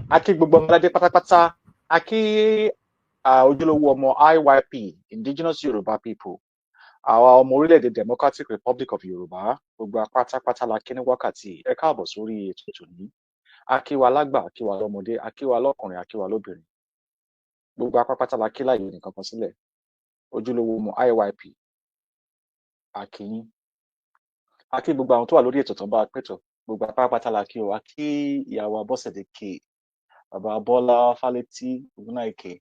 A kí gbogbo ọmọládé pátápátá. A kí ojúlówó ọmọ IYP, Indigenous Yorùbá People, àwa ọmọ orílẹ̀-èdè Democratic Republic of Yorùbá, gbogbo apátápátá la kí ní wákàtí. Ẹ káàbọ̀ sórí ètò tòní. A kí wa lágbà, a kí wa lọ́mọdé, a kí wa lọ́kùnrin, a kí wa lóbìnrin, gbogbo apápátá la kí láì nìkan kan sílẹ̀. Ojúlówó ọmọ IYP, a kí yín. A kí gbogbo àwọn tó wà lórí ètò tó ń bá a pẹ̀tọ̀, gbogbo apápátá la kí o. A kí ìyàwó Abọ́sẹ̀dé K, bàbá Bọ́lá Fálétí Ògúnnáìkè,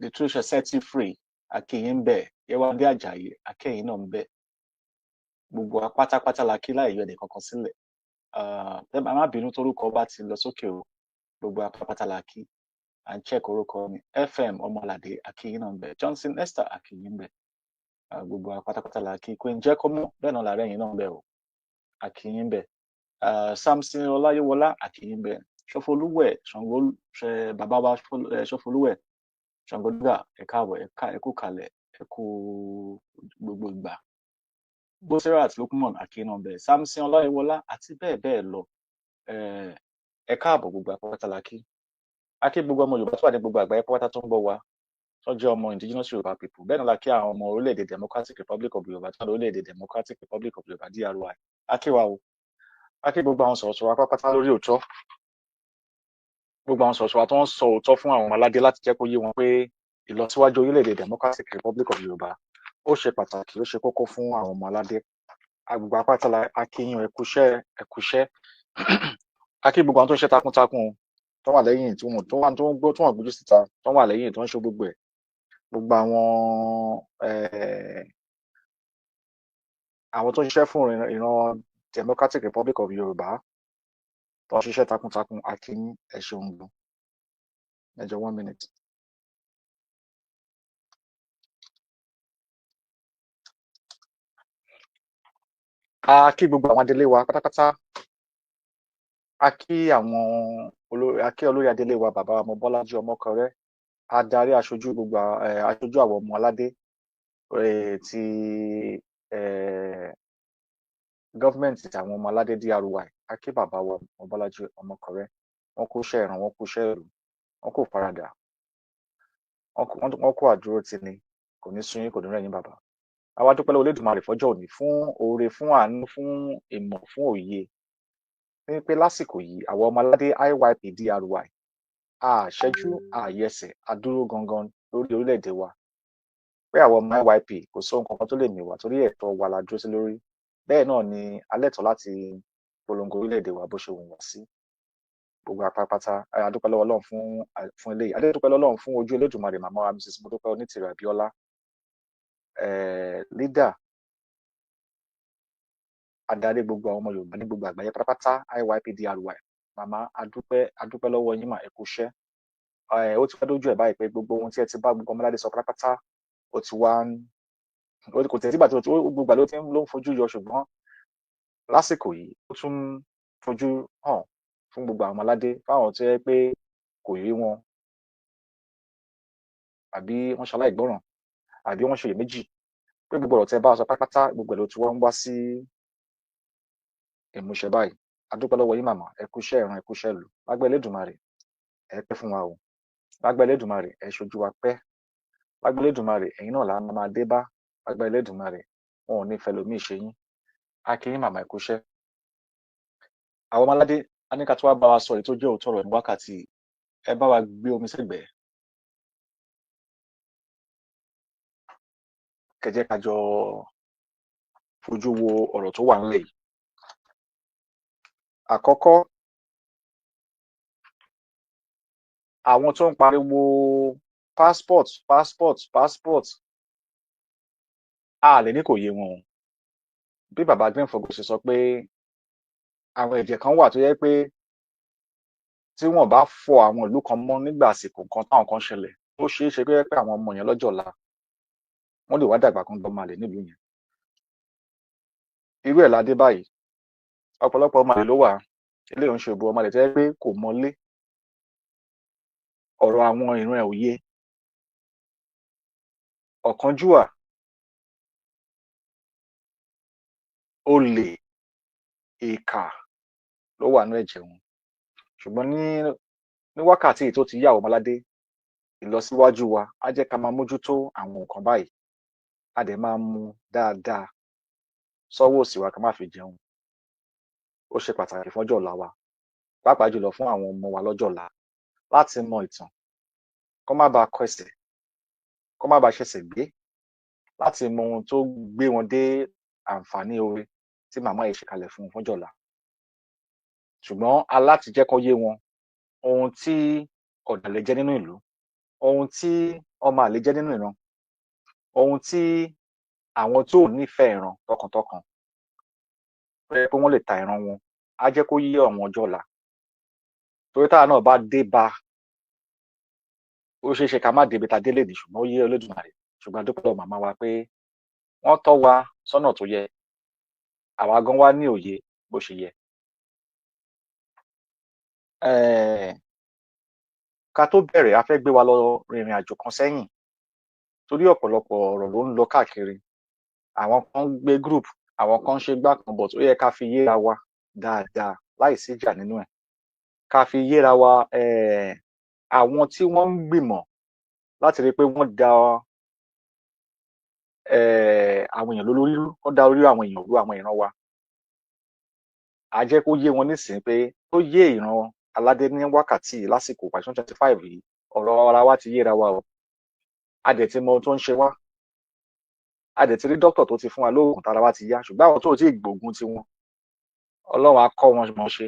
the truth shall set you free, a kí yín bẹ̀. Yéwándé Àjàyí, a kí ẹ̀yin náà ń bẹ̀. Gbogbo wa pátápátá la kí láì yọ ẹnì kankan sílẹ̀. Ẹ má bínú torúkọ bá ti lọ sókè o. Gbogbo wa pátápátá la kí. À ń check orúkọ mi. FM Ọmọládé, a kí yín náà ń bẹ̀. Johnson Esther, a kí yín ń bẹ̀. Gbogbo wa pátápátá la kí. Queen Jẹ́kọ́mọ́, bẹ́ẹ̀ náà làárẹ̀ yín náà ń bẹ̀ o, a kí yín bẹ̀. Samson Ọláyíwọlá, a kí yín bẹ̀. Ṣọfọlúwẹ̀ Ṣàngó, bàbá wa Ṣọfọlúwẹ̀ Ṣàngódúgà, ẹ káàbọ̀, ẹ kú kalẹ̀, ẹ kú gbogbo ìgbà. Bosirat Lukman, a kí yín náà bẹ̀. Samson Ọláyíwọlá àti bẹ́ẹ̀ bẹ́ẹ̀ lọ. Ẹ káàbọ̀, gbogbo apáta la kí. A kí gbogbo ọmọ Yorùbá tó wà ní gbogbo àgbáyé pátá tó ń gbọ́ wa, tó jẹ́ ọmọ Indigenous Yorùbá People. Bẹ́ẹ̀ náà la kí àwọn ọmọ orílẹ̀-èdè Democratic Republic of Yorùbá tó wà ní orílẹ̀-èdè Democratic Republic of Yorùbá, DRY. A kí wa o. A kí gbogbo àwọn sọ̀rọ̀sọ̀rọ̀ apápátá lórí òótọ́, gbogbo àwọn sọ̀rọ̀sọ̀rọ̀ tó ń sọ òótọ́ fún àwọn aládé láti jẹ́ kó yé wọn pé ìlọsíwájú orílẹ̀-èdè Democratic Republic of Yorùbá, ó ṣe pàtàkì, ó ṣe kókó fún àwọn ọmọ aládé. Gbogbo apáta la a kí yín. Ẹ kúṣẹ́, ẹ kúṣẹ́. A kí gbogbo àwọn tó ń ṣe takuntakun, tó wà lẹ́yìn, tí wọ́n tó wà, tó ń gbó, tó wọ́n gbójú síta, tó wà lẹ́yìn, tó ń ṣe gbogbo ẹ̀, gbogbo àwọn tó ń ṣiṣẹ́ fún ìran Democratic Republic of Yorùbá, tó ń ṣiṣẹ́ takuntakun, a kí yín. Ẹ ṣeun gan. Ẹ jọ̀ọ́, one minute. A kí gbogbo àwọn adelé wa pátápátá. A kí àwọn olórí, a kí olórí adelé wa, bàbá ọmọ Bọ́lájí Ọmọkọrẹ́, adarí, aṣojú gbogbo aṣojú àwọn ọmọ aládé ti gọ́fìmẹ̀ntì ti àwọn ọmọ aládé DRY. A kí bàbá wa ọmọ Bọ́lájí Ọmọkọrẹ́. Wọ́n kó iṣẹ́ ìran, wọ́n kó iṣẹ́ ìlú, wọ́n kò faradà, wọ́n kó àdúró tì ní. Kò ní sú yín, kò ní rẹ̀ yín, bàbá. Àwa dúpẹ́ lọ́wọ́ Olódùmarè fọ́jọ́ òní, fún oore, fún àánú, fún ìmọ̀, fún òye ní pé lásìkò yìí, àwọn ọmọ aládé IYP DRY, a ṣẹ́jú, a yẹsẹ̀, a dúró gangan lórí orílẹ̀-èdè wa, pé àwọn ọmọ IYP, kò sóhun kankan tó lè mì wá, torí ẹ̀tọ́ wa la dúró sí lórí. Bẹ́ẹ̀ náà ni alẹ́tọ̀ọ́ láti polongo orílẹ̀-èdè wa bó ṣe wù wá sí. Gbogbo apápátá, a dúpẹ́ lọ́wọ́ Ọlọ́run fún eléyìí. A dúpẹ́ lọ́wọ́ Ọlọ́run fún ojú Olódùmarè màmá wa, Mrs Modúpẹ́ Onítìrẹ Abíọ́lá, leader, adarí gbogbo àwọn ọmọ Yorùbá ní gbogbo àgbáyé pátápátá, IYP DRY. Màmá, adúpẹ́, adúpẹ́ lọ́wọ́ yín mà, ẹ kú iṣẹ́. Ó ti wá dójú ẹ̀ báyìí pé gbogbo ohun tí ẹ ti bá gbogbo ọmọládé sọ pátápátá, ó ti wá ń kò tẹ̀ sígbà tí gbogbo ìgbà ló ti ló ń fojú yọ, ṣùgbọ́n lásìkò yìí, ó tún fojú hàn fún gbogbo àwọn ọmọládé, fáwọn tó yẹ pé kò yé wọn, àbí wọ́n ṣaláìgbọràn, àbí wọ́n ṣe iyèméjì pé gbogbo ọ̀rọ̀ tẹ́ bá sọ pátápátá, gbogbo ẹ̀ ló ti wá ń wá sí ìmúṣẹ báyìí. A dúpẹ́ lọ́wọ́ yín, màmá. Ẹ kú iṣẹ́ ìran, ẹ kú iṣẹ́ ìlú. Lágbẹ́ Elédùmarè, ẹ pẹ́ fún wa o. Lágbẹ́ Elédùmarè, ẹ ṣojú wa pẹ́. Lágbẹ́ Elédùmarè, ẹ̀yin náà là á máa dé bá. Lágbẹ́ Elédùmarè, wọn ò ní fẹ́ lómi ṣe yín. A kí yín, màmá, ẹ kú iṣẹ́. Àwọn ọmọládé, a ní ká tó wá bá wa sọ èyí tó jẹ́ òótọ́ ọ̀rọ̀ ní wákàtí. Ẹ bá wa gbé omi sẹ́gbẹ̀ẹ́, kẹ́ jẹ́ ká jọ fojú wo ọ̀rọ̀ tó wà ńlẹ̀ yìí. Àkọ́kọ́, àwọn tó ń pariwo passport, passport, passport, a lè ní kò yé wọn o. Bí bàbá Greenfogo ṣe sọ pé àwọn ẹ̀jẹ̀ kan wà tó yẹ pé tí wọ́n bá fọ àwọn ìlú kan mọ́ nígbà àsìkò kan táwọn kan ṣẹlẹ̀, ó ṣeé ṣe pé àwọn ọmọ yẹn lọ́jọ́ ọ̀la, wọ́n lè wá dàgbà kan dọ́mọ àlè nílùú yẹn. Irú ẹ̀ la dé báyìí. Ọ̀pọ̀lọpọ̀ ọmọ àlè ló wà. Eléyìí ń ṣe òbí ọmọ àlè tó yẹ pé kò mọlé, ọ̀rọ̀ àwọn ìran ẹ̀ ò yé, ọ̀kánjúwà, olè. Ìkà ló wà nínú ẹ̀jẹ̀ wọn. Ṣùgbọ́n ní wákàtí yìí tó ti yá àwọn ọmọládé, ìlọsíwájú wa á jẹ́ ká máa mójútó àwọn nǹkan báyìí, a dẹ̀ máa mú dáadáa sọ́wọ́ òsì wa, ká má fi jẹun. Ó ṣe pàtàkì fún ọjọ́ ọ̀la wa, pàápàá jùlọ fún àwọn ọmọ wa lọ́jọ́ ọ̀la, láti mọ ìtàn, kó má bàa kọsẹ̀, kó má bàa ṣẹ̀ṣẹ̀ gbé, láti mọ ohun tó gbé wọn dé àǹfààní oore tí màmá yìí ṣe kalẹ̀ fún wọn fọ́jọ́ ọ̀la. Ṣùgbọ́n aláti jẹ́ kó yé wọn ohun tí ọ̀dàlẹ̀ jẹ́ nínú ìlú, ohun tí ọmọ àlè jẹ́ nínú ìran, ohun tí àwọn tó ò nífẹ̀ẹ́ ìran tọkàntọkàn tó yẹ pé wọ́n lè ta ìran wọn, á jẹ́ kó yé àwọn ọjọ́ ọ̀la. Torí táwa náà bá dé bá, ó ṣeé ṣe ká má débi tá a dé lénìí, ṣùgbọ́n ó yé Olódùmarè. Ṣùgbọ́n a dúpẹ́ lọ́wọ́ màmá wa pé wọ́n tọ́ wa sọ́nà tó yẹ, àwa gan wá ní òye bó ṣe yẹ. Ká tó bẹ̀rẹ̀, a fẹ́ gbé wa lọ rìnrìn àjò kan sẹ́yìn, torí ọ̀pọ̀lọpọ̀ ọ̀rọ̀ ló ń lọ káàkiri. Àwọn kan ń gbé group, àwọn kan ń ṣe gbá kan, but ó yẹ ká fi yéra wa dáadáa láì sí ìjà nínú ẹ̀, ká fi yéra wa. Àwọn tí wọ́n ń gbìmọ̀ láti rí i pé wọ́n da àwọn èèyàn lórí rú, wọ́n da orí àwọn èèyàn rú, àwọn ìran wa, á jẹ́ kó yé wọn nísìnyí pé ó yé ìran aládé ní wákàtí yìí, lásìkò pàṣẹ 25 yìí. Ọ̀rọ̀ ara wa ti yéra wa o, a dẹ̀ ti mọ ohun tó ń ṣe wá, a dẹ̀ ti rí dókítà tó ti fún wa lóògùn tára wa ti yá. Ṣùgbọ́n àwọn tó ti gbógun tiwọn, Ọlọ́run á kọ́ wọn mọ̀ ṣe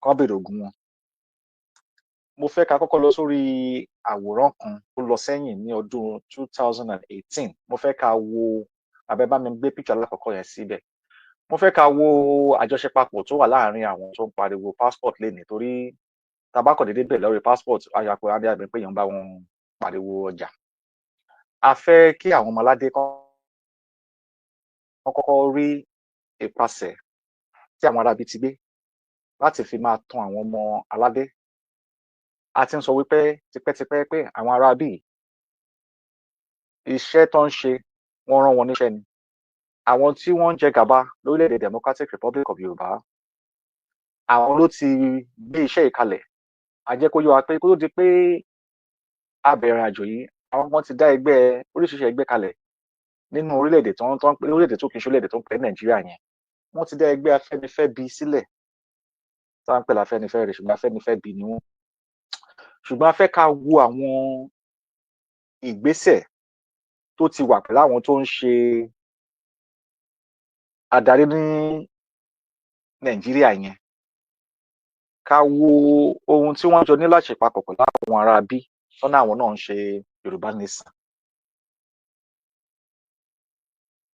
kán bèrè ògùn wọn. Mo fẹ́ ká kọ́kọ́ lọ sórí àwòrán kan tó lọ sẹ́yìn ní ọdún 2018. Mo fẹ́ ká wo abẹ́, bá mi gbé picture alákọ̀ọ́kọ́ yẹn síbẹ̀. Mo fẹ́ ká wo àjọṣepapọ̀ tó wà láàárín àwọn tó ń pariwo passport lénìí, torí tá a bá kàn déédéé bẹ̀rẹ̀ lórí passport, ayàpọ̀ adé àbí pé èèyàn bá wọn pariwo ọjà. A fẹ́ kí àwọn ọmọ aládé kán kọ́kọ́ rí ipasẹ̀ tí àwọn aráabí ti gbé láti fi máa tan àwọn ọmọ aládé. A ti ń sọ wípé tipẹ́tipẹ́ pé àwọn aráabí, iṣẹ́ tó ń ṣe, wọ́n rán wọn níṣẹ́ ni. Àwọn tí wọ́n ń jẹ gàba lórílẹ̀‐èdè Democratic Republic of Yorùbá, àwọn ló ti gbé iṣẹ́ yìí kalẹ̀. A jẹ́ kó yé wa pé kó tó di pé a bẹ̀rẹ̀ àjò yìí, àwọn kan ti dá ẹgbẹ́, oríṣiríṣi ẹgbẹ́ kalẹ̀ nínú orílẹ̀-èdè tó ń pè orílẹ̀-èdè tó kì í ṣe orílẹ̀-èdè tó ń pè ní Nàìjíríà yẹn. Wọ́n ti dá ẹgbẹ́ Afẹ́nifẹ́bi sílẹ̀ tá à ń pè láfẹ́nifẹ́re, ṣùgbọ́n Afẹ́nifẹ́bi ni wọ́n. Ṣùgbọ́n a fẹ́ ká wo àwọn ìgbésẹ̀ tó ti wà pẹ̀lú àwọn tó ń ṣe adarí ní Nàìjíríà yẹn, ká wo ohun tí wọ́n jọ ní láṣepapọ̀ pẹ̀lú àwọn ará bí tọ́nà àwọn náà ń ṣe Yorùbá Nation.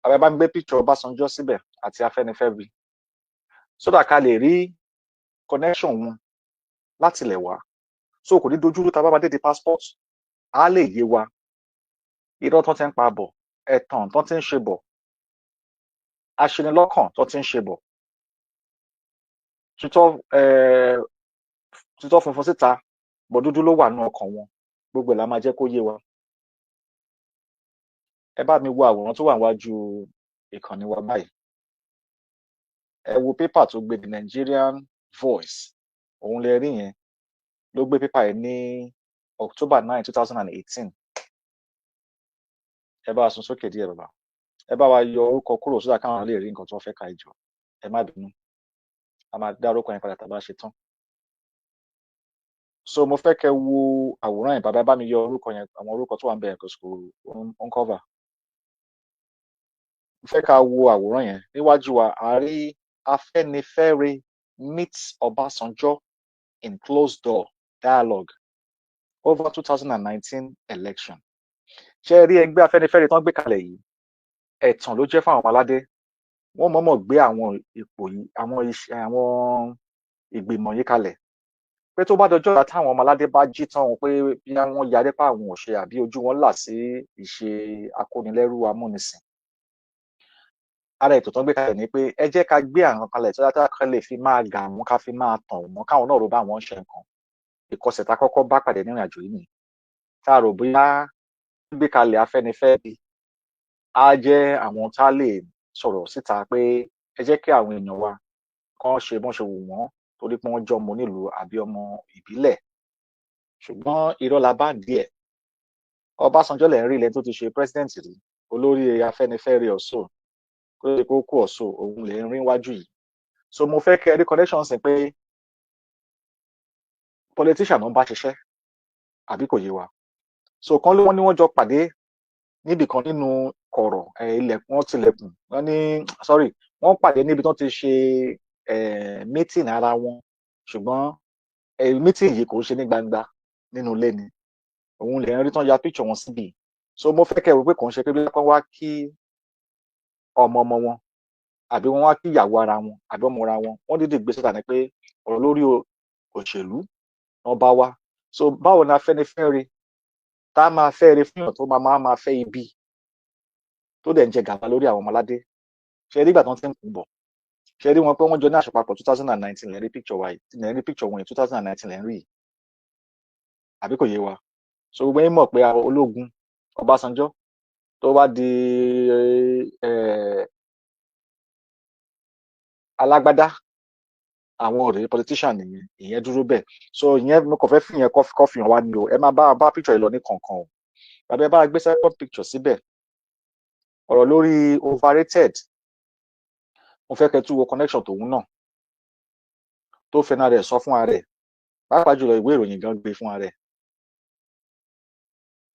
Àbẹ bá ń gbé picture Ọbásanjọ́ síbẹ̀ àti Afẹ́nifẹ́bi, so that ká lè rí connection wọn láti ilẹ̀ wá, so kò ní dojúrú. Tá a bá máa dé di passport, á lè yé wa irọ́ tó ti ń pa bọ̀, ẹ̀tàn tó ti ń ṣe bọ̀, aṣenilọ́kàn tó ti ń ṣe bọ̀, tutọ́ funfun síta bọ̀, dúdú ló wà nínú ọkàn wọn. Gbogbo ẹ̀ la máa jẹ́ kó yé wa. Ẹ bá mi wo àwòrán tó wà níwájú ìkànnì wa báyìí. Ẹ wo pépà tó gbé, The Nigerian Voice, òun lè rí yẹn, ló gbé pépà yẹn ní October 9, 2018. Ẹ bá wa sún sókè díẹ̀, bàbá. Ẹ bá wa yọ orúkọ kúrò sódà káwọn lè rí nǹkan tí wọ́n fẹ́ ka. Ìjọ, ẹ má bínú, a máa dá orúkọ yẹn padà tá a bá ṣe tán. So mo fẹ́ kẹ́ wo àwòrán yẹn. Bàbá, ẹ bá mi yọ orúkọ yẹn, àwọn orúkọ tó wà ń bẹ̀ kò ń cover. Mo fẹ́ ká wo àwòrán yẹn níwájú wa. A rí Afẹ́nifẹ́re meets Ọbásanjọ́ in closed door dialogue over 2019 election. Ṣé ẹ rí ẹgbẹ́ Afẹ́nifẹ́re tán gbé kalẹ̀ yìí? Ẹ̀tàn ló jẹ́ fún àwọn ọmọ aládé. Wọ́n mọ̀ọ́mọ̀ gbé àwọn ipò yìí, àwọn iṣẹ́, àwọn ìgbìmọ̀ yìí kalẹ̀ pé tó bá dọjọ́ ọ̀la, táwọn ọmọ aládé bá jí tán wọn, pé bí wọ́n yarí pa àwọn ò ṣe, àbí ojú wọn là sí ìṣe akónilẹ́rú amúnisìn, ara ètò tó ń gbé kalẹ̀ ni pé ẹ jẹ́ ká gbé àwọn kalẹ̀ tó dáa, ká lè fi máa gà wọ́n, ká fi máa tàn wọ́n, káwọn náà rò bá wọn ṣe nǹkan. Ìkọsẹ̀ tá kọ́kọ́ bá pàdé nínú àjò yìí nìyí, tá a rò bóyá gbé kalẹ̀ Afẹ́nifẹ́re á jẹ́ àwọn tá a lè sọ̀rọ̀ síta pé ẹ jẹ́ kí àwọn èèyàn wa Kán ṣe bọ́n ṣe wù wọ́n torí pé wọ́n jẹ́ ọmọ onílùú àbí ọmọ ìbílẹ̀, ṣùgbọ́n irọ́ la bá díẹ̀. Ọbásanjọ́ lẹ̀ ń rí ilẹ̀ tó ti ṣe president rí, olórí Afẹ́nifẹ́re ọ̀ṣọ́ kó lè kó kú ọ̀ṣọ́, òun lẹ̀ ń rí wájú yìí. So mo fẹ́ kẹ́ ẹ rí connection sí pé politician ló ń bá ṣiṣẹ́, àbí kò yé wa? So kan ló wọ́n ní wọ́n jọ pàdé níbì kan nínú kọ̀rọ̀ ilẹ̀kùn, wọ́n tilẹ̀kùn, wọ́n ní, sorry, wọ́n pàdé níbi tí wọ́n ti ṣe meeting ara wọn, ṣùgbọ́n meeting yìí kò ń ṣe ní gbangba, nínú ilé ni. Òun lè ń rí tán ya picture wọn síbì. So mo fẹ́ kẹ́ ẹ wò pé kò ń ṣe pé bí wọ́n wá kí ọmọ ọmọ wọn, àbí wọ́n wá kí ìyàwó ara wọn, àbí ọmọ ara wọn. Wọ́n dídì gbé síta ni pé ọ̀rọ̀ lórí òṣèlú wọn bá wá. So báwo ni Afẹ́nifẹ́re tá a máa fẹ́ re fún yàn tó máa fẹ́ ibi, tó dẹ̀ ń jẹ gàba lórí àwọn ọmọládé? Ṣe rí ìgbà tí wọ́n ti ń kú bọ̀? Ṣe rí wọn pé wọ́n jọ ní àṣepapọ̀? 2019 lẹ́rí picture wa yìí, lẹ́rí picture wọn yìí, 2019 lẹ́ ń rí yìí, àbí kò yé wa? So gbogbo yín mọ̀ pé ológun Ọbásanjọ́ tó bá di alágbádá, àwọn ọ̀rẹ́ politician nìyẹn. Ìyẹn dúró bẹ́ẹ̀. So ìyẹn mo kàn fẹ́ fi yẹn kọ́ fi hàn wá ni o. Ẹ máa bá picture yìí lọ ní kọ̀ọ̀kan o. Bàbá, ẹ bá gbé second picture síbẹ̀, ọ̀rọ̀ lórí overrated. Mo fẹ́ kẹ́ tún wo connection tòun náà tó fẹ́nà rẹ̀ sọ fún ara ẹ̀, pàápàá jùlọ ìwé ìròyìn gan gbé fún ara ẹ̀,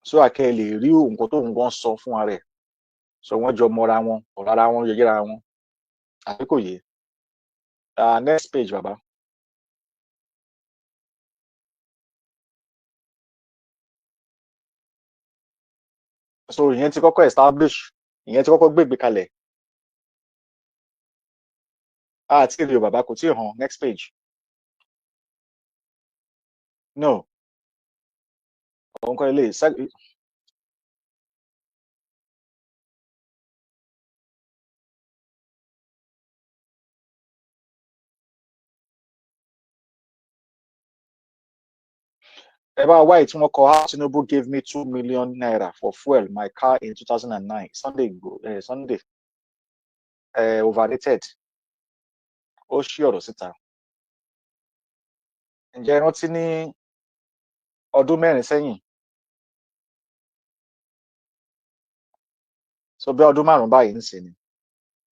so àkẹ́ lè rí nǹkan tóun gan sọ fún ara ẹ̀. So wọ́n jọ mọra wọn, ọ̀rọ̀ ara wọn yẹra wọn, àbí kò yé? Next page, bàbá. So ìyẹn ti kọ́kọ́ establish, ìyẹn ti kọ́kọ́ gbégbé kalẹ̀. Àti rí o, bàbá, kò tí ì hàn. Next page. No, òun kọ́ ilé. Ẹ bá wá ìtí wọn kọ "How Tinubu gave me ₦2 million for fuel my car in 2009". Sunday Igboho, Sunday overrated, ó ṣí ọ̀rọ̀ síta. Ǹjẹ́ ẹ rántí ní ọdún 4 sẹ́yìn, so bí ọdún 5 báyìí ń sìn ni,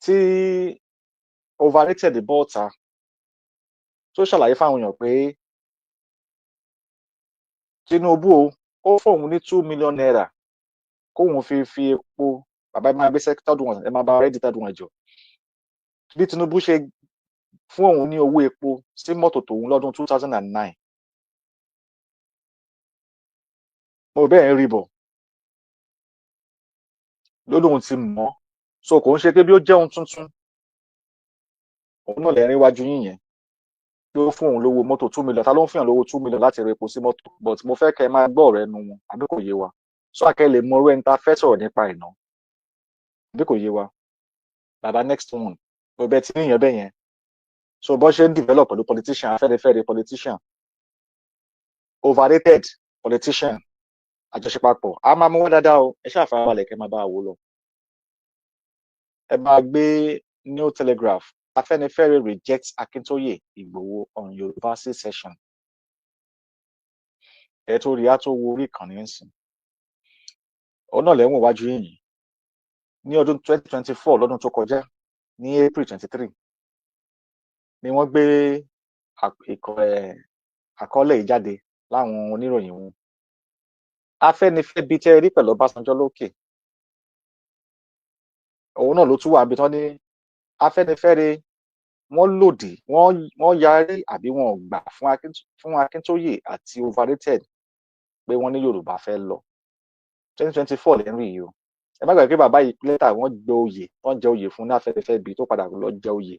tí overrated bọ́ọ̀ta tó ṣàlàyé fáwọn èèyàn pé Tinubu o, ó fóun ní ₦2 million kóun fi epo? Bàbá, ẹ máa gbé third one, ẹ máa bá ready third one jọ. Bí Tinubu ṣe fún òun ní owó epo sí mọ́tò tòun lọ́dún 2009, mo bẹ́ẹ̀ ń rí bọ̀ ló lóun ti mọ̀. So kò ń ṣe pé bí ó jẹ́ ohun tuntun. Òun náà lẹ́rìn iwájú yín yẹn pé ó fún òun lówó mọ́tò 2 million. Ta ló ń fún yàn lówó 2 million láti ra epo sí mọ́tò? But mo fẹ́ kẹ́ ẹ máa gbọ́ ọ̀rọ̀ ẹnu wọn, àbí kò yé wa? So àkẹ́ lè mọ orú ẹni tá a fẹ́ sọ̀rọ̀ nípa ìná, àbí kò yé wa? Bàbá, next one. Gbogbo ẹ ti níyàn bẹ́ẹ̀ yẹn. So bó ṣe ń develop pẹ̀lú politician, Afẹ́nifẹ́re politician, overrated politician, àjọṣepapọ̀, a máa mú wá dáadáa o. Ẹ ṣáà farabalẹ̀ kẹ́ máa bá a wò lọ. Ẹ máa gbé New Telegraph, "Afẹ́nifẹ́re rejects Akintoye, Igboho on Yorùbá secession". Ẹ tó rí á tó wo orí ìkànnì ńsìn, òun náà lẹ́wọ̀n wájú yìí ní ọdún 2024, lọ́dún tó kọjá, ní April 23 ni wọ́n gbé àkọọ́lẹ̀ yìí jáde láwọn oníròyìn wọn. Afẹ́nifẹ́bi tẹ́ ẹ rí pẹ̀lú Ọbásanjọ́ lókè, òun náà ló tún wà níbi tán ní Afẹ́nifẹ́re wọ́n lòdì, wọ́n yarí àbí wọn ò gbà fún Akíntóyè àti overrated pé wọ́n ní Yorùbá fẹ́ lọ. 2024 lẹ́ ń rí yìí o. Ẹ má gbàgbé pé bàbá yìí lẹ́tà wọ́n gbé oyè, wọ́n jẹ oyè fún ní Afẹ́nifẹ́bi tó padà lọ jẹ oyè.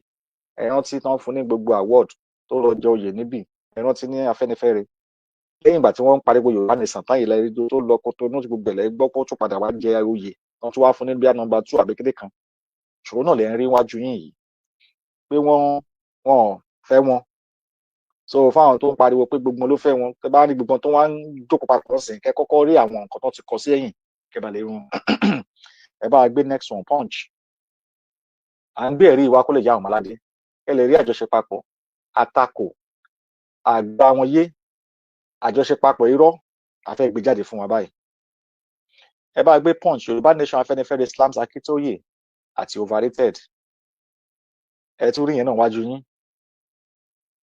Ẹ rántí tán fún ní gbogbo award tó lọ jẹ oyè níbì. Ẹ rántí ní Afẹ́nifẹ́re, lẹ́yìn ìgbà tí wọ́n ń pariwo Yorùbá nation tán yìí lẹ́yìn tó lọ Kotonu, tí gbogbo ẹ̀ lẹ́ gbọ́ kó tún padà wá jẹ oyè, wọ́n tún wá fún ní bíi number two àbí kéde kan. Ṣòro náà lè ń rí wájú yín yìí pé wọ́n fẹ́ wọn. So fáwọn tó ń pariwo pé gbogbo wọn ló fẹ́ wọn, tẹ́ bá rí gbogbo wọn tó wá ń jókòó papọ̀ sí, kẹ́ kọ́kọ́ rí àwọn nǹkan tó ti kọ sí ẹ̀yìn, kẹ́ bá lè rún. Ẹ bá gbé next one, Punch. À ń gbé ẹ̀rí ìwà kó lè yá àwọn ọmọládé. Kẹ́ lè rí àjọṣe papọ̀, àtakò, àgbà wọn yé, àjọṣe papọ̀ irọ́ àfẹ́ gbé jáde fún wa báyìí. Ẹ bá gbé Punch, Yorùbá Nation, Afẹ́nifẹ́re slams Akintoye àti overrated. Ẹ tún rí yẹn náà wájú yín.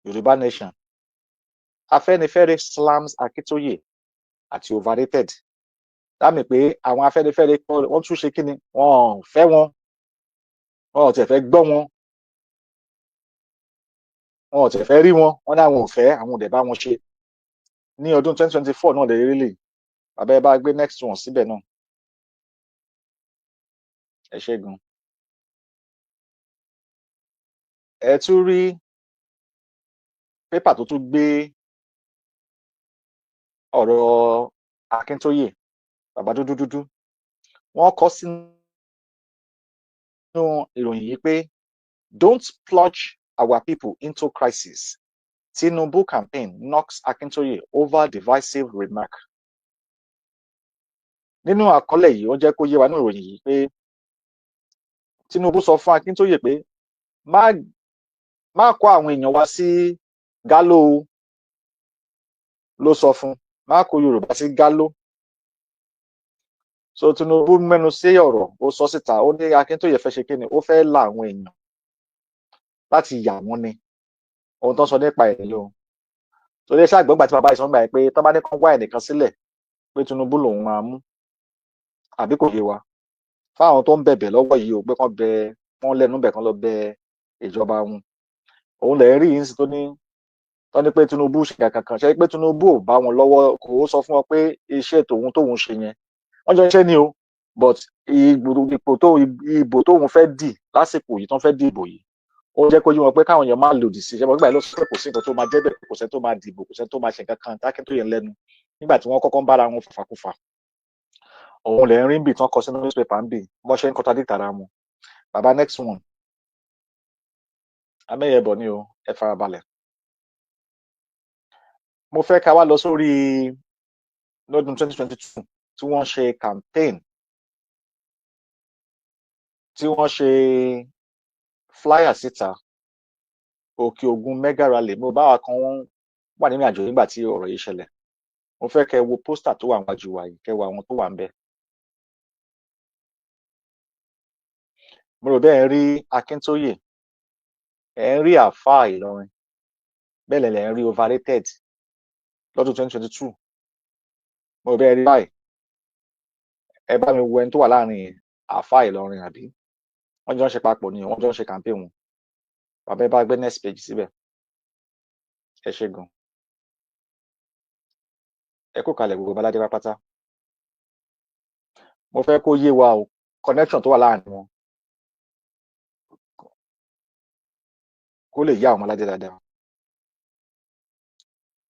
Yorùbá Nation, Afẹ́nifẹ́re slams Akintoye àti overrated. Lámì pé àwọn Afẹ́nifẹ́re, wọ́n tún ṣe kí ni, wọ́n ò fẹ́ wọn, wọn ò tiẹ̀ fẹ́ gbọ́ wọn, wọn ò tiẹ̀ fẹ́ rí wọn. Wọ́n ní àwọn ò fẹ́, àwọn ò dẹ̀ bá wọn ṣe ní ọdún 2024 náà lè rí lè. Bàbá, ẹ bá gbé next one síbẹ̀ náà. Ẹ ṣé gan. Ẹ tún rí pépà tó tún gbé ọ̀rọ̀ Akíntóyè, bàbá dúdú dúdú. Wọ́n kọ sínú ìròyìn yìí pé, "Don't plunge our people into crisis. Tinubu campaign knocks Akintoye over divisive remark." Nínú àkọlé yìí, ó jẹ́ kó yé wa nínú ìròyìn yìí pé Tinubu sọ fún Akíntóyè pé má kó àwọn èèyàn wá sí gálò o. Ló sọ fún, má kó Yorùbá sí gálò. So Tinubu mẹ́nu sí ọ̀rọ̀, ó sọ síta, ó ní Akíntóyè fẹ́ ṣe kíni, ó fẹ́ la àwọn èèyàn láti yà wọ́n ni. Ohun tó ń sọ nípa ẹ̀ nìyí o. Torí ẹ ṣàgbọ́gbà tí bàbá ìsọ̀ngbà yẹn pé tó bá ní kán wá ẹnìkan sílẹ̀, pé Tinubu lòun máa mú, àbí kò yé wa? Fáwọn tó ń bẹ̀bẹ̀ lọ́wọ́ yìí o, pé kán bẹ wọ́n lẹ́nu bẹ̀, kán lọ bẹ ìjọba wọn. Òun lẹ̀ rí yìí tó ní tó ní pé Tinubu ṣe kankan ṣe, pé Tinubu ò bá wọn lọ́wọ́, kò sọ fún wọn pé iṣẹ́ tòun tóun ṣe yẹn, wọ́n jọ ṣe ni o, but ipò tó ìbò tóun fẹ́ dì lásìkò yìí, tó ń fẹ́ dìbò yìí, ó jẹ́ kó yé wọn pé káwọn èèyàn máa lòdì sí. Ìṣẹ́bọ̀ nígbà yìí ló sọ pé kò sí nǹkan tó máa jẹ́ bẹ́ẹ̀, kò sẹ́ni tó máa dìbò, kò sẹ́ni tó máa ṣe nǹkan kan t'Ákíntóyè lẹ́nu nígbà tí wọ́n kọ́kọ́ ń bára wọn fàfàkùfà. Òun lè rí bì tán kọ sínú newspaper ń bì bọ́n ṣe ń contradict ara wọn. Bàbá, next one. Amẹ́yẹbọ̀ ni o, ẹ farabalẹ̀. Mo fẹ́ ká wá lọ sórí lọ́dún 2022 tí wọ́n ṣe campaign, tí wọ́n ṣe flyer síta, Òkè Ògùn mega rally. Mo bá wa kan, wọ́n wà nínú àjò nígbà tí ọ̀rọ̀ yìí ṣẹlẹ̀. Mo fẹ́ kẹ́ wo poster tó wà níwájú wa yìí, kẹ́ wo àwọn tó wà ń bẹ̀. Mo rò bẹ́ẹ̀ ń rí Akíntóyè, ẹ̀ ń rí àáfàá Ìlọrin, bẹ́ẹ̀ lẹ̀ ń rí overrated lọ́dún 2022. Mo rò bẹ́ẹ̀ rí báyìí. Ẹ bá mi wo ẹni tó wà láàrin àáfàá Ìlọrin, àbí wọ́n jọ ń ṣe papọ̀ ni, wọ́n jọ ń ṣe campaign wọn. Bàbá, ẹ bá gbé next page síbẹ̀. Ẹ ṣé gan. Ẹ kó kalẹ̀ gbogbo baládé pátá. Mo fẹ́ kó yé wa o, connection tó wà láàrin wọn, kó lè yé àwọn ọmọládé dáadáa.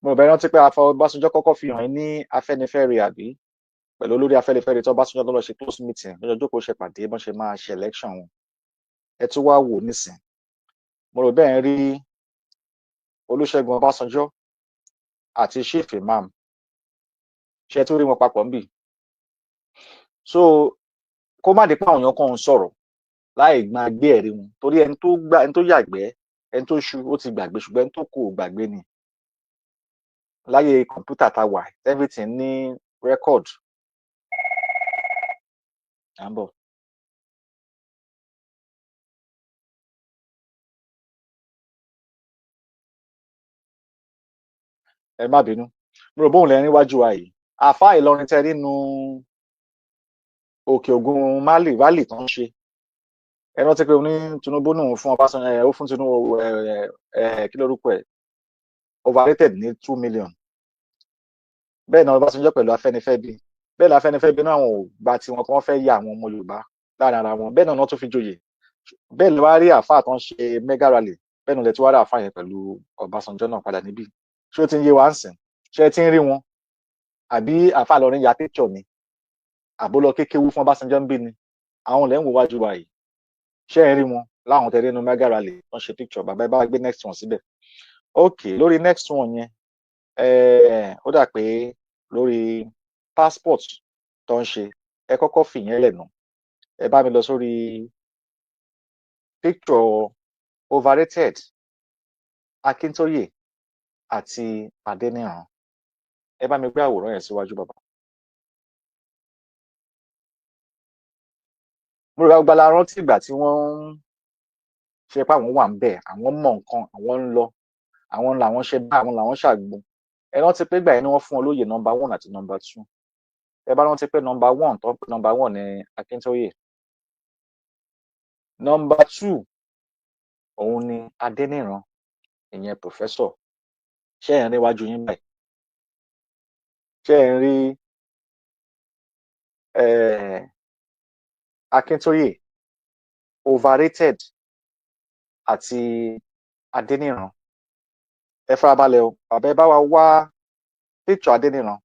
Mo bẹ rántí pé afọ Ọbásanjọ́ kọ́kọ́ fi hàn ní Afẹ́nifẹ́re, àbí pẹ̀lú olórí Afẹ́nifẹ́re tó Ọbásanjọ́ tó lọ ṣe close meeting lọ́jọ́ jókòó, ṣe pàdé bọ́n ṣe máa ṣe election wọn. Ẹ tún wá wò nísìn. Mo rò bẹ́ẹ̀ ń rí Olúṣẹ́gun Ọbásanjọ́ àti Chief Imam. Ṣe tún rí wọn papọ̀ níbì? So kó má di pé àwọn èèyàn kan ń sọ̀rọ̀ láì máa gbé ẹ̀rí wọn, torí ẹni tó gbà, ẹni tó yàgbẹ́, ẹni tó ṣu, ó ti gbàgbé, ṣùgbọ́n ẹni tó kù ò gbàgbé ni. Láyé kọ̀ǹpútà tá wà, everything ní record. À ń bọ̀. Ẹ má bínú. Mo rò bóun lẹ níwájú wa yìí, àáfàá Ìlọrin tẹ nínú Òkè Ògùn Mali rally tó ń ṣe. Ẹ rántí pé oní Tinubu nù fún Ọbásanjọ́, ẹ ó fún Tinubu, ẹ ẹ kí lórúkọ ẹ, overrated ní 2 million. Bẹ́ẹ̀ náà Ọbásanjọ́ pẹ̀lú Afẹ́nifẹ́bi, bẹ́ẹ̀ ni Afẹ́nifẹ́bi náà, àwọn ò gba tiwọn kí wọ́n fẹ́ ya àwọn ọmọ Yorùbá láàrin ara wọn. Bẹ́ẹ̀ náà wọ́n tún fi joyè. Bẹ́ẹ̀ ló wá rí àáfàá tó ń ṣe mega rally, bẹ́ẹ̀ náà lẹ tí wá rí àáfàá yẹn pẹ̀lú Ọbásanjọ́ náà padà níbí. Ṣé ó ti ń yé wa ń sìn? Ṣé ẹ ti ń rí wọn? Àbí àáfàá Ìlọrin ya picture ni, àbólọ kékeré fún Ọbásanjọ́ ń bí ni? Àwọn lẹ́ ń wò wájú wa yìí, ṣé ẹ rí wọn láwọn tẹ̀lé inú mega rally tó ń ṣe picture? Bàbá, ẹ bá gbé next one síbẹ̀. Ok, lórí next one yẹn, ó dà pé lórí passport tó ń ṣe, ẹ kọ́kọ́ fìyẹn lẹ̀ nà. Ẹ bá mi lọ sórí picture. Overrated, Akíntóyè àti Adéníran. Ẹ bá mi gbé àwòrán yẹn síwájú, bàbá. Mo rò gbala rántí ìgbà tí wọ́n ń ṣe pé àwọn wà ń bẹ̀, àwọn mọ̀ nǹkan, àwọn ń lọ, àwọn làwọn ṣe bá, àwọn làwọn ṣàgbọn. Ẹ rántí pé ìgbà yẹn ni wọ́n fún wọn lóyè number one àti number two. Ẹ bá rántí pé number one tó ń pè number one ní Akíntóyè, number two òun ni Adéníran, ìyẹn professor. Ṣé ẹ̀ ń rí iwájú yín báyìí? Ṣé ẹ̀ ń rí Akíntóyè, Overrated àti Adéníran? Ẹ farabalẹ̀ o, bàbá. Ẹ bá wa wá picture Adéníran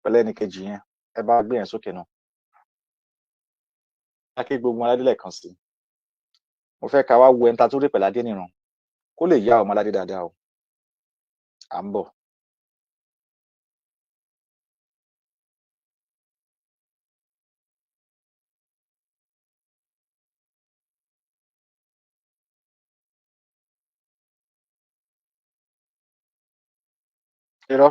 pẹ̀lú ẹnìkejì yẹn. Ẹ bá gbé yẹn sókè náà. Akí gbogbo aládé lẹ́ẹ̀kan sí. Mo fẹ́ ká wá wo ẹni tá a tó rí pẹ̀lú Adéníran, kó lè yá ọmọ aládé dáadáa o. À ń bọ̀. Irọ́,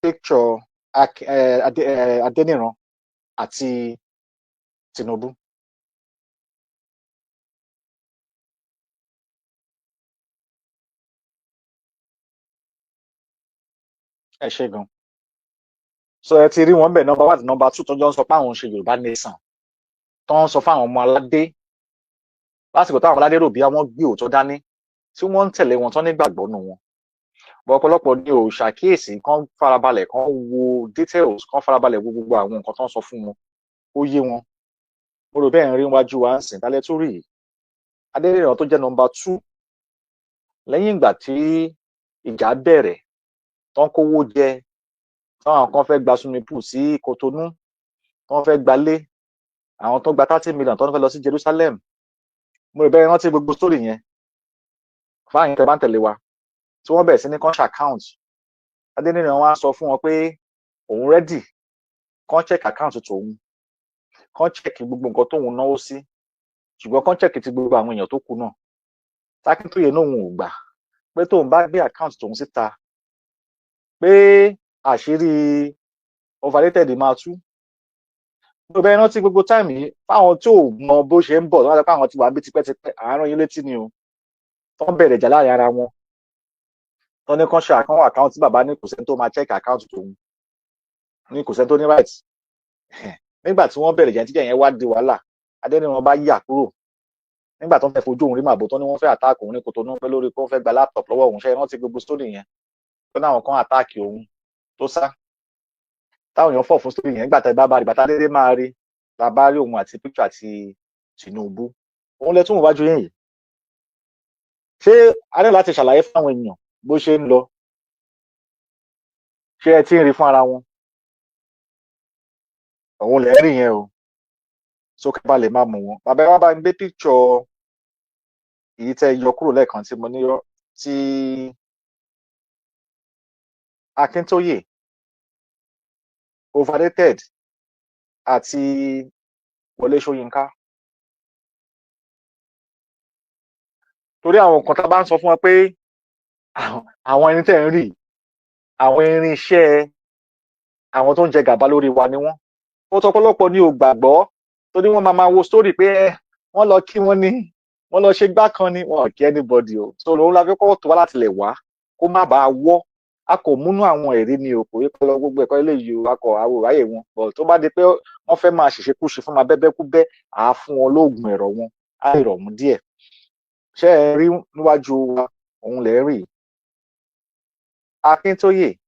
picture Adéníran àti Tinubu. Ẹ ṣé gan. So ẹ ti rí wọn bẹ̀, number one àti number two, tó jọ ń sọ pé àwọn ń ṣe Yorùbá nation, tó ń sọ fáwọn ọmọ aládé lásìkò táwọn aládé rò bí àwọn gbé òótọ́ dání, tí wọ́n ń tẹ̀lé wọn, tán nígbàgbọ́ nù wọn. Bọ̀ ọ̀pọ̀lọpọ̀ ni ò ṣàkíyèsí, kán farabalẹ̀, kán wo details, kán farabalẹ̀ wo gbogbo àwọn nǹkan tó ń sọ fún wọn, ó yé wọn. Mo rò bẹ́ẹ̀ ń rí wájú wa ń sìn tálẹ́ tó rí yìí. Adéníran tó jẹ́ number two, lẹ́yìn ìgbà tí ìjà bẹ̀rẹ̀, tán kówó jẹ, táwọn kan fẹ́ gba swimming pool sí Kotonu, tán fẹ́ gbalé, àwọn tó gba 30 million, tó ń fẹ́ lọ sí Jerusalem. Mo rò bẹ́ẹ̀ rántí gbogbo story yẹn. Fáyín tẹ́ bá ń tẹ̀lé wa, tí wọ́n bẹ̀rẹ̀ sí ní kán ṣe account, Adéníran wá sọ fún wọn pé òun ready kán check account tòun, kán check gbogbo nǹkan tóun náwó sí, ṣùgbọ́n kán check ti gbogbo àwọn èèyàn tó kù náà. Tákíntóyè náà òun ò gbà, pé tóun bá gbé account tòun síta, pé àṣírí Overrated máa tú. Mo bẹ́ẹ̀ rántí gbogbo time yìí. Fáwọn tí ò mọ bó ṣe ń bọ̀, tó wá sọ pé àwọn ti wà bí tipẹ́tipẹ́, àárọ̀ yín létí ni o. Tó ń bẹ̀rẹ̀ ìjà láàrin ara wọn, tó ní kán ṣe account, tí bàbá ní kò sẹ́ni tó máa check account tòun, ní kò sẹ́ni tó ní right. Nígbà tí wọ́n bẹ̀rẹ̀ ìjà, tíjà yẹn wá di wàhálà, Adéníran bá yà kúrò. Nígbà tó ń fẹ́ fojú òun rí màbò, tó ní wọ́n fẹ́ attack òun ní Kòtónú, pé lórí pé wọ́n fẹ́ gba laptop lọ́wọ́ òun. Ṣe rántí gbogbo story yẹn, tó ní àwọn kan attack òun, tó sá, táwọn èèyàn fọ̀ fún story yẹn? Nígbà tá bá rí bàtà dédé máa rí la bá rí òun àti picture àti Tinubu, òun lẹ tún wájú yín yìí. Ṣé a ní láti ṣàlàyé fáwọn èèyàn bó ṣe ń lọ? Ṣé ẹ ti ń rí fún ara wọn? Òun lẹ rí yẹn o. Sókè bá lè máa mú wọn. Bàbá, ẹ wá bá ń gbé picture èyí tẹ́ yọ kúrò lẹ́ẹ̀kan tí mo ní yọ tí Akíntóyè, Overrated àti Wọlé Ṣóyínká, torí àwọn nǹkan tá a bá ń sọ fún wọn pé àwọn ẹni tẹ́ ń rí, àwọn irinṣẹ́ àwọn tó ń jẹ gàba lórí wa ni wọ́n. Ó tọpọlọpọ ní ò gbàgbọ́, torí wọ́n máa máa wo story pé wọ́n lọ kí wọ́n ní wọ́n lọ ṣe gbá kan ní wọn ò kí anybody o. So òun la fi kọ́kọ́ tó wá láti lè wá kó má bàa wọ́. A kò múnú àwọn ẹ̀rí ni o, kò yẹ kó lọ gbogbo ẹ̀kọ́ eléyìí o. A kò àwòráyè wọn bọ̀. Tó bá di pé wọ́n fẹ́ máa ṣèṣekúṣe fún máa bẹ́bẹ́ kú bẹ́, à á fún wọn lóògùn ẹ̀rọ wọn, á lè rọ̀ wọ́n díẹ̀. Ṣé ẹ rí níwájú wa? Òun lè rí Akíntóyè,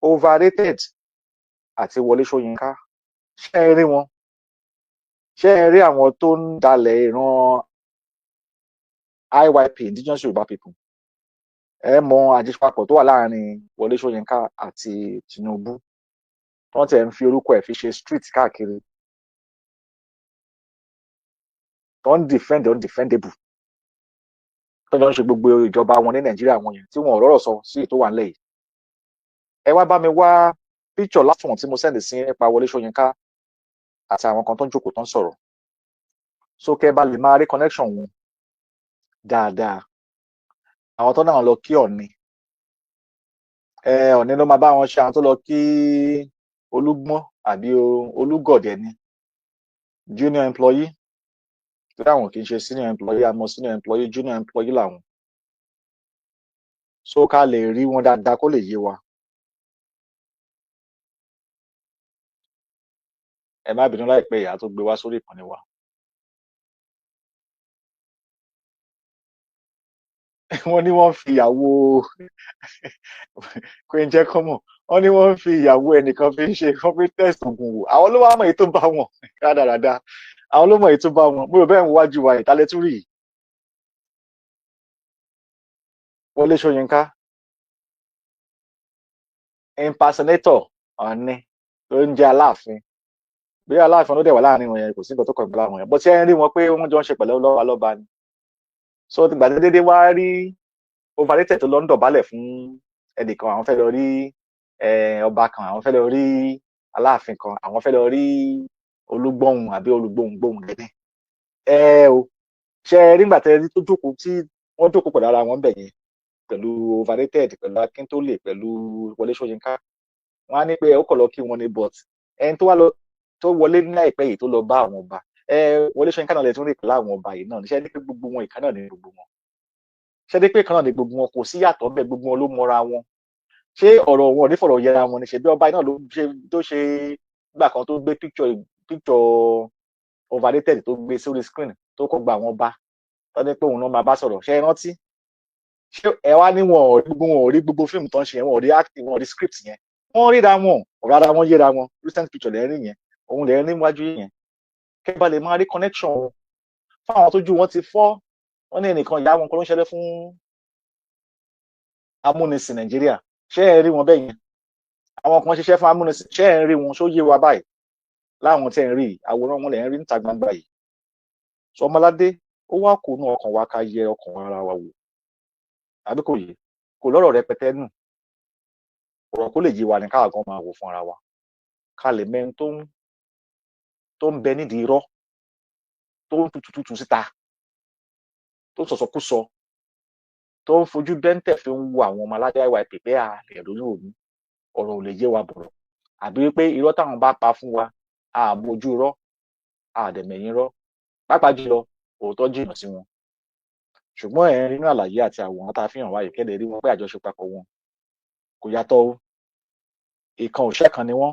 Overrated àti Wọlé Ṣóyínká. Ṣé ẹ rí wọn? Ṣé ẹ rí àwọn tó ń dalẹ̀ ìran IYP, Indigenous Yorùbá People? Ẹ mọ àjẹsípapọ̀ tó wà láàrin Wọlé Ṣóyínká àti Tinubu, wọ́n tẹ̀ ń fi orúkọ ẹ̀ fi ṣe street káàkiri, tó ń defend undefendable, tó ń jọ ń ṣe gbogbo ìjọba wọn ní Nàìjíríà wọn yẹn, tí wọn ò rọ́rọ̀ sọ sí èyí tó wà nílẹ̀ yìí. Ẹ wá bá mi wá picture last one tí mo send sí nípa Wọlé Ṣóyínká àti àwọn kan tó ń jókòó, tó ń sọ̀rọ̀, so kẹ́ bá lè máa rí connection wọn. Dáadáa, àwọn tó náà lọ kí Ọ̀ọ̀ni, Ọ̀ọ̀ni ló máa bá wọn ṣe. Àwọn tó lọ kí Olúgbọ́n àbí Olúgọ̀dẹ̀ ni junior employee, torí àwọn kì í ṣe senior employee. Àmọ́ senior employee, junior employee làwọn, so ká lè rí wọn dáadáa, kó lè yé wa. Ẹ má bínú, láìpẹ́ ìyá tó gbé wá sórí ìkànnì wa. Wọ́n ní wọ́n fi ìyàwó Queen jẹ́ kọ́mọ̀, wọ́n ní wọ́n fi ìyàwó ẹnìkan fi ń ṣe, wọ́n fi test oògùn wò. Àwọn ló wá mọ̀ èyí tó bá wọn rádaràda, àwọn ló mọ̀ èyí tó bá wọn. Mo rò bẹ́ẹ̀ ń wájú wa ìtàlẹ́ tún rí yìí. Wọlé Ṣóyínká impersonator Ọ̀ọ̀ni tó ń jẹ́ Aláàfin, bí Aláàfin ló dẹ̀ wà láàrin wọn yẹn, kò sí nǹkan tó kàn pẹ̀lú àwọn yẹn, bó ti ń rí wọn pé wọ́n jọ ń ṣe pẹ̀lú lọ́ba lọ́ba ni. So tìgbà tí dédé wá rí overrated tó lọ ń dọ̀bálẹ̀ fún ẹnìkan, àwọn fẹ́ lọ rí ọba kan, àwọn fẹ́ lọ rí Aláàfin kan, àwọn fẹ́ lọ rí Olúgbóhùn àbí Olùgbóhùngbóhùn gẹ́gẹ́ ẹ o. Ṣe ẹ rí nígbà tẹ rí tó jókòó, tí wọ́n jókòó pẹ̀lú ara wọn bẹ̀ yẹn, pẹ̀lú overrated, pẹ̀lú Akíntólè, pẹ̀lú Wọlé Ṣóyínká, wọ́n á ní pé ó kọ̀ lọ kí wọn ni. But ẹni tó wá lọ, tó wọlé ní àìpẹ́ yìí, tó lọ bá àwọn ọba, Wọlé Ṣóyínká náà lè tún rí pẹ̀lú àwọn ọba yìí náà. Ṣe ní pé gbogbo wọn ìkan náà ní gbogbo wọn? Ṣe ní pé ìkan náà ní gbogbo wọn? Kò sí yàtọ̀ bẹ́ẹ̀, gbogbo wọn ló mọra wọn. Ṣé ọ̀rọ̀ wọn ò ní fọ̀rọ̀ yẹra wọn ni? Ṣe bí ọba yìí náà ló ṣe tó ṣe gbà kan tó gbé picture overrated tó gbé sórí screen, tó kọ́ gba àwọn ọba tó ní pé òun náà máa bá sọ̀rọ̀? Ṣe é rántí? Ṣé ẹ wá ní wọn ò rí gbogbo, wọn ò rí gbogbo fíìmù tó ń ṣe yẹn, wọn ò rí acting, wọn ò rí script yẹn? Wọ́n ríra wọn, ọ̀rọ̀ ara wọn yéra wọn. Recent picture lẹ́rìn yẹn, òun lẹ́rìn níwájú yẹn, kẹ́ bá lè máa rí connection wọn. Fáwọn tójú wọn ti fọ́, wọn ní ẹnìkan ìyá wọn kan ló ń ṣẹlẹ̀ fún amúnisìn Nàìjíríà. Ṣé ẹ rí wọn bẹ́ẹ̀ yẹn? Àwọn kan ṣiṣẹ́ fún amúnisìn. Ṣé ẹ rí wọn? Ṣó yé wa báyìí? Láwọn tẹ́ ń rí àwòrán wọn lẹ́ ń rí níta gbangba yìí. Sọ ọmọládé, ó wá kó inú ọkàn wa, ká yẹ ọkàn ara wa wò, àbí kò yé? Kò lọ́rọ̀ rẹpẹtẹ nù, ọ̀rọ̀ kó lè yé wa ní káà gan máa wò fún ara wa, ká lè mẹ́ni tó ń bẹ nídìí irọ́, tó ń tutù tutù síta, tó ń sọ̀sọ̀kúsọ, tó ń fojú bẹ́ńtẹ̀ fi ń wo àwọn ọmọ aládé IYP pé a lè ronú òun, ọ̀rọ̀ ò lè yé wa bọ̀rọ̀, àbí pé irọ́ táwọn bá pa fún wa, a mójú irọ́, a dẹ̀ mẹ̀yìn irọ́, pàápàá jùlọ òótọ́ jìnnà sí wọn. Ṣùgbọ́n ẹ̀ ń rí inú àlàyé àti àwòrán tá a fi hàn wáyé, kẹ́lẹ̀ rí wọn pé àjọṣe papọ̀ wọn kò yàtọ̀ o. Ìkan òṣẹ́ kan ni wọ́n,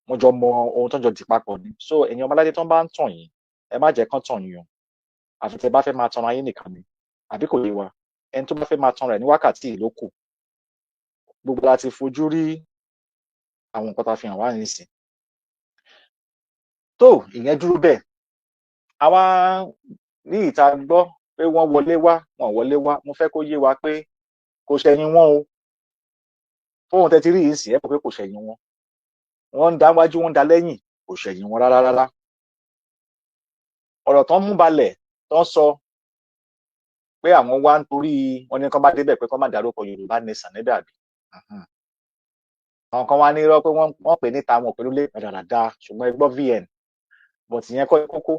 wọ́n jọ mọ ohun tó ń jọ dì papọ̀ ni. So ẹ̀yin ọmọládé tó ń bá ń tàn yín, ẹ má jẹ́ kán tàn yín o, àfi tẹ́ bá fẹ́ máa tanra yín nìkan ni, àbí kò yé wa? Ẹni tó bá fẹ́ máa tanra ẹ̀ ní wákàtí yìí ló kù. Gbogbo la ti fojú rí àwọn nǹkan tá a fi hàn wá nísìn. Tó ìyẹn dúró bẹ́ẹ̀, àwa ní ìta gbọ́ pé wọ́n wọlé wá, wọ́n wọlé wá. Mo fẹ́ kó yé wa pé kò ṣẹ̀yìn wọn o. Fóun tẹ́ ti rí yìí sí, ẹ mọ̀ pé kò ṣẹ̀yìn wọn. Wọ́n ń dá wájú, wọ́n ń dá lẹ́yìn, kò ṣẹ̀yìn wọn rárá rárá. Ọ̀rọ̀ tán mú balẹ̀ tán sọ pé àwọn wá ń torí wọn ní kán bá débẹ̀ pé kán má dárúkọ Yorùbá Nation níbẹ̀, àbí àwọn kan wá ní irọ́ pé wọ́n pè níta, wọn pẹ̀lú lé rádaràda. Ṣùgbọ́n ẹ gbọ́ VN, but ìyẹn kọ́ kókó.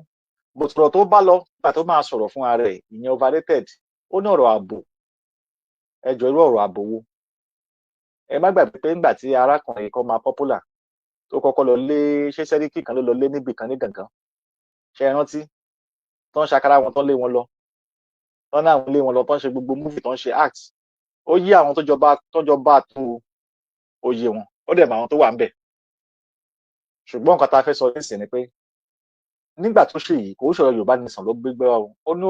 But ọ̀rọ̀ tó bá lọ nígbà tó máa sọ̀rọ̀ fún ara ẹ̀, ìyẹn overrated, ó ní ọ̀rọ̀ ààbò. Ẹ jọ, irú ọ̀rọ̀ ààbò wo? Ẹ má gbàgbé pé nígbà tí arákùnrin kan máa popular, tó kọ́kọ́ lọ lé, ṣé sẹ́ríkì kan ló lọ lé níbì kan ní Gàngán, ṣé ẹ rántí? Tó ń ṣàkárá wọn, tó ń lé wọn lọ, tó ń náà lé wọn lọ, tó ń ṣe gbogbo movie, tó ń ṣe act. Ó yí àwọn tó jọba tó, ó yé wọn, ó dẹ̀ mọ àwọn tó wà ń bẹ̀. Ṣùgbọ́n nǹkan tá a fẹ́ sọ nísìnyí ni pé nígbà tó ṣe yìí, kò ń sọ̀rọ̀ Yorùbá Nation ló gbégbé wa o. Ó ní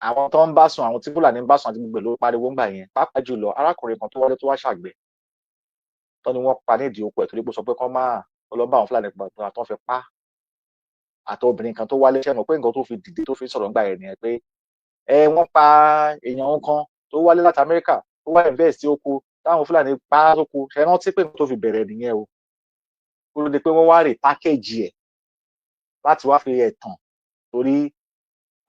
àwọn tó ń bá sùn, àwọn tí Fúlàní ń bá sùn àti gbogbo ẹ̀ ló pariwo ńgbà yẹn, pàápàá jùlọ arákùnrin kan tó wọlé tó wá ṣàgbẹ̀ tó ní wọ́n pa nídìí oko ẹ̀, torí pé ó sọ pé kán máa lọ bá àwọn Fúlàní pa, tó ń fi pa. Àti obìnrin kan tó wálé, ṣẹ́ mọ̀ pé nǹkan tó fi dìde tó fi sọ̀rọ̀ ńgbà yẹn nìyẹn, pé ẹ wọ́n pa èèyàn kan tó wálé láti Amẹ́ríkà, tó wá invest oko, táwọn Fúlàní pa á sóko. Ṣe rántí pé nǹkan tó fi bẹ̀rẹ̀ nìyẹn o? Ó ló di pé wọ́n wá rè pákéjì ẹ̀ láti wá fi ẹ̀tàn, torí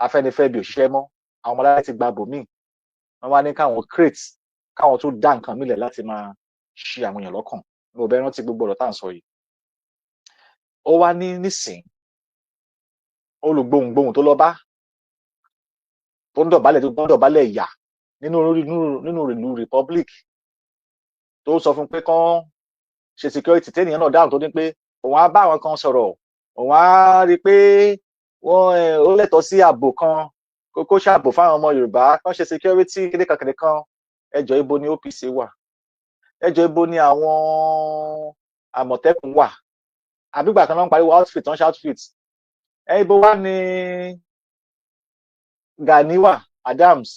Afẹ́nifẹ́re bí òṣìṣẹ́ mọ́, àwọn ọmọláyé ti gba bòmíì, wọ́n wá ní káwọn crate, káwọn tó dá nǹkan mílẹ̀ láti máa ṣi àwọn èèyàn lọ́kàn. Mo bẹ rántí gbogbo ọ̀rọ̀ tá à ń sọ yìí. Ó wá ní nísìn olùgbohùngbohùn tó lọ bá Tó ń dọ̀bálẹ̀, tó ń dọ̀bálẹ̀ ìyà nínú ìlú Republic, tó sọ fún pé kán ṣe security, tẹ́nìyàn náà dáhùn, tó ní pé òun á bá àwọn kan sọ̀rọ̀, òun á rí i pé wọ́n ó lẹ́tọ̀ọ́ sí ààbò kan, kó ṣààbò fáwọn ọmọ Yorùbá, kán ṣe security kékeré kan. Ẹjọ́, ibo ni OPC wà? Ẹjọ́, ibo ni àwọn Àmọ̀tẹ́kùn wà? Àbígbà kan náà ń pariwo outfit, wọ́n ṣe outfit ẹ. Ibo wá ní Gani wà? Adams,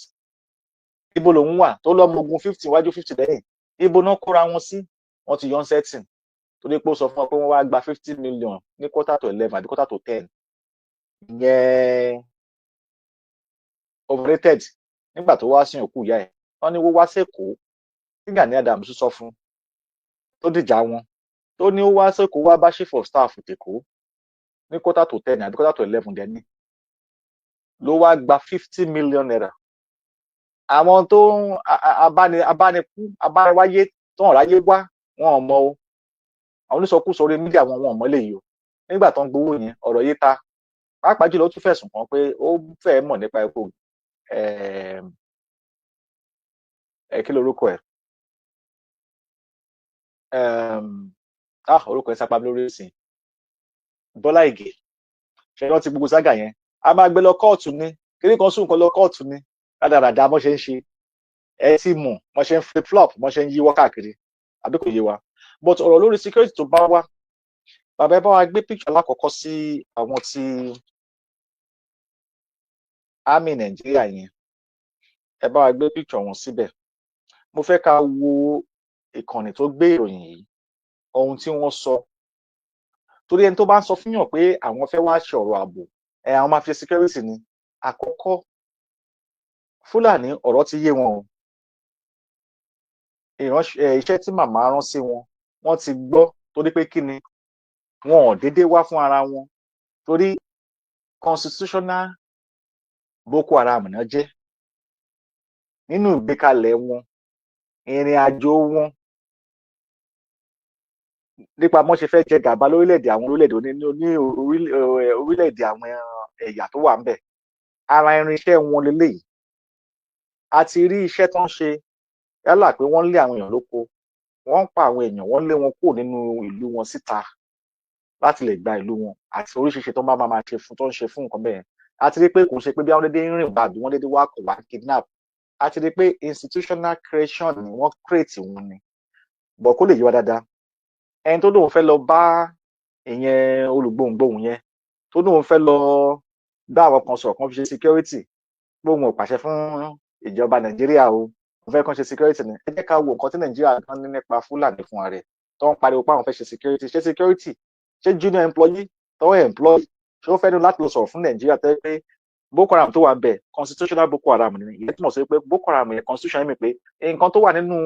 ibo lòun wà tó lọ́mọ ogun 50 wájú, 50 lẹ́yìn? Ibo náà kóra wọn sí? Wọ́n ti yọ ń setting torí pé ó sọ fún wọn pé wọ́n wá gba 50 million ní 10:45 àbí 9:45. Ìyẹn overrated. Nígbà tó wá sí òkú ìyá ẹ̀, wọ́n ní wọ́n wá sẹ́kọ̀ọ́ tí Gani Adams sọ fún tó dìjà wọn, tó ní ó wá sẹ́kọ̀ọ́, wá bá chief of staff tèkó ní 9:45 àbí 10:45 dẹ́ni ló wá gba ₦50 million. Àwọn tó ń abánikú abániwáyé tó ń ráyé wá, wọn ò mọ o. Àwọn onísọkúsọ orí media wọn, wọn ò mọ léyìí o. Nígbà tó ń gbowó yẹn, ọ̀rọ̀ yìí ta pàápàá jùlọ, ó tún fẹ̀sùn kàn pé ó fẹ́ẹ́ mọ̀ nípa ikú ẹ. Kí lorúkọ ẹ? Ah, orúkọ ẹ sápá mi lórí ìsìn. Bọ́lá Ìgè. Ṣe rántí gbogbo saga yẹn? A máa gbé lọ kóòtù ní kíní kan, sún nǹkan lọ kóòtù ní rádaràda. Bó ṣe ń ṣe, ẹ ti mọ̀ bó ṣe ń flip flop, bó ṣe ń yíwọ́ káàkiri, àbí kò yé wa? But ọ̀rọ̀ lórí security tó bá wá, bàbá, ẹ bá wa gbé picture alákọ̀ọ́kọ́ sí àwọn tí army Nàìjíríà yẹn. Ẹ bá wa gbé picture wọn síbẹ̀. Mo fẹ́ ká wo ìkànnì tó gbé ìròyìn yìí, ohun tí wọ́n sọ, torí ẹni tó bá ń sọ fún yàn pé àwọn fẹ́ wá ṣe ọ̀rọ̀ ààbò ẹ, àwọn máa fi security ni. Àkọ́kọ́, Fúlàní, ọ̀rọ̀ ti yé wọn o. Ìránṣẹ́ iṣẹ́ tí màmá rán sí wọn, wọ́n ti gbọ́. Torí pé kí ni? Wọn ò déédéé wá fún ara wọn, torí constitutional Boko Haram náà jẹ́ nínú ìgbékalẹ̀ wọn, ìrìn àjò wọn nípa bọ́n ṣe fẹ́ jẹ gàba lórílẹ̀‐èdè àwọn orílẹ̀-èdè ní orílẹ̀-èdè àwọn ẹ̀yà tó wà ńbẹ̀. Ara irinṣẹ́ wọn leléyìí. A ti rí iṣẹ́ tó ń ṣe, yálà pé wọ́n ń lé àwọn èèyàn lóko, wọ́n ń pa àwọn èèyàn, wọ́n lé wọn kúrò nínú ìlú wọn síta láti lè gba ìlú wọn, àti oríṣiríṣi tó bá máa ṣe fún tó ń ṣe fún nǹkan bẹ́ẹ̀. A ti rí pé kò ṣe pé bí àwọn dédé ń rìn bá àbí wọ́n dédé wá kọ̀ wá kidnap. A ti rí pé institutional creation ni wọ́n create wọn ni bọ̀. Kó lè yé wa dáadáa, ẹni tó lóun fẹ́ lọ bá ìyẹn olùgbohùngbohùn yẹn, tó lóun fẹ́ lọ bá àwọn kan sọ̀rọ̀ kan fi ṣe security, pé òun ò pàṣẹ fún ìjọba Nàìjíríà o, òun fẹ́ kàn ṣe security ni. Ẹ jẹ́ ká wo nǹkan tí Nàìjíríà kan ní nípa Fúlàní fún ara rẹ̀ tó ń pariwo pé àwọn fẹ́ ṣe security. Ṣe security, ṣé junior employee tó ń employ, ṣé ó fẹ́ ní láti lọ sọ̀rọ̀ fún Nàìjíríà tẹ́ pé Boko Haram tó wà ń bẹ̀, constitutional Boko Haram ni? Ìyẹn túmọ̀ sí pé Boko Haram yẹn, constitution yẹn mi pé nǹkan tó wà nínú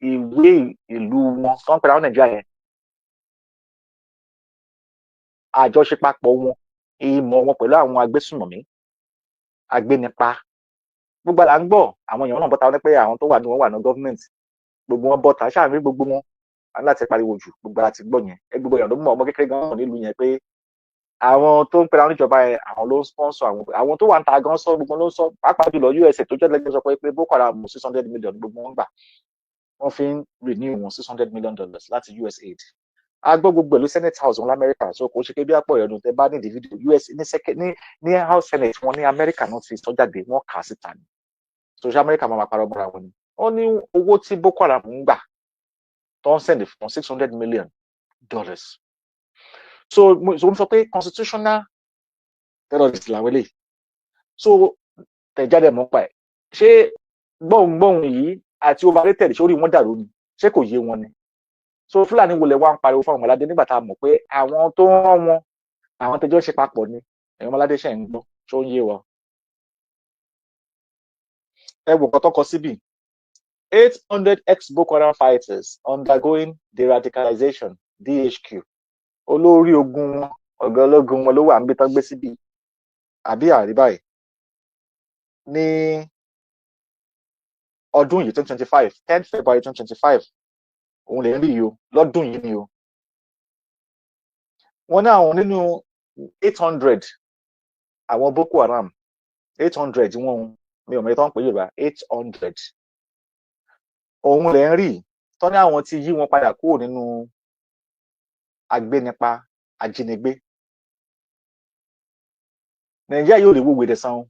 ìwé ìlú wọn tó ń pè láwọn Nàìjíríà yẹn, àjọṣepapọ̀ wọn, ìmọ̀ wọn pẹ̀lú àwọn agbésùnmọ̀mí, agbénipa, gbogbo àlà ń gbọ́. Àwọn èèyàn náà bọ́ta wọn ní pé àwọn tó wà ní wọn wà ní gọ́ọ̀mẹ̀ntì, gbogbo wọn bọ́ta ṣáà rí gbogbo wọn láti pariwo jù. Gbogbo àti gbọ́ yẹn ẹ, gbogbo èèyàn ló mọ̀, ọmọ kékeré gan nílùú yẹn, pé àwọn tó ń pera wọn níjọba yẹn, àwọn ló ń sponsor àwọn tó wà ń ta gan sọ, gbogbo ló ń sọ, pàápàá jùlọ USA tó jẹ́ lẹ́gbẹ̀ẹ́ sọ pé Boko Haram, 600 million gbogbo wọn gbà, wọ́n fi ń renew wọn, $600 million láti USAID. A gbọ́ gbogbo ìlú Senate House wọn lamẹ́ríkà, so kò ṣe pé bí àpò ìyọnu. Tẹ bá ní ìdí fídíò US ní second ní House Senate wọn ní Amẹ́ríkà náà ti sọ jáde, wọ́n kà á síta ni. So ṣé Amẹ́ríkà máa parọ́ mọ́ra wọn ni? Wọ́n ní owó tí Boko Haram ń gbà tó ń send fún, $600 million. So mo sọ pé constitutional terrorist làwọn eléyìí. So tẹ̀jáde mọ́ pa ẹ̀, ṣé gbọ̀ngbọ̀n yìí àti overrated, ṣé orí wọn dàrú ni? Ṣé kò yé wọn ni? So Fúlàní wọlé wá ń pariwo fún àwọn ọmọládé nígbà tá a mọ̀ pé àwọn tó ń rán wọn, àwọn tẹjọ́ ṣe papọ̀ ni? Ẹ̀yin ọmọládé, ṣe ń gbọ́? Ṣó ń yé wa? Ẹ wò nǹkan tó kọ síbì: 800 ex-Boko Haram fighters undergoing deradicalization, DHQ. Olórí ogun wọn, ọ̀gá ológun wọn ló wà níbi tán gbé síbì, àbí àrí báyìí? Ní ọdún yìí, 2025, 10 February 2025, òun lè ń rí yìí o. Lọ́dún yìí ni o. Wọ́n ní àwọn nínú 800 àwọn Boko Haram 800 wọn, mi ò mọ̀ tó ń pè Yorùbá, 800 òun lẹ̀ ń rí tọ́ ní àwọn ti yí wọn padà kúrò nínú agbénipa ajínigbé. Nàìjíríà yóò lè wo wèrè san o,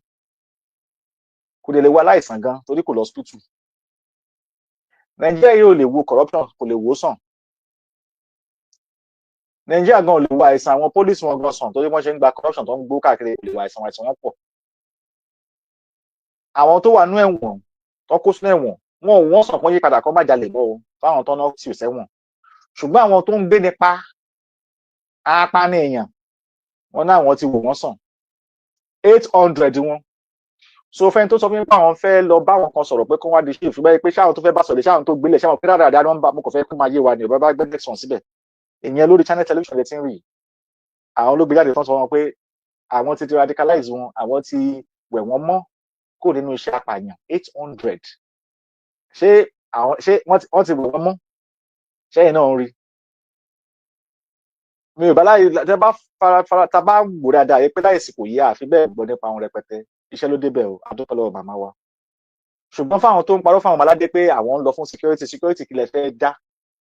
kò lè wo aláìsàn gan torí kò lọ hospital. Nàìjíríà yóò lè wo corruption, kò lè wò sàn. Nàìjíríà gan ò lè wo àìsàn àwọn police wọn gan sàn torí wọ́n ṣe ń gba corruption tó ń gbó káàkiri, kò lè wo àìsàn. Àìsàn wọn pọ̀. Àwọn tó wà nú ẹ̀wọ̀n tó kó sínú ẹ̀wọ̀n, wọn ò wọ́n sàn kán yí padà kán má jalè mọ́ o fáwọn tó náà tì sẹ́wọ̀n. Ṣùgbọ́n àwọn tó ń gbé nípa apànìyàn wọn náà, wọ́n ti wò wọ́n sàn, 800 wọn. So fẹ́ni tó sọ fún mi pé àwọn fẹ́ lọ bá wọn kan sọ̀rọ̀ pé kó wá di chief, ṣùgbọ́n pé ṣáwọn tó fẹ́ bá sọ̀rọ̀, ṣáwọn tó gbélé, ṣáwọn pé rádaràdà ni wọ́n bá, mo kàn fẹ́ kó máa yé wa ni. Ọ̀bá bá gbé next one síbẹ̀, ìyẹn lórí Channel Television lè ti ń rí àwọn ló gbé jáde tán, sọ wọn pé àwọn ti radicalize wọn, àwọn ti wẹ̀ wọ́n mọ́ kó nínú iṣẹ́ apààyàn. 800, ṣé àwọn ṣé wọ́n ti wẹ̀ wọ́n mọ́? Ṣẹ́yìn náà ń rí mi ò bá láyé tẹ bá fara fara tá a bá wò dáadáa yẹ pé láì sìkò yìí àfi bẹ́ẹ̀ gbọ́ nípa àwọn rẹpẹtẹ. Iṣẹ́ ló débẹ̀ o, adúpẹ́ lọ́wọ́ màmá wa. Ṣùgbọ́n fáwọn tó ń parọ́ fáwọn ọmọládé pé àwọn ń lọ fún security, security kí lẹ fẹ́ dá?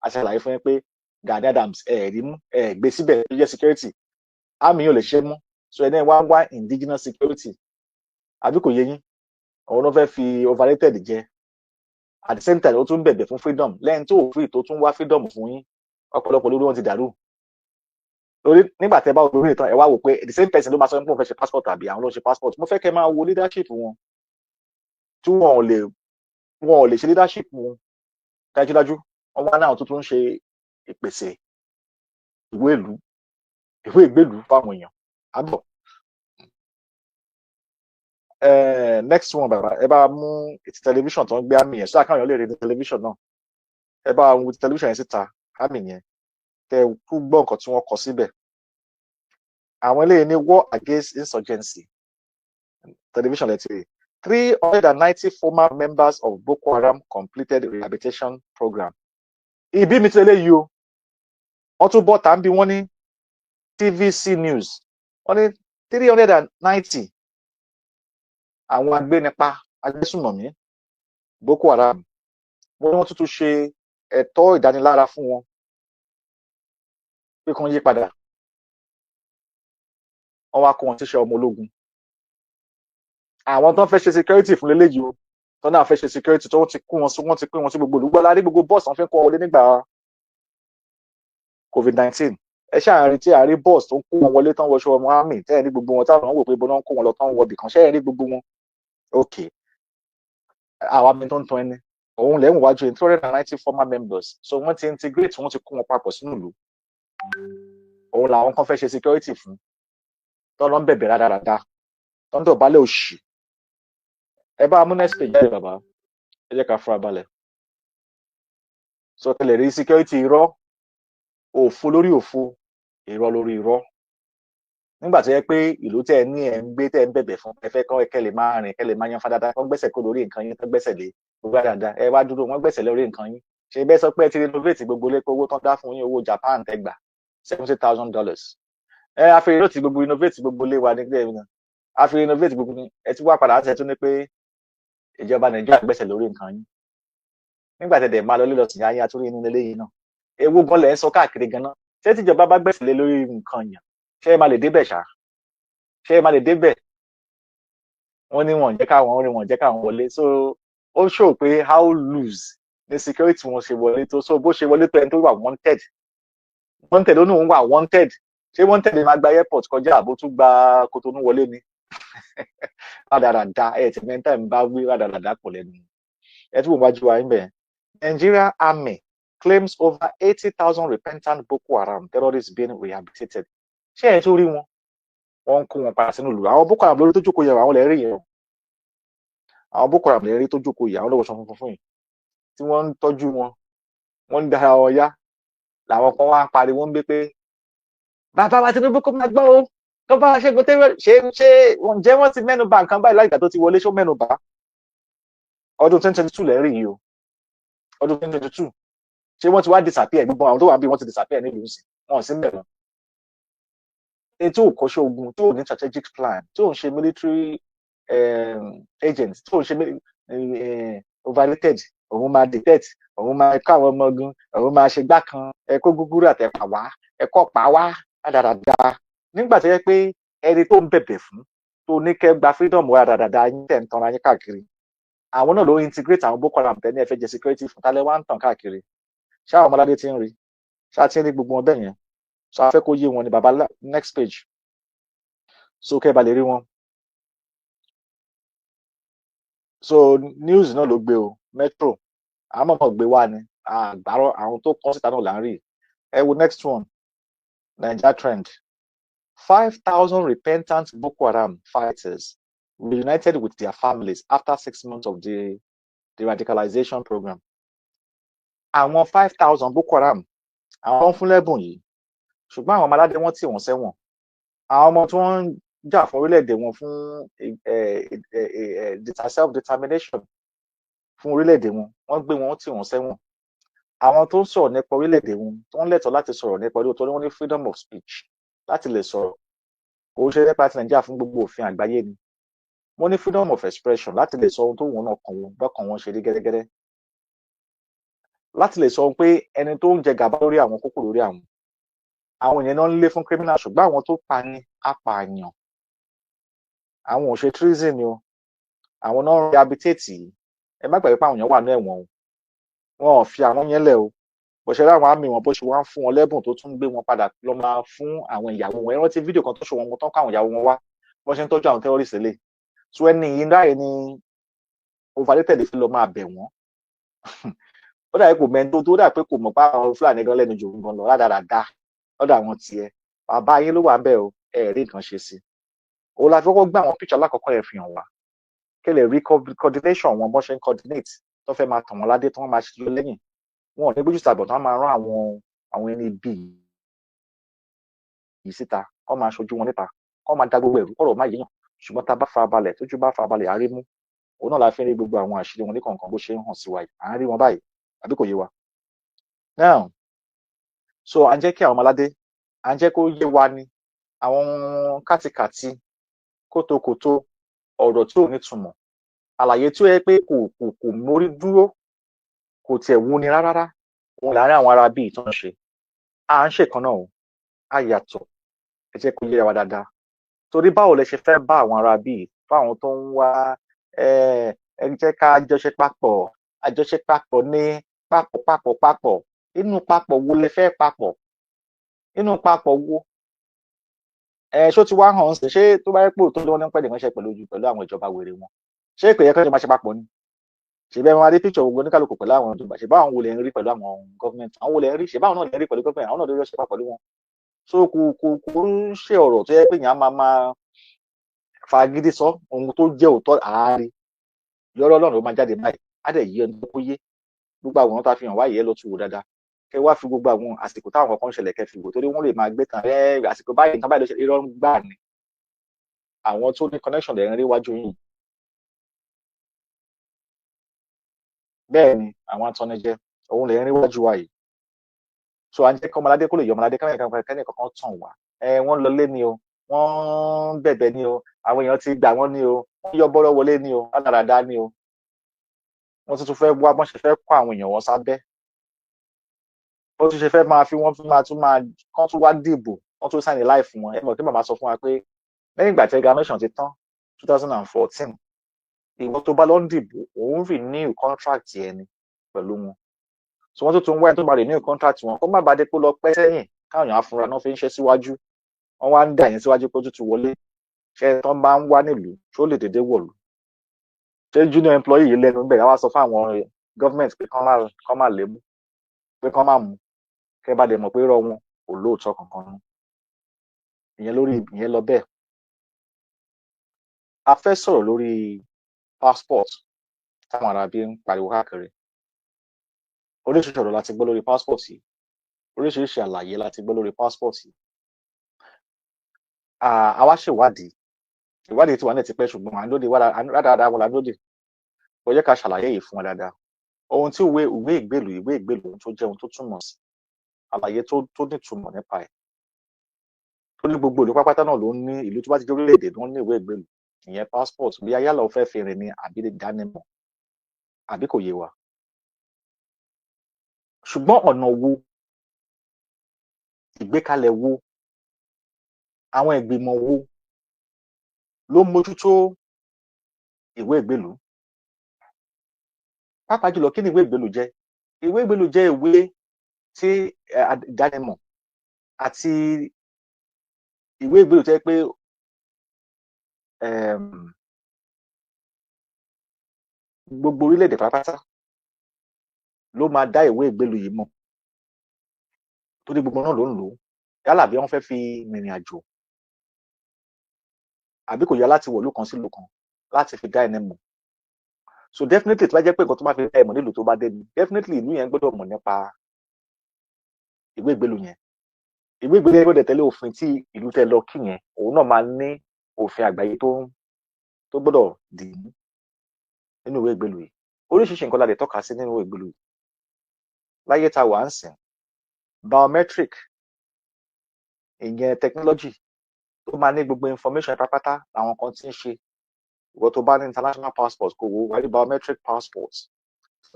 Àṣàlàyé fún yín pé Gani Adams ẹ̀ rí mú ẹ̀ gbé síbẹ̀ tó jẹ́ security, army yóò lè ṣe mú. So ẹ̀ náà wá wá indigenous security, àbí kò yé yín? Òun ló fẹ́ fi overrated jẹ. At the same time, ó tún bẹ̀bẹ̀ fún freedom lẹ́yìn tó free, tó tún wá freedom fún yín. Ọ̀pọ̀lọpọ̀ lórí wọn ti dàrú lórí nígbà tẹ́ bá wo lórí ìtàn, ẹ wá wò pé the same person ló máa sọ pé òun fẹ́ ṣe passport àbí àwọn ló ń ṣe passport. Mo fẹ́ kẹ́ máa wo leadership wọn tí wọn ò lè ṣe leadership wọn dájúdájú. Wọn wá náà tó tún ṣe ìpèsè ìwé ìlú, ìwé ìgbélú fáwọn èèyàn àbọ̀. Next one, bàbá, ẹ bá mú ètò tẹlifíṣàn tó ń gbé army yẹn sọ àkàwọn èèyàn lè rí ní tẹlifíṣàn náà. Ẹ bá wo tẹlifíṣàn yẹn síta, army yẹn, kẹ kú gbọ́ nǹkan tí wọ́n kọ síbẹ̀. Àwọn eléyìí ní war against insurgency. Tẹlifíṣàn lẹ́tì rí. 390 former members of Boko Haram completed rehabilitation program. Ìbí mi ti eléyìí o, wọ́n tún bọ́ tàbí wọ́n ní TVC News, wọ́n ní 390 àwọn agbénipa agbésùnmọ̀mí Boko Haram, wọ́n ní wọ́n tún tún ṣe ẹ̀tọ́ ìdánilára fún wọn pé kí wọ́n yí padà. Wọ́n wá kó wọn síṣẹ́ ọmọ ológun. Àwọn tó ń fẹ́ ṣe security fún lélẹ́yìí o, tó náà fẹ́ ṣe security, tó ti kó wọn sí, wọ́n ti pín wọn sí gbogbo olùgbọ́lá ní gbogbo bọ́ọ̀sì wọn fi ń kó wọlé nígbà COVID-19. Ẹ ṣáà rí tí àárí bọ́ọ̀sì tó ń kó wọn wọlé tán, wọṣọ ọmọ army tẹ́ẹ̀ ní gbogbo wọn táwọn wò pé ibo náà ń kó wọn lọ tán, wọ bìkan ṣẹ́yìn rí gbogbo wọn. Ok, àwa mi tó ń tan ẹni òun lẹ́wọ̀n wájú yìí, 390 former members. So wọ́n ti integrate, wọ́n ti kó wọn papọ̀ sínú ìlú. Òun làwọn kan fẹ́ ṣe security fún, tọ́lọ́ ń bẹ̀bẹ̀ rádaràda, tọ́ ń dọ̀bálẹ̀ òṣì. Ẹ bá mú next page jáde, bàbá, ẹ jẹ́ ká fura balẹ̀ sọ tẹ́lẹ̀ rí security. Irọ́, òfo lórí òfo, irọ́ lórí irọ́. Nígbà tó yẹ pé ìlú tẹ́ ẹ ní ẹ ń gbé, tẹ́ ẹ ń bẹ̀bẹ̀ fún, ẹ fẹ́ kọ́ kẹ́ lè máa rìn, kẹ́ lè máa yan fadada, kọ́ gbẹ́sẹ̀ kó lórí nǹkan yín tó gbẹ́sẹ̀ lé gbogbo dáadáa, ẹ wá dúró, wọ́n gbẹ́sẹ̀ lórí nǹkan yín. Ṣe bẹ́ẹ̀ sọ pé ẹ ti renovate gbogbo ilé, pé owó tán dá fún yín, owó Japan tẹ́ gbà, $70,000, ẹ a fi renovate gbogbo, renovate gbogbo ilé wa nígbà yẹn, a fi renovate gbogbo ní. Ẹ ti wá padà láti ẹ tún ní pé ìjọba Nàìjíríà gbẹ́sẹ̀ lórí nǹkan yín. Nígbà tẹ́ dẹ̀ máa lọ lílọ sìn ayé àtúrí inú ilé yìí náà, ewu gan lẹ̀ ń sọ káàkiri gan-an. Ṣé tíjọba bá gbẹ́sẹ̀ lé lórí nǹkan yàn, ṣé ẹ máa lè débẹ̀ ṣá? Ṣé ẹ máa lè débẹ̀? Wọ́n ní wọ́n jẹ́ káwọn wọ́n ní wọ́n jẹ́ káwọn wọlé. So ó show pé how loose ní security wọn ṣe wọlé tó. So bó ṣe wọlé tó, ẹni tó wà wanted, wanted, ó ní òun wà wanted. Ṣé wanted máa gba airport kọjá, àbó tún gba Kotonu wọlé ni? Rádaràda ẹ ti mẹ́ta ń bá wí, rádaràda pọ̀ lẹ́nu ẹ tún wọ́n wájú wa níbẹ̀. Nigeria Army claims over 80,000 repentant Boko Haram terrorists being rehabilitated. Ṣé ẹ tún rí wọn? Wọ́n ń kó wọn padà sínú ìlú. Àwọn Boko Haram lórí tó jókòó yẹn, àwọn lè rí yẹn o. Àwọn Boko Haram lè rí tó jókòó yìí, àwọn lọ́wọ́ sọ funfun fún yìí tí wọ́n ń tọ́jú wọn, wọ́n ń dára wọn yá. Làwọn kan wá ń pariwo ń gbé pé bàbá wa Tinubu kó máa gbọ́ o, kó bá wa ṣẹ́gun tẹ́wọ́ ṣe. Ǹjẹ́ wọ́n ti mẹ́nu bà nǹkan báyìí láìgbà tó ti wọlé? Ṣó mẹ́nu bà? Ọdún 2022 lẹ́rìí yìí o, ọdún 2022. Ṣé wọ́n ti wá disappear? Gbogbo àwọn tó wà bí wọ́n ti disappear nílùú sí, wọn ò sí mẹ́rin. Ẹni tí ò kọ́ṣẹ́ ogun, tí ò ní strategic plan, tí ò ń ṣe military agent tó ń ṣe overrated. Òun máa detect, òun máa kọ́ àwọn ọmọ ogun, òun máa ṣe gbá kan, ẹ kó gúgúrú àtẹ̀pà wá, ẹ kọ́ pa wá dáadáa. Nígbà tó yẹ pé ẹni tó ń bẹ̀bẹ̀ fún, tó ní kẹ́ gba freedom wa dáadáa, yín tẹ̀ ń tanra yín káàkiri, àwọn náà ló integrate àwọn Boko Haram tẹ́ ní ẹ fẹ́ jẹ security fún. Tálẹ́ wá ń tàn káàkiri? Ṣé àwọn ọmọládé ti ń rí? Ṣáà ti ń rí gbogbo wọn bẹ́ẹ̀ yẹn? So a fẹ́ kó yé wọn ni, bàbá. Next page, so kẹ́ ẹ bá lè rí wọn. So news náà ló gbé o, Metro. Àwọn mọ̀mọ́ gbé wá ni àgbárọ̀, àwọn tó kọ́ síta náà là ń rí. Ẹ wo next one, Naija Trend: 5,000 repentant Boko Haram fighters reunited with their families after 6 months of the radicalization program. Àwọn 5,000 Boko Haram, àwọn tó ń fún lẹ́bùn yìí, ṣùgbọ́n àwọn ọmọ aládé, wọ́n tì wọ́n sẹ́wọ̀n. Àwọn ọmọ tí wọ́n ń jà fún orílẹ̀-èdè wọn, fún self determination fún orílẹ̀-èdè wọn, wọ́n gbé wọn, tì wọ́n sẹ́wọ̀n. Àwọn tó ń sọ̀rọ̀ nípa orílẹ̀-èdè wọn, tó ń lẹ́tọ̀ọ́ láti sọ̀rọ̀ nípa orílẹ̀, torí wọ́n ní freedom of speech láti lè sọ̀rọ̀, kò ń ṣe nípa ti Nàìjíríà, fún gbogbo òfin àgbáyé ni. Wọ́n ní freedom of expression láti lè sọ ohun tó wù náà kàn wọ́n bákan, wọn ṣe rí gẹ́gẹ́rẹ́ láti lè sọ pé ẹni tó ń jẹ gàba lórí àwọn kókò lórí àwọn èèyàn náà ń lé fún criminal. Ṣùgbọ́n àwọn tó pa ní apààyàn, àwọn ò ṣe treason ni o. Àwọn náà ń rehabilitate yìí. Ẹ má gbàgbé pé àwọn èèyàn wà ní ẹ̀wọ̀n o. Wọn ò fi àwọn yẹn lẹ̀ o. Bó ṣe rí àwọn àmì wọn, bó ṣe wá ń fún wọn lẹ́bùn, tó tún gbé wọn padà lọ máa fún àwọn ìyàwó wọn. Ẹ rántí fídíò kan tó ṣe wọn tán, káwọn ìyàwó wọn wá, bó ṣe ń tọ́jú àwọn terrorist lè so ẹni yìí láàyè ní overrated fi lọ máa bẹ̀ wọ́n. Ó dàbí kò mẹ́ni tó dàbí pé kò mọ̀ pé àwọn Fúlàní gan lẹ́nu jù gan lọ rádaràda lọ́dọ̀ àwọn tiẹ̀. Bàbá yín ló wà ń bẹ̀ o. Ẹ rí nǹkan ṣe sí òun la fi kọ́kọ́ gbé àwọn picture alákọ̀ọ́kọ́ yẹn fi hàn wá, kí lè rí coordination wọn, bọ́n ṣe ń coordinate tó fẹ́ máa tàn wọ́n ládé, tó wọ́n máa ṣe lẹ́yìn wọn ò ní gbójú tàbọ̀, tó wọ́n máa rán àwọn ẹni bíi yìí síta, kọ́ máa ṣojú wọn níta, kọ́ máa da gbogbo ẹ̀rú kọ̀rọ̀ má yéèyàn. Ṣùgbọ́n tá a bá farabalẹ̀, tójú bá farabalẹ̀, á rí mú. Òun náà la fi ń rí gbogbo àwọn àṣírí wọn ní kọ̀ọ̀kan bó ṣe ń hàn sí wa yìí. À ń rí wọn báyìí, àbí kò yé wa now? So à ń jẹ́ kí àwọn ọmọládé, à ń jẹ́ kó yé wa ni àwọn kátikàti, kótókótó, ọ̀rọ̀ tí ò nítumọ̀, àlàyé tí ó yẹ pé kò mórí dúró, kò tiẹ̀ wúni rárá, òun láàárín àwọn ará bíi tó ń ṣe. À ń ṣèkan náà o, á yàtọ̀. Ẹ jẹ́ kó yé wa dáadáa, torí báwo lẹ ṣe fẹ́ bá àwọn ará bíi, fáwọn tó ń wá, ẹ jẹ́ ká jọṣe papọ̀, àjọṣe papọ̀ ní papọ̀ papọ̀ papọ̀. Inú papọ̀ wo lẹ fẹ́ papọ̀? Inú papọ̀ wo? Ẹ ṣó ti wá hàn sí? Ṣé tó bá yẹ pé òótọ́ ló ní pẹ́ nìkan ṣe pẹ̀lú ojú pẹ̀lú àwọn ìjọba wèrè wọn, ṣé kò yẹ kí wọ́n máa ṣe papọ̀ ni? Ṣe bẹ́ẹ̀ máa rí picture gbogbo oníkàlùkù pẹ̀lú àwọn ìjọba? Ṣe báwọn wo lè ń rí pẹ̀lú àwọn government? Àwọn wo lè ń rí? Ṣe báwọn náà lè ń rí pẹ̀lú government? Àwọn náà lè rí ṣe pẹ̀lú wọn. So kò ń ṣe ọ̀rọ̀ tó yẹ pé èèyàn máa máa fagídí sọ ohun tó jẹ́ òótọ́. Àárí yọ̀rọ̀ Ọlọ́run ló máa jáde báyìí, á dẹ̀ yí ẹni tó yé. Gbogbo àwòrán tá a fi hàn wáyé, ẹ lọ tún wò dáadáa, kẹ wá fi gbogbo àwọn àsìkò táwọn kan ṣẹlẹ̀, kẹ fi wò, torí wọ́n lè máa gbé tàn ẹ àsìkò báyìí, nǹkan báyìí ló ṣe. Irọ́ gbà ní àwọn tó ní connection lè ń rí wájú yìí. Bẹ́ẹ̀ ni àwọn atọ́nijẹ, òun lè ń rí wájú wa yìí. So à ń jẹ́ kí ọmọládé kó lè yọ ọmọládé kẹ́ni kankan tàn wá. Ẹ wọ́n lọ lé ni o, wọ́n bẹ̀bẹ̀ ni o, àwọn èèyàn ti gbà wọ́n ni o, wọ́n yọ bọ́rọ̀ wọlé ni o, rádaràda ni o. Wọ́n tuntun fẹ́ wá bọ́n ṣe fẹ́ kó àwọn èèyàn wọn sábẹ́, bó tún ṣe fẹ́ máa fi wọ́n máa tún máa kán tún wá dìbò, wọ́n tún sign life fún wọn. Ẹ mọ̀ kí màmá sọ fún wa pé lẹ́yìn ìgbà tí amalgamation ti tán, 2014, ìwọ tó bá lọ ń dìbò, òun renew contract yẹn ni pẹ̀lú wọn. So wọ́n tún tún wá ẹni tó máa renew contract wọn, kó má bàa dé pé lọ pẹ́ sẹ́yìn, káwọn èèyàn afúnra náà fi ń ṣe síwájú. Wọ́n wá ń dà yín síwájú pé ó tún wọlé. Ṣé tán bá ń wá nílùú, ṣó lè dédé wọ̀lú? Ṣé junior employee yìí lẹ́nu bẹ́ẹ̀ wá sọ fún àwọn government pé kán má lè mú, pé kán má mú? Kẹ́ bá lè mọ̀ pé irọ́ wọn kò lóòótọ́ kankan nú. Ìyẹn lórí ìyẹn lọ bẹ́ẹ̀. A fẹ́ sọ̀rọ̀ lórí passport táwọn aráabí ń pariwo káàkiri. Oríṣiríṣi ọ̀rọ̀ la ti gbọ́ lórí passport yìí, oríṣiríṣi àlàyé la ti gbọ́ lórí passport yìí. A wá ṣèwádìí. Ìwádìí tí wà ní ti pẹ́, ṣùgbọ́n à ń lóde rádaràda wọn là ń lóde. Ó jẹ́ ká ṣàlàyé yìí fún wọn dáadáa, ohun tí ìwé ìgbélú, ohun tó jẹ́, ohun tó túmọ̀ sí, àlàyé tó nítumọ̀ nípa ẹ̀. Tó ní gbogbo ìlú pápátá náà ló ní, ìlú tó bá ti jẹ́ orílẹ̀-èdè ló ń ní ìwé ìgbélú. Ìyẹn passport, bí yálà o fẹ́ fi rìn ni àbí ìdánimọ̀, àbí kò yé wa? Ṣùgbọ́n ọ̀nà wo, ìgbékalẹ̀ wo, àwọn ìgbìmọ̀ wo ló ń mójútó ìwé ìgbélùú? Pàápàá jùlọ, kí ni ìwé ìgbélùú jẹ́? Ìwé ìgbélùú jẹ́ ìwé tí ìdánimọ̀ àti ìwé ìgbélùú tó jẹ́ pé gbogbo orílẹ̀-èdè pátápátá ló máa dá ìwé ìgbélùú yìí mọ̀, torí gbogbo náà ló ń lò ó, yálà bí wọ́n fẹ́ fi rìnrìn àjò àbí kò yẹ, láti wọ̀lú kan sílùú kan, láti fi dá ẹni mọ̀. So definitely, tó bá jẹ́ pé nǹkan tó máa fi dá ẹ mọ̀ nílùú tó bá dé ni, definitely ìlú yẹn gbọ́dọ̀ mọ̀ nípa ìwé ìgbélùú yẹn. Ìwé ìgbélùú yẹn gbọ́dọ̀ tẹ̀lé òfin tí ìlú tẹ́ lọ kí yẹn. Òun náà máa ní òfin àgbáyé tó gbọ́dọ̀ dì í nínú ìwé ìgbélùú yìí. Oríṣiríṣi nǹkan la lè tọ́ka sí nínú ìwé ìgbélùú yìí. Láyé tá wà ń sìn, biometric, ìyẹn technology tó máa ní gbogbo information pátápátá, àwọn kan tí ń ṣe. Ìwọ tó bá ní international passport, kò wò wá rí biometric passport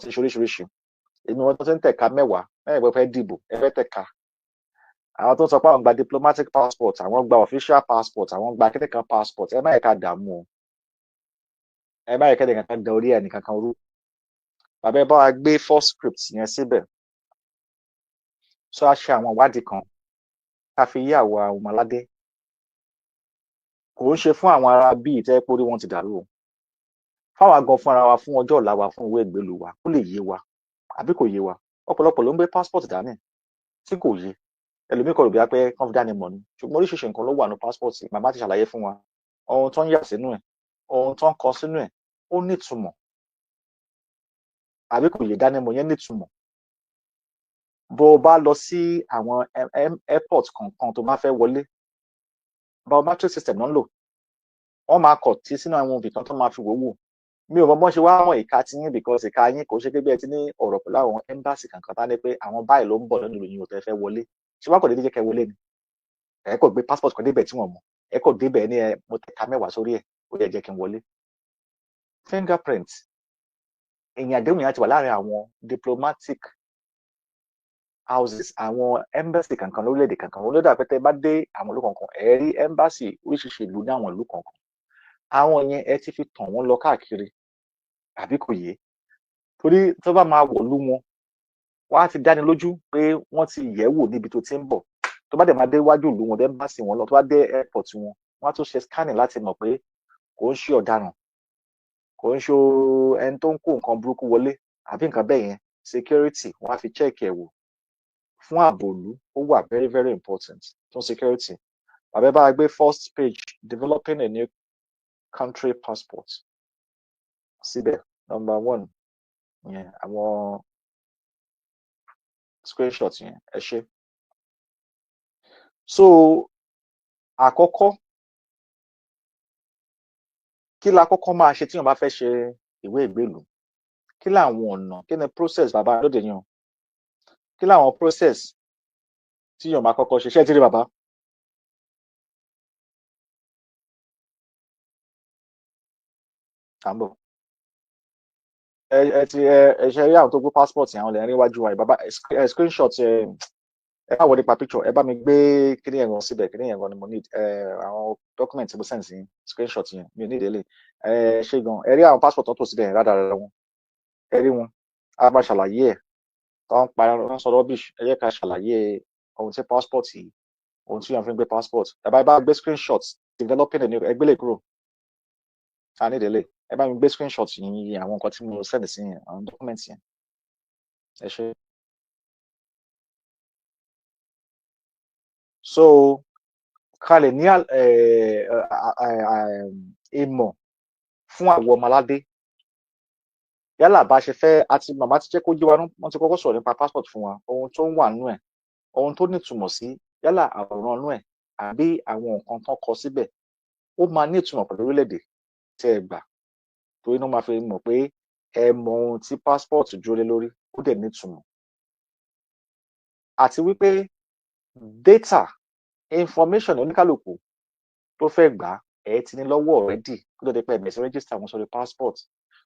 ti ṣe oríṣiríṣi. Èmi wọn tó ti ń tẹ̀ka mẹ́wàá mẹ́rin pé fẹ́ dìbò, ẹ fẹ́ tẹ̀ka. Àwọn tó ń sọ pé àwọn gba diplomatic passport, àwọn gba official passport, àwọn gba kíníkan passport, ẹ má yẹ ká dààmú o. Ẹ má yẹ kẹ́ni kankan da orí ẹnì kankan rú. Bàbá, ẹ bá wa gbé first script yẹn síbẹ̀. So a ṣe àwọn ìwádìí kan ká fi yé àwa ọmọ aládé. Kò ń ṣe fún àwọn ará bíi tẹ́ pé orí wọn ti dàrú o, fáwa gan fúnra wa, fún ọjọ́ ọ̀la wa, fún ìwé ìgbélùú wa, kó lè yé wa, àbí kò yé wa? Ọ̀pọ̀lọpọ̀ ló ń gbé passport dání tí kò yé. Ẹlòmíì kọ̀ rò bí wá pé kán fi dání mọ̀ ni, ṣùgbọ́n oríṣiríṣi nǹkan ló wà ní passport. Màmá ti ṣàlàyé fún wa ohun tó ń yà sínú ẹ̀, ohun tó ń kọ sínú ẹ̀. Ó nítumọ̀, àbí kò yé? Dánimọ̀ yẹn nítumọ̀. Bó o bá lọ sí àwọn airport kọ̀ọ̀kan tó bá fẹ́ wọlé, biometric system náà ń lò. Wọ́n máa kọ̀ tí sínú àwọn ibì kan tó máa fi wò wò. Mi ò mọ bọ́n ṣe wá mọ̀ ìka tí yín, because ìka yín kò ṣe pé bí ẹ ti ní ọ̀rọ̀ pẹ̀lú àwọn embassy kankan tá ní pé àwọn báyìí ló ń bọ̀ lọ́dún yìí ò tẹ́ fẹ́ wọlé. Ṣé wàá kò dédé jẹ́ kẹ́ wọlé ni? Ẹ kò gbé passport kan débẹ̀ tí wọ́n mọ̀, ẹ kò débẹ̀ ní ẹ mo tẹ̀ka 10 sórí ẹ̀, ó yẹ jẹ́ kí n wọlé. Fingerprint ìyẹn, àdéhùn yẹn ti wà láàrin àwọn diplomatic houses, àwọn embassy kankan lórílẹ̀‐èdè kankan. Olódà pẹ́tẹ́ bá dé àwọn ìlú kankan, ẹ rí embassy oríṣiríṣi ìlú ní àwọn ìlú kankan. Àwọn yẹn, ẹ ti fi tàn wọ́n lọ káàkiri, àbí kò yé? Torí tó bá máa wọ̀lú wọn, wọ́n á ti dáni lójú pé wọ́n ti yẹ̀ wò níbi tó ti ń bọ̀. Tó bá dẹ̀ máa dé iwájú ìlú wọn, embassy wọn lọ, tó bá dé airport wọn, wọ́n á tún ṣe scanning láti mọ̀ pé kò ń ṣe ọ̀daràn, kò ń ṣe ẹni tó ń kó nǹkan burúkú wọlé àbí nǹkan bẹ́ẹ̀ yẹn. Security, wọ́n á fi check ẹ̀ wò fún ààbò ìlú. Ó wà very very important fún security. Bàbá, ẹ bá gbé first page, developing a new country passport, síbẹ̀, number one yẹn, àwọn screenshot yẹn, ẹ ṣé. So àkọ́kọ́, kí la kọ́kọ́ máa ṣe tí wọ́n bá fẹ́ ṣe ìwé ìgbélùú? Kí làwọn ọ̀nà? Kí ni process? Bàbá lóde yẹn o, kí làwọn process tí yóò máa kọ́kọ́ ṣe? Ṣé ẹ ti rí, bàbá? À ń bọ̀. Ẹ ti ẹ ṣe rí àwọn tó gbé passport yẹn, àwọn lè rí iwájú wa yìí. Bàbá, ẹ screenshot, ẹ má wọ nípa picture. Ẹ bá mi gbé kíní yẹn gan síbẹ̀. Kíní yẹn gan ni mo need. Ẹ àwọn document tí mo send sí, screenshot yẹn, mi ò need eléyìí. Ẹ ṣe gan. Ẹ rí àwọn passport tó tò síbẹ̀ yẹn rádaràda wọn, ẹ rí wọn. A máa ṣàlàyé ẹ̀ tó ń pa ń sọ rubbish. Ẹ jẹ́ ká ṣàlàyé ohun tí passport yìí, ohun tí wọ́n fi ń gbé passport. Ẹ bá gbé screenshot developing a new, ẹ gbélé kúrò, a ní ìdílé. Ẹ bá mi gbé screenshot yìí, àwọn nǹkan tí mo send sí yẹn, àwọn document yẹn. Ẹ ṣe. So ká lè ní ìmọ̀ fún àwọn ọmọ aládé, yálà bá a ṣe fẹ́ àti màmá ti jẹ́ kó yé wa, wọ́n ti kọ́kọ́ sọ̀rọ̀ nípa passport fún wa, ohun tó ń wà nínú ẹ̀, ohun tó nítumọ̀ sí, yálà àwòrán inú ẹ̀ àbí àwọn nǹkan tán kọ síbẹ̀, ó máa ní ìtumọ̀ pẹ̀lú orílẹ̀-èdè tẹ́ ẹ gbà, torí náà máa fi mọ̀ pé ẹ mọ ohun tí passport dúró lé lórí, ó dẹ̀ nítumọ̀. Àti wípé data information oníkálukú tó fẹ́ gbà á, ẹ ti ní lọ́wọ́ already. Kó tó di pé ẹ bẹ̀rẹ̀ sí register wọn sórí passport.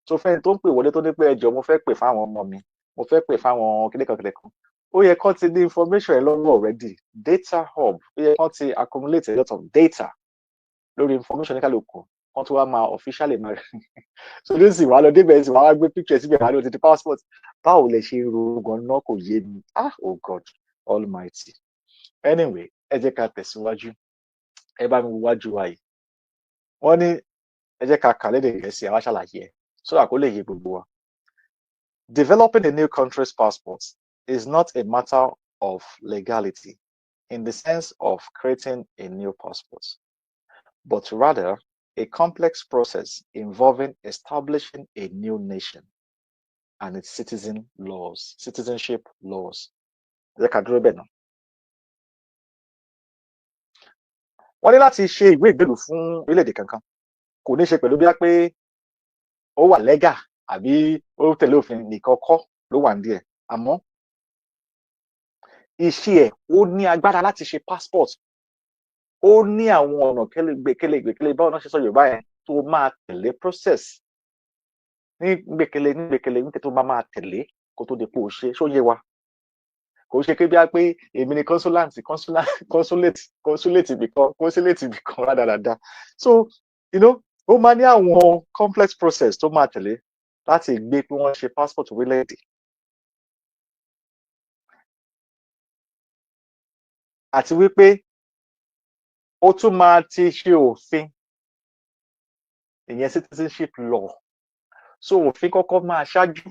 Tó fẹ́ tó ń pè wọlé tó ní pé ẹ jọ̀ọ́, mo fẹ́ pè fáwọn ọmọ mi, mo fẹ́ pè fáwọn kíníkan kíníkan, ó yẹ kán ti ní information ẹ lọ́wọ́ already. Data hub, ó yẹ kán ti accumulate a lot of data lórí information ní kálukú kán tó wá máa officially máa. So ní sì wàá lọ débẹ̀, sì wàá wá gbé picture síbẹ̀, wàá lọ ti di passport. Báwo lẹ ṣe ro gan-an? Kò yé mi. Ah, oh God Almighty. Anyway, ẹ jẹ́ ká tẹ̀síwájú. Ẹ bá mi wo wájú wa yìí. Wọ́n ní ẹ jẹ́ ká kà lédè Gẹ̀ẹ́sì, àwa ṣàlàyé ẹ̀ so that kó lè yé gbogbo wa. Developing a new country's passport is not a matter of legality in the sense of creating a new passport, but rather a complex process involving establishing a new nation and its citizenship laws. Ẹ jẹ́ ká dúró bẹ́ẹ̀ náà. Wọ́n ní láti ṣe ìwé ìgbélú fún orílẹ̀-èdè kankan kò ní ṣe pẹ̀lú bí wá pé ó wà legal àbí ó tẹ̀lé òfin nìkan kọ́ ló wà nídìí ẹ̀, àmọ́ iṣẹ́ ẹ̀, ó ní agbára láti ṣe passport, ó ní àwọn ọ̀nà gbèkélé gbèkélé, báwo náà ṣe sọ Yorùbá yẹn, tó máa tẹ̀lé process ní gbèkélé ní gbèkélé ní tó máa tẹ̀lé kó tó di pé ó ṣe. Ṣó yé wa? Kò ṣe pé bí a pé èmi ni consulant, consulate, consulate ibìkan, consulate ibìkan rádaràda. So ó máa ní àwọn complex process tó máa tẹ̀lé láti gbé pé wọ́n ṣe passport orílẹ̀-èdè, àti wípé ó tún máa ti ṣe òfin, ìyẹn citizenship law. So òfin kọ́kọ́ máa ṣáájú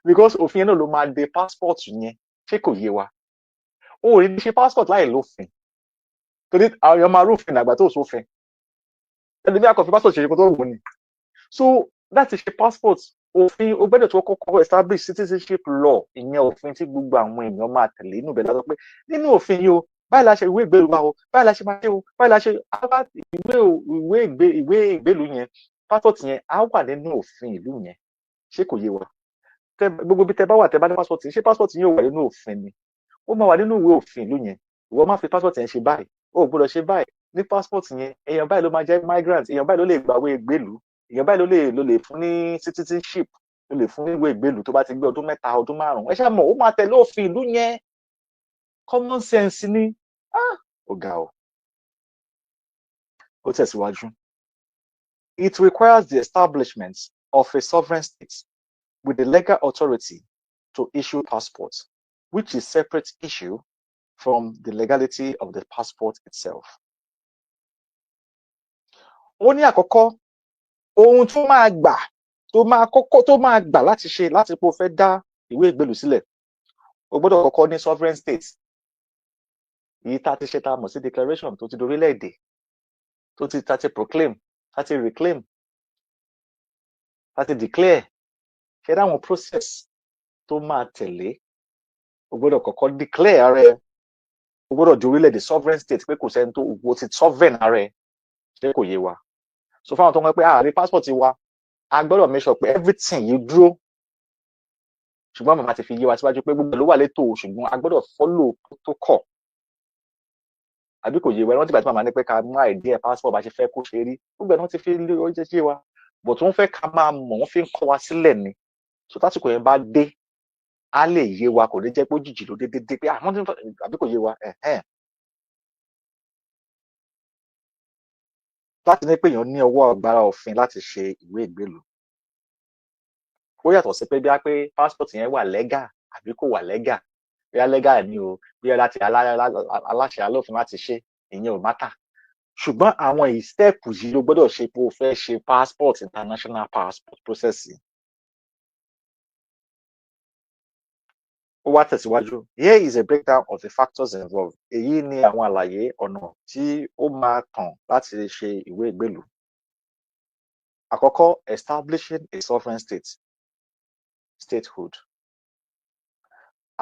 because òfin yẹn náà ló máa de passport yẹn. Ṣé kò yé wa? O ò ní ṣe passport láì lófin, torí àwọn èèyàn máa rúfin àgbà tó sófin ẹni bí akọ̀fin passport ṣe kó tó wù ní. So láti ṣe passport, òfin, o gbọ́dọ̀ tó kọ́kọ́ establish citizenship law, ìyẹn òfin tí gbogbo àwọn èèyàn máa tẹ̀lé inú ibẹ̀ látọ̀ pé nínú òfin yìí o, báyìí la ṣe ìwé ìgbélú wa o, báyìí la ṣe máa ṣe o, báyìí la ṣe ìwé ìgbélú yẹn, passport yẹn á wà nínú òfin ìlú yẹn. Ṣé kò yé wa? Gbogbo ibi tẹ bá wà, tẹ bá ní passport, ṣé passport yẹn ò wà nínú òfin ni? Ó máa wà nínú ìwé òfin ìlú yẹn. Ìwọ má fi passport yẹn ṣe báyìí, o ò gbọ́dọ̀ ṣe báyìí ní passport yẹn. Èèyàn báyìí ló máa jẹ́ migrant, èèyàn báyìí ló lè gbàwé ìgbélú, èèyàn báyìí ló lè fún ní citizenship, ló lè fún ní ìwé ìgbélú tó bá ti gbé ọdún 3, ọdún 5. Ẹ ṣáà mọ̀, ó máa tẹ̀lé òfin ìlú yẹn. Common sense ni. Ah, ó ga o. Ó tẹ̀síwájú. It requires the establishment of a sovereign state with the legal authority to issue passports, which is separate issue from the legality of the passport itself. Ó ní àkọ́kọ́, ohun tó máa gbà, tó máa kọ́kọ́, tó máa gbà láti ṣe, láti pé o fẹ́ dá ìwé ìgbélú sílẹ̀, o gbọ́dọ̀ kọ́kọ́ ní sovereign state, èyí tá a ti ṣe, tá a mọ̀ sí declaration, tó ti di orílẹ̀-èdè, tó ti tá ti proclaim, tá ti reclaim, tá ti declare. Ṣe dáwọn process tó máa tẹ̀lé? O gbọ́dọ̀ kọ́kọ́ declare ara ẹ, o gbọ́dọ̀ di orílẹ̀-èdè, sovereign state, pé kò sẹ́ni tó o ti sovereign ara ẹ. Ṣé kò yé wa? So fáwọn tó ń pẹ́ pé ààrẹ passport wa, a gbọ́dọ̀ make sure pé everything yìí dúró, ṣùgbọ́n màmá ti fi yé wa síwájú pé gbogbo ẹ̀ ló wà létò, ṣùgbọ́n a gbọ́dọ̀ follow protocol. Àbí kò yé wa? Wọ́n ti gbà tí màmá ní pé ká mú idea passport bá ṣe fẹ́ kó ṣe rí, gbogbo ẹ̀ náà ti fi lé oúnjẹ ṣe wa, but wọ́n fẹ́ ká máa mọ̀, wọ́n fi ń kọ́ wa sílẹ̀ ni. So tásìkò yẹn bá dé, á lè yé wa, kò ní jẹ́ pé òjijì ló dé dé dé pé àwọn tí ń fẹ́. Àbí kò yé wa? Ẹ̀hẹ́n. Láti ní pé èèyàn ní ọwọ́ agbára òfin láti ṣe ìwé ìgbélú, ó yàtọ̀ sí pé bí a pé passport yẹn wà legal àbí kò wà legal. Bóyá legal ni o, bóyá láti aláṣẹ alófin láti ṣe, ìyẹn ò matter, ṣùgbọ́n àwọn step yìí ló gbọ́dọ̀ ṣe pé o fẹ́ ṣe passport, international passport process yìí. Ó wá tẹ̀síwájú. Here is a breakdown of the factors involved. Èyí ni àwọn àlàyé ọ̀nà tí ó máa tàn láti ṣe ìwé ìgbélú. Àkọ́kọ́, establishing a sovereign state, statehood.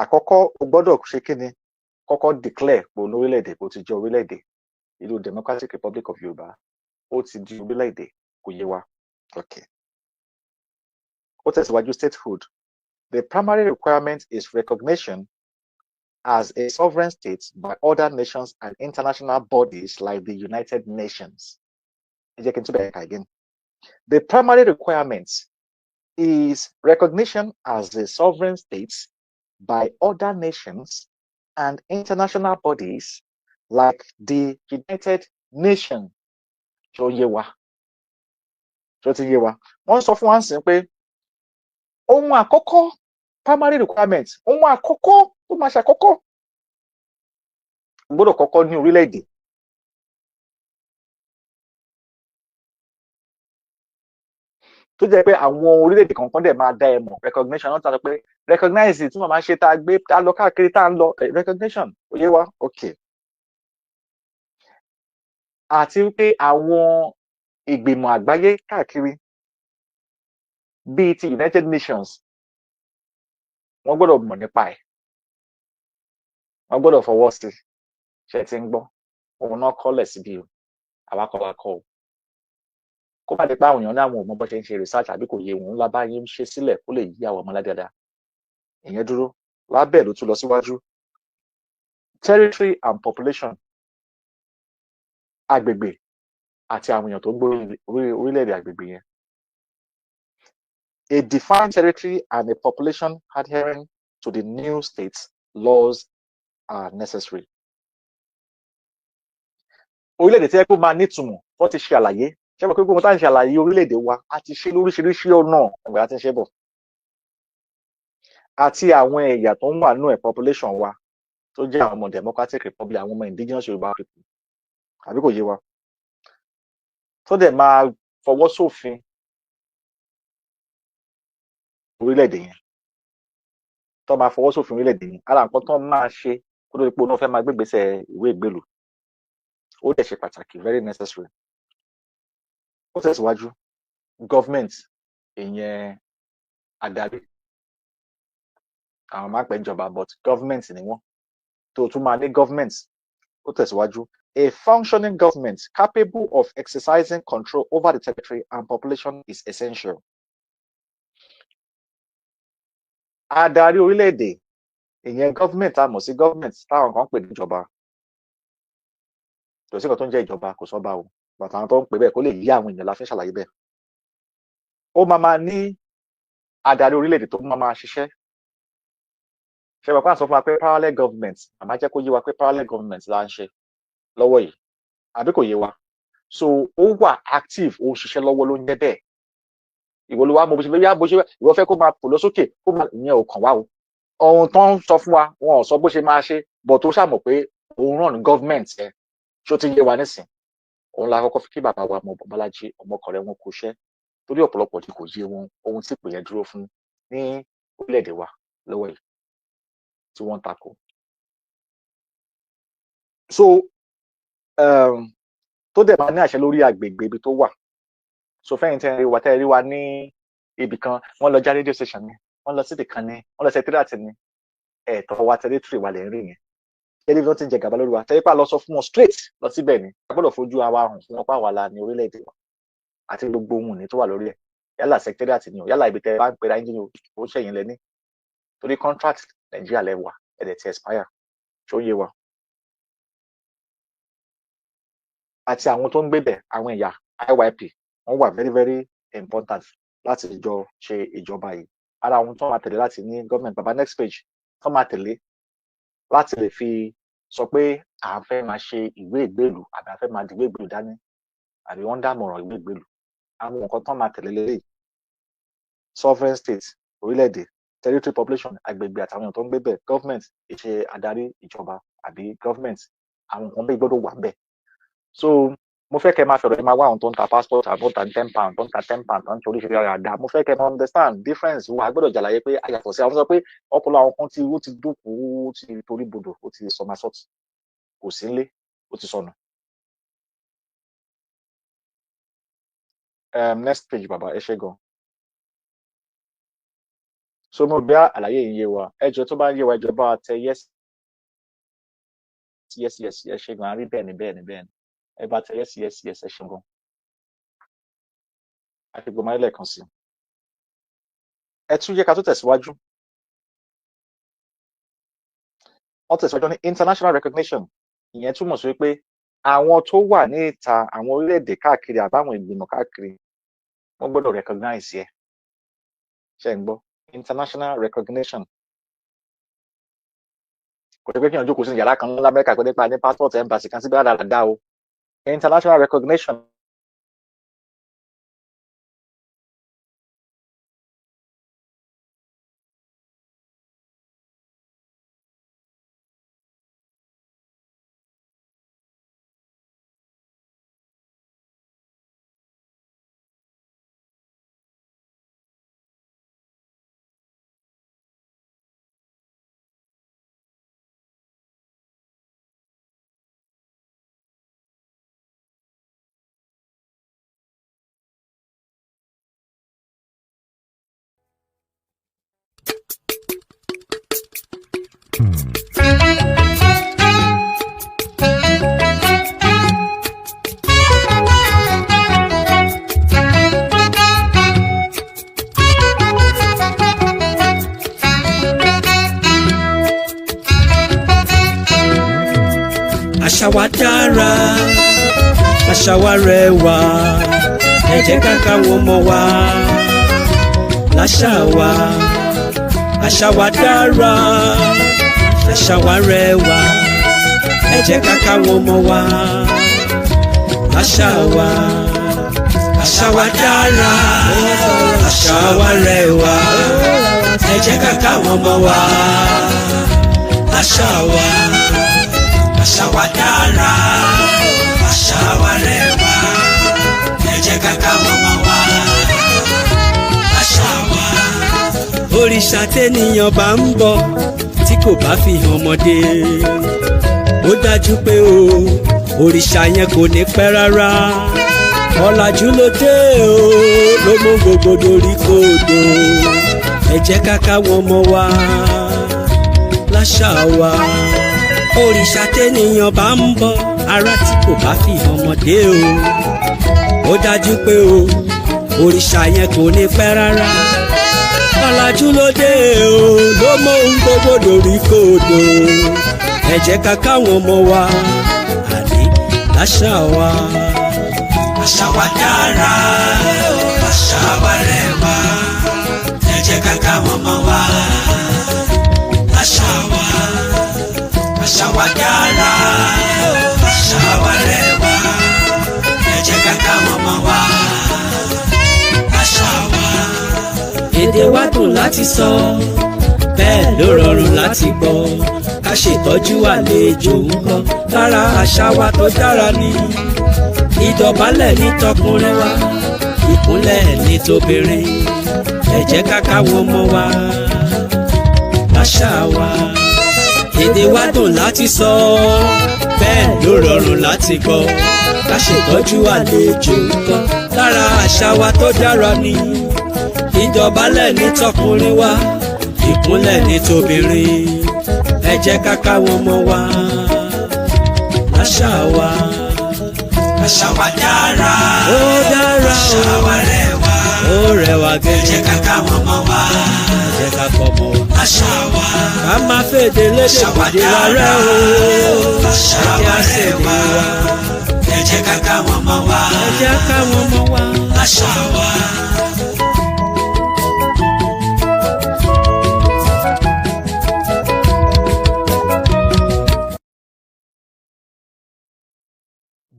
Àkọ́kọ́, o gbọ́dọ̀ ṣe kí ni? Kọ́kọ́ declare pé orílẹ̀-èdè, pé o ti jẹ́ orílẹ̀-èdè. Ìlú Democratic Republic of Yorùbá, ó ti di orílẹ̀-èdè. Kò yé wa? Okay. Ó tẹ̀síwájú. Statehood. The primary requirement is recognition as a sovereign state by other nations and international bodies like the United Nations. Ẹ jẹ́ kí n tún bẹ̀rẹ̀ kà again. The primary requirement is recognition as a sovereign state by other nations and international bodies like the United Nations. Ṣó yé wa? Ṣó ti yé wa? Wọ́n sọ fún wa ń sìn pé ohun àkọ́kọ́, primary requirement, ohun àkọ́kọ́ tó máa ṣe àkọ́kọ́, gbọ́dọ̀ kọ́kọ́ ní orílẹ̀-èdè tó jẹ́ pé àwọn orílẹ̀-èdè kọ̀ọ̀kan dẹ̀ máa dá ẹ mọ̀. Recognition náà ta sọ pé recognize tí màmá ṣe, tá a gbé, tá a lọ káàkiri, tá a ń lọ recognition, ó yé wa? Okay. Àti wípé àwọn ìgbìmọ̀ àgbáyé káàkiri bíi ti United Nations, wọ́n gbọ́dọ̀ mọ̀ nípa ẹ̀, wọ́n gbọ́dọ̀ fọwọ́ sí. Ṣe ti ń gbọ́? Òun náà kọ́lẹ̀ síbi o, àwa kọ́ wa kọ́ o. Kó má di pé àwọn èèyàn ní àwọn ò mọ bó ṣe ń ṣe research àbí kò yé wọn, ńlá bá yín ṣe sílẹ̀ kó lè yí àwọn ọmọ dáadáa. Ìyẹn dúró lábẹ́, ló tún lọ síwájú. Territory and population, agbègbè àti àwọn èèyàn tó ń gbé orílẹ̀-èdè agbègbè yẹn. A defined territory and a population adhering to the new state's laws are necessary. Orílẹ̀-èdè tí ẹ kó máa nítumọ̀, wọ́n ti ṣe àlàyé. Ṣé mo pé gbogbo tá à ń ṣe àlàyé orílẹ̀-èdè wa, a ti ṣe lóríṣiríṣi ọ̀nà ìgbà tí ń ṣe bọ̀, àti àwọn ẹ̀yà tó ń wà nínú ẹ̀, population wa tó jẹ́ àwọn ọmọ Democratic Republic, àwọn ọmọ indigenous Yorùbá people, àbí kò yé wa? Tó dẹ̀ máa fọwọ́ sófin orílẹ̀-èdè yẹn, tó máa fọwọ́ sófin orílẹ̀-èdè yẹn, ara nǹkan tó máa ṣe kó tó di pé òun náà fẹ́ máa gbégbèsè ìwé ìgbélùú, ó dẹ̀ ṣe pàtàkì, very necessary. Ó tẹ̀síwájú. Government, ìyẹn adarí, àwọn máa ń pè ìjọba, but government ni wọ́n tó tún máa ní government. Ó tẹ̀síwájú. A functioning government capable of exercising control over the territory and population is essential. Adarí orílẹ̀-èdè, ìyẹn government, a mọ̀ sí government táwọn kan ń pè níjọba. Kò sí nǹkan tó ń jẹ́ ìjọba, kò sọ́ba o, bàtà àwọn tó ń pè bẹ́ẹ̀, kó lè yí àwọn èèyàn la fi ń ṣàlàyé bẹ́ẹ̀. Ó máa máa ní adarí orílẹ̀-èdè tó máa máa ṣiṣẹ́. Ṣe bàbá sọ fún wa pé parallel government, àmọ́ jẹ́ kó yé wa pé parallel government là ń ṣe lọ́wọ́ yìí, àbí kò yé wa? So ó wà active, ó ń ṣiṣẹ́ lọ́wọ́ ló ń jẹ́ bẹ́ẹ̀. Ìwọ ló wá mọ bó ṣe fẹ́ yá, bó ṣe ìwọ fẹ́ kó máa pò lọ sókè, kó máa, ìyẹn ò kàn wá o. Ohun tó ń sọ fún wa, wọn ò sọ bó ṣe máa ṣe, bọ̀ tó ṣàmọ̀ pé òun ràn ní government yẹn. Ṣó ti yé wa nísìn? Òun la kọ́kọ́ fi kí bàbá wa mọ Bọ́lájí Ọmọkọrẹ, wọn kò ṣẹ́ torí ọ̀pọ̀lọpọ̀ tí kò yé wọn ohun tí ìpè yẹn dúró fún ní orílẹ̀-èdè wa lọ́wọ́ yìí tí wọ́n ń takò. So tó dẹ̀ máa ní àṣẹ lórí agbègbè ibi tó wà. So fẹ́yìn tẹ́ ẹ rí wa, tẹ́ ẹ rí wa ní ibì kan, wọ́n lọ já radio station ni, wọ́n lọ síbì kan ni, wọ́n lọ secretariat ni, ẹ̀tọ́ wa, territory wa lè ń rí yẹn. Tẹ́lẹ̀ bí wọ́n ti ń jẹ gàba lórí wa, tẹ́lẹ̀ pa lọ sọ fún wọn straight lọ síbẹ̀ ni. A gbọ́dọ̀ fojú àwa hàn fún wọn pa àwa la ní orílẹ̀-èdè wa àti gbogbo ohun ìní tó wà lórí ẹ̀, yálà secretariat ni o, yálà ibi tẹ́ ẹ bá ń pera engine o, ó ṣẹ̀yìn lẹ́ní torí contract Nàìjíríà lẹ wà, ẹ̀ dẹ̀ ti expire. Ṣó yé wa? Àti àwọn tó ń gbé bẹ̀, àwọn ẹ̀yà IYP, wọ́n wà very very important láti jọ ṣe ìjọba yìí. Ara àwọn tó máa tẹ̀lé láti ní government, baba, next page, tó máa tẹ̀lé láti lè fi sọ pé à ń fẹ́ máa ṣe ìwé ìgbélùú, àbí à ń fẹ́ máa di ìwé ìgbélùú dání, àbí wọ́n ń dámọ̀ràn ìwé ìgbélùú, àwọn nǹkan tó máa tẹ̀lé lélẹ́yìí: sovereign state, orílẹ̀-èdè; territory, population, agbègbè àtàwọn èèyàn tó ń gbé bẹ̀; government, ìṣe adarí ìjọba àbí government. Àwọn nǹkan bẹ́ẹ̀ gbọ́dọ̀ wà bẹ́ẹ̀. So mo fẹ́ kẹ́ máa fẹ̀rọ̀ ẹ máa wá àwọn tó ń ta passport, àwọn tó ń ta £10, tó ń ta £10, tó ń ṣe oríṣiríṣi àdá. Mo fẹ́ kẹ́ máa understand difference wa. A gbọ́dọ̀ jàlàyé pé a yàtọ̀ sí àwọn tó sọ pé ọpọlọ àwọn kan tí ó ti dúnkù, ó ti torí bodò, ó ti somersault, kò sí nílé, ó ti sọnù. Next page, bàbá, ẹ ṣé gan. So mo bí àlàyé yìí yé wa. Ẹ jọ̀ọ́, tó bá ń yé wa, ẹ jọ̀ọ́ bá wa tẹ yes, yes, yes. Ẹ ṣé gan, a rí bẹ́ẹ̀ ni, bẹ́ẹ̀ ni, bẹ́ẹ̀ ni. Ẹ bá tẹ yes, yes, yes. Ẹ ṣé gan. Àti gbọmọ ilẹ̀ kan sí. Ẹ tún yẹ ká tó tẹ̀síwájú. Wọ́n tẹ̀síwájú ní international recognition. Ìyẹn túmọ̀ sí wípé Àwọn tó wà ní ìta, àwọn orílẹ̀-èdè káàkiri àbáwọn ìgbìmọ̀ káàkiri, wọ́n gbọ́dọ̀ recognize ẹ. Ṣe ń gbọ́? International recognition. Kò sí pé kí n jókòó sínú yàrá kan l'Amẹ́ríkà pé nípa ní passport embassy kan síbi àdàdà o. International recognition. Àṣà wa dára, àṣà wa rẹwà. Ẹ jẹ́ ká káwọn ọmọ wa láṣà wa. Àṣà wa dára, àṣà wa rẹwà. Ẹ jẹ́ ká káwọn ọmọ wa láṣà wa. Àṣà wa dára, àṣà wa rẹwà. Ẹ jẹ́ ká káwọn ọmọ wa láṣà wa. Àṣà wa dára, àṣà wa rẹwà. Ẹ jẹ́ ká káwọn ọmọ wa láṣà wa. Òrìṣà tẹ́nìyàn bá ń bọ̀ tí kò bá fi hàn ọmọdé, ó dájú pé o òrìṣà yẹn kò ní pẹ́ rárá. Ọ̀làjú ló dé o, ló mú gbogbo dorí kodò. Ẹ jẹ́ ká káwọn ọmọ wa láṣà wa. Òrìṣà tẹ́nìyàn bá ń bọ̀, ara tí kò bá fi hàn ọmọdé o, ó dájú pé o òrìṣà yẹn kò ní pẹ́ rárá. Ọ̀làjú ló dé o, ló mọ ohun gbogbo lórí kodò. Ẹ jẹ́ ká káwọn ọmọ wa àní láṣà wa. Àṣà wa dára, àṣà wa rẹwà. Ẹ jẹ́ ká káwọn ọmọ wa láṣà wa. Àṣà wa dára, àṣà wa rẹwà. Ẹ jẹ́ ká káwọn ọmọ wa láṣà wa. Èdè wa dùn láti sọ, bẹ́ẹ̀ ló rọrùn láti gbọ́. Ká ṣètọ́jú àlejò ńkọ́, lára àṣà wa tó dára ni. Ìdọ̀bálẹ̀ ní tọkùnrin wa, ìkúnlẹ̀ ní tóbìnrin. Ẹ jẹ́ ká káwọn ọmọ wa láṣà wa. Èdè wa dùn láti sọ, bẹ́ẹ̀ ló rọrùn láti gbọ́. Ká ṣètọ́jú àlejò ńkọ́, lára àṣà wa tó dára ni. Ìdọ̀bálẹ̀ ní tọkùnrin wa, ìkúnlẹ̀ ní tóbìnrin. Ẹ jẹ́ ká káwọn ọmọ wa láṣà wa. Àṣà wa dára, ó dára, àṣà wa rẹwà, ó rẹwà gẹ́gẹ́. Ẹ jẹ́ ká káwọn ọmọ wa, ẹ jẹ́ ká kọ́ ọmọ wa àṣà wa. Ká má fèdè lédè kòdè wa rẹ o, àṣà wa rẹwà. Ẹ jẹ́ ká káwọn ọmọ wa, ẹ jẹ́ káwọn ọmọ wa àṣà wa.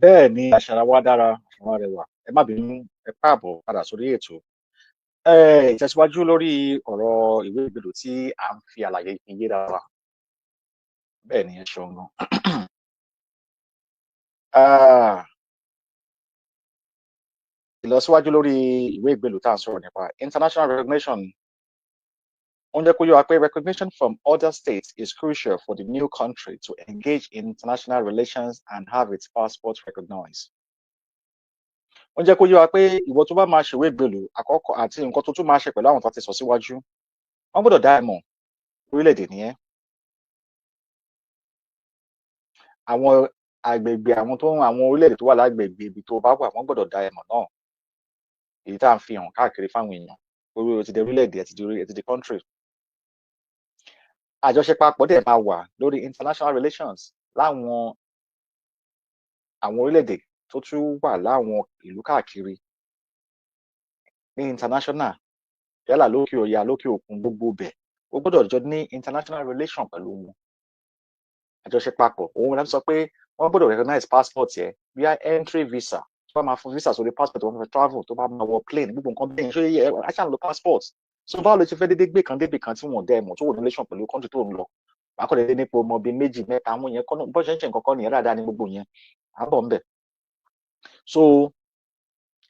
Bẹ́ẹ̀ ni, àṣà wa dára, àṣà wa rẹwà. Ẹ má bínú, ẹ káàbọ̀ padà sórí ètò. Ìtẹ̀síwájú lórí ọ̀rọ̀ ìwé ìgbélú tí à ń fi àlàyé fi yéra wa. Bẹ́ẹ̀ ni, ẹ ṣeun gan. Ìlọsíwájú lórí ìwé ìgbélú tá à ń sọ̀rọ̀ nípa international recognition, ó ń jẹ́ kó yé wa pé recognition from other states is crucial for the new country to engage in international relations and have its passport recognized. Ó ń jẹ́ kó yé wa pé ìwọ tó bá máa ṣèwé ìgbélú àkọ́kọ́ àti nǹkan tó tún máa ṣe pẹ̀lú àwọn tó ti sọ síwájú, wọ́n gbọ́dọ̀ dá ẹ mọ̀, orílẹ̀-èdè nìyẹn. Àwọn agbègbè, àwọn tó ń àwọn orílẹ̀-èdè tó wà lágbègbè ibi tó bá wà, wọ́n gbọ́dọ̀ dá ẹ mọ̀ náà. Èyí tá à ń fi hàn káàkiri fáwọn èèyàn orí o ti di orílẹ̀-èdè, ẹ ti di country. Àjọṣepapọ̀ dẹ̀ máa wà lórí international relations láwọn Àwọn orílẹ̀-èdè tó tún wà láwọn ìlú káàkiri ní international, yálà lókè ọya, lókè òkun, gbogbo bẹ̀, ó gbọ́dọ̀ jọ ní international relation pẹ̀lú wọn, àjọṣe papọ̀. Òun la fi sọ pé wọ́n gbọ́dọ̀ recognize passport yẹn bíi entry visa, tó bá máa fún visa sórí passport, tó bá fẹ́ travel, tó bá máa wọ plane, gbogbo nǹkan bẹ́ẹ̀. Ṣó yẹ ẹ ṣáà ń lo passport? So báwo ló ṣe fẹ́ dédé gbé kan débi kan tí wọ́n dẹ́ mọ̀, tó wò ní relation pẹ̀lú country tó ń lọ? Wàá kọ́ dédé nípo ọmọ bíi méjì, mẹ́ta, àwọn yẹn kọ́nà bó ṣe ń ṣe nǹkan kan nìyẹn dáadáa ní gbogbo yẹn, à ń bọ̀ ńbẹ̀. So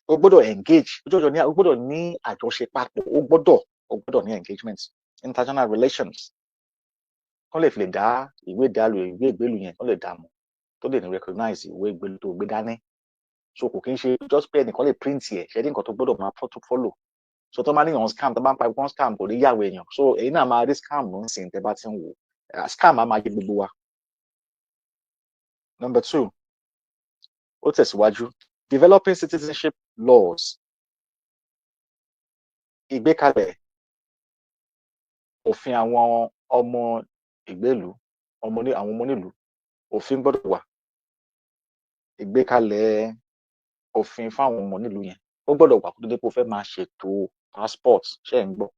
o gbọ́dọ̀ engage, o gbọ́dọ̀ ní àjọṣe papọ̀, o gbọ́dọ̀ ní engagement, international relations, kán lè fi lè dá ìwé ìdálò, ìwé ìgbélú yẹn, kán lè dá mọ̀, tó lè ní recognize ìwé ìgbélú tó gbé dání. So kò kí ń ṣe just pé ẹnìkan lè print ẹ̀ ṣe ní nǹkan tó gbọ́dọ̀ máa follow. So tó máa ní yàn scam, tó bá ń pa wọn scam, kò ní yàwó èèyàn. So èyí náà máa rí scam ń sìn. Tẹ́ bá ti ń wò, scam á máa yé gbogbo wa. Number two, ó tẹ̀síwájú, developing citizenship laws, ìgbékalẹ̀ òfin àwọn ọmọ ìgbélú, ọmọ ní àwọn ọmọ onílùú. Òfin gbọ́dọ̀ wà, ìgbékalẹ̀ òfin fáwọn ọmọ nílùú yẹn, ó gbọ́dọ̀ wà kó tó dé pé o fẹ́ máa ṣètò passport. Ṣé ẹ̀ ń gbọ́?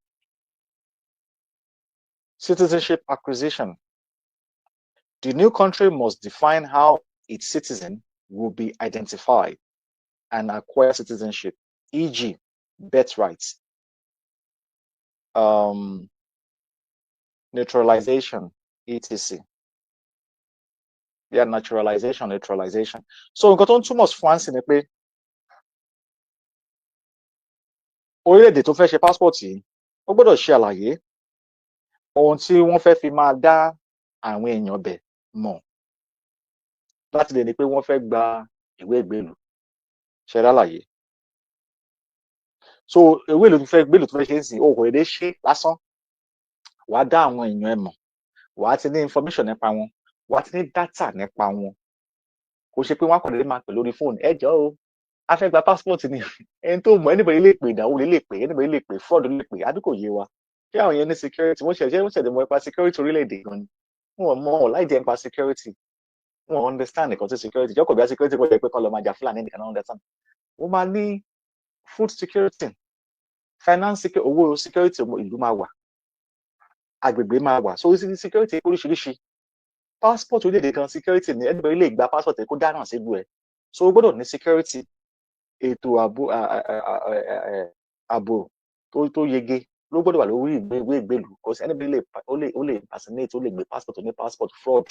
Citizenship acquisition: the new country must define how its citizen will be identified and acquire citizenship, e.g. birthright, naturalization, etc. Yeah, naturalization, naturalization. So nǹkan tó ń túmọ̀ fún wa sí ni pé orílẹ̀-èdè tó fẹ́ ṣe passport yìí, ó gbọ́dọ̀ ṣe àlàyé ohun tí wọ́n fẹ́ fi máa dá àwọn èèyàn bẹ̀ mọ̀ láti lè ní pé wọ́n fẹ́ gba ìwé ìgbélùú. Ṣe lálàyé? So ìwé ìlú tó fẹ́ gbélùú, tó fẹ́ ṣe é sìn, o kò lè ṣe lásán. Wàá dá àwọn èèyàn ẹ mọ̀, wàá ti ní information nípa wọn, wàá ti ní data nípa wọn. Kò ṣe pé wọn kàn lè máa pè lórí fóònù, "Ẹ jọ̀ọ́ o, a fẹ́ gba passport" ni. Ẹni tó mọ̀, anybody lè pè, ìdánwò lè pè, anybody lè pè, fraud lè pè, àbí kò yé wa? Ṣé àwọn yẹn ní security? Wọ́n ṣẹ̀ṣẹ̀ mọ̀ nípa security orílẹ̀-èdè gan ni? Wọ́n mọ̀ ọ́ láì jẹ́ nípa security, wọ́n understand nǹkan tí security jọ́kọ̀ bí i. Security kò jẹ́ pé kọ́ lọ máa jà Fúlàní nìkan náà understand. Wọ́n máa ní food security, finance security, owó security, ìlú máa wà, agbègbè máa wà. So security oríṣiríṣi. Passport orílẹ̀-èdè kan, security ní anybody lè gba passport ẹ̀ kó dáràn sílùú ẹ̀. So o gbọ́dọ̀ ní security, ètò ààbò tó yege ló gbọ́dọ̀ wà lórí ìwé ìgbélú. Kò sí anybody lè ó lè impersonate, ó lè gbé passport ní passport fraud.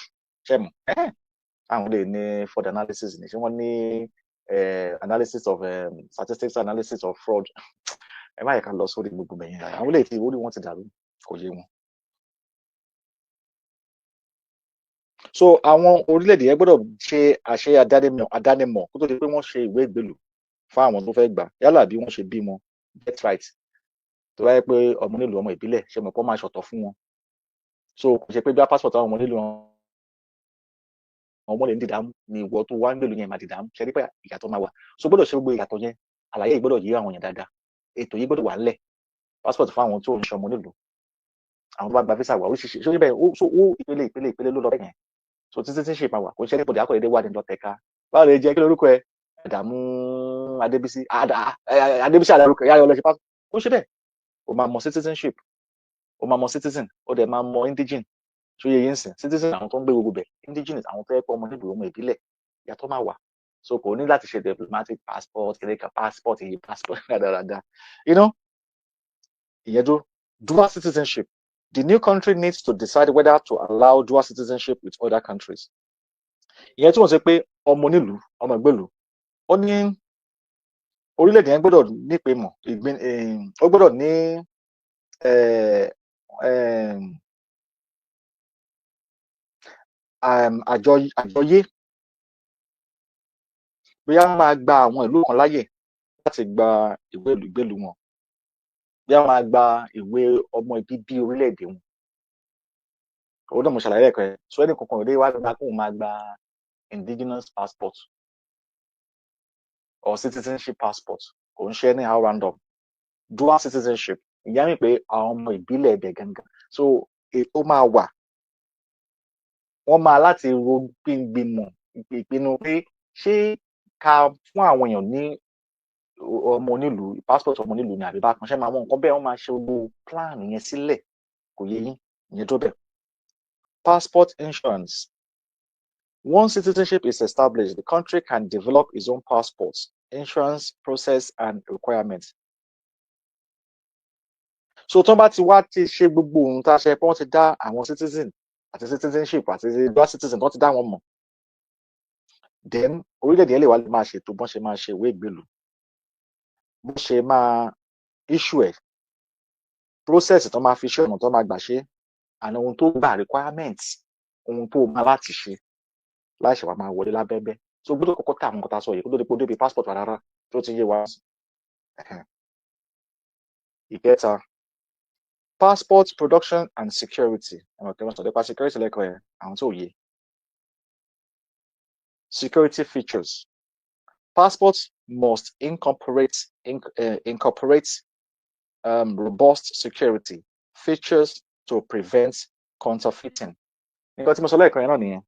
Ṣe mọ̀ àwọn lè ní fraud analysis ní? Ṣé wọ́n ní analysis of statistics, analysis of fraud? Ẹ má yẹ ká lọ sórí gbogbo bẹ̀yẹn. Àwọn lè ti orí wọn ti dàrú, kò yé wọn. So àwọn orílẹ̀-èdè yẹn gbọ́dọ̀ ṣe àṣẹ àdánimọ̀ kó tó di pé wọ́n ṣe ìwé ìgbélú fún àwọn tó fẹ́ gbà, yálà bí wọ́n ṣe bímọ, birthright, tó bá yẹ pé ọmọ nílùú, ọmọ ìbílẹ̀, ṣe mọ̀ pé wọ́n máa ṣọ̀tọ̀ fún wọn. So kò ṣe pé bí passport àwọn ọmọ nílùú, àwọn ọmọ lè ń dìdàmú ni ìwọ tó wá ń gbèlú yẹn máa dìdàmú. Ṣe rí pé ìyàtọ̀ máa wà? So gbọ́dọ̀ ṣe gbogbo ìyàtọ̀ yẹn, àlàyé yìí gbọ́dọ̀ yé àwọn èèyàn dáadáa, ètò yìí gbọ́dọ̀ wà ńlẹ̀. Passport fún àwọn tó ń ṣe ọmọ nílùú, àwọn tó bá gba visa wà oríṣiríṣi. Ṣé bẹ́ẹ̀? Ó so ó ìpele ìpele ìpele ló lọ bẹ́ẹ̀ yẹn. So títí tí ń ṣe máa wà, kò ṣe anybody akọ̀dédé wà ní lọ́tẹ̀ká. Báwo lè jẹ́? Kí lorúkọ ẹ? Àdàmú Adébísí, Adébísí àdàrúkọ yáyọ lọ ṣe passport. Kò ṣe bẹ́ẹ̀. O máa mọ citizenship, o máa mọ citizen, o dẹ̀ máa mọ indigene. Ṣó yẹ yín sìn? Citizen, àwọn tó ń gbé gbogbo bẹ̀; indigene, àwọn tó yẹ pé ọmọ nílùú, ọmọ ìbílẹ̀. Ìyàtọ̀ máa wà. So kò ní láti ṣe diplomatic passport, kìnìkan passport, èyí passport dáradára. Ìyẹn dúró. Dual citizenship: the new country needs to decide whether to allow dual citizenship with other countries. Ìyẹn túmọ̀ sí pé ọmọ onílùú, ọmọ ìgbèlú, ó ní orílẹ̀-èdè yẹn gbọ́dọ̀ nípìnmọ̀ ìgbín, ó gbọ́dọ̀ ní àjọyé bóyá wọ́n máa gba àwọn ìlú kan láyè láti gba ìwé ìgbélùú wọn, bóyá wọ́n máa gba ìwé ọmọ bíbí orílẹ̀-èdè wọn. Òun náà mo ṣàlàyé ẹ̀kọ́ ẹ̀. So ẹnì kankan ò lè wá gba kóun máa gba indigenous passport or citizenship passport. Kò ń ṣe anyhow random. Dual citizenship, ìyá mi pé àwọn ọmọ ìbílẹ̀ ẹ̀bẹ̀ gangan. So ètò máa wà, wọ́n máa láti ro gbìngbìmọ̀ ìpinnu pé Ṣé ká fún àwọn èèyàn ní ọmọ onílùú, passport ọmọ onílùú ni, àbí bákan ṣe máa mọ nǹkan bẹ́ẹ̀? Wọ́n máa ṣe gbogbo plan yẹn sílẹ̀. Kò yé yín? Ìyẹn tó bẹ́ẹ̀. Passport issuance. Once citizenship is established, the country can develop its own passports, issuance process and requirements. So tó bá ti wá ti ṣe gbogbo ohun tá a ṣe pé wọ́n ti dá àwọn citizen àti citizenship àti dual citizen, tó ti dá wọn mọ̀, then orílẹ̀-èdè yẹn lè wá lè máa ṣètò bọ́n ṣe máa ṣe ìwé ìgbélùú, bó ṣe máa issue ẹ̀, process tó máa fi ṣe, ọ̀nà tó máa gbà ṣe, and ohun tó gbà, requirements, ohun tó máa láti ṣe láì ṣe wá máa wọlé lábẹ́bẹ́. So gbọ́dọ̀ kọ́kọ́ tẹ àwọn nǹkan tá a sọ yìí kó tó di pé ó débi passport wa rárá. Tó ti yé wa? Ìkẹta, passport production and security. Àwọn kẹwọn sọ nípa security lẹ́kọ̀ọ́ yẹn, àwọn tó yé. Security features. Passports must incorporate robust security features to prevent counterfeiting. Nǹkan tí mo sọ lẹ́ẹ̀kan yẹn náà nìyẹn.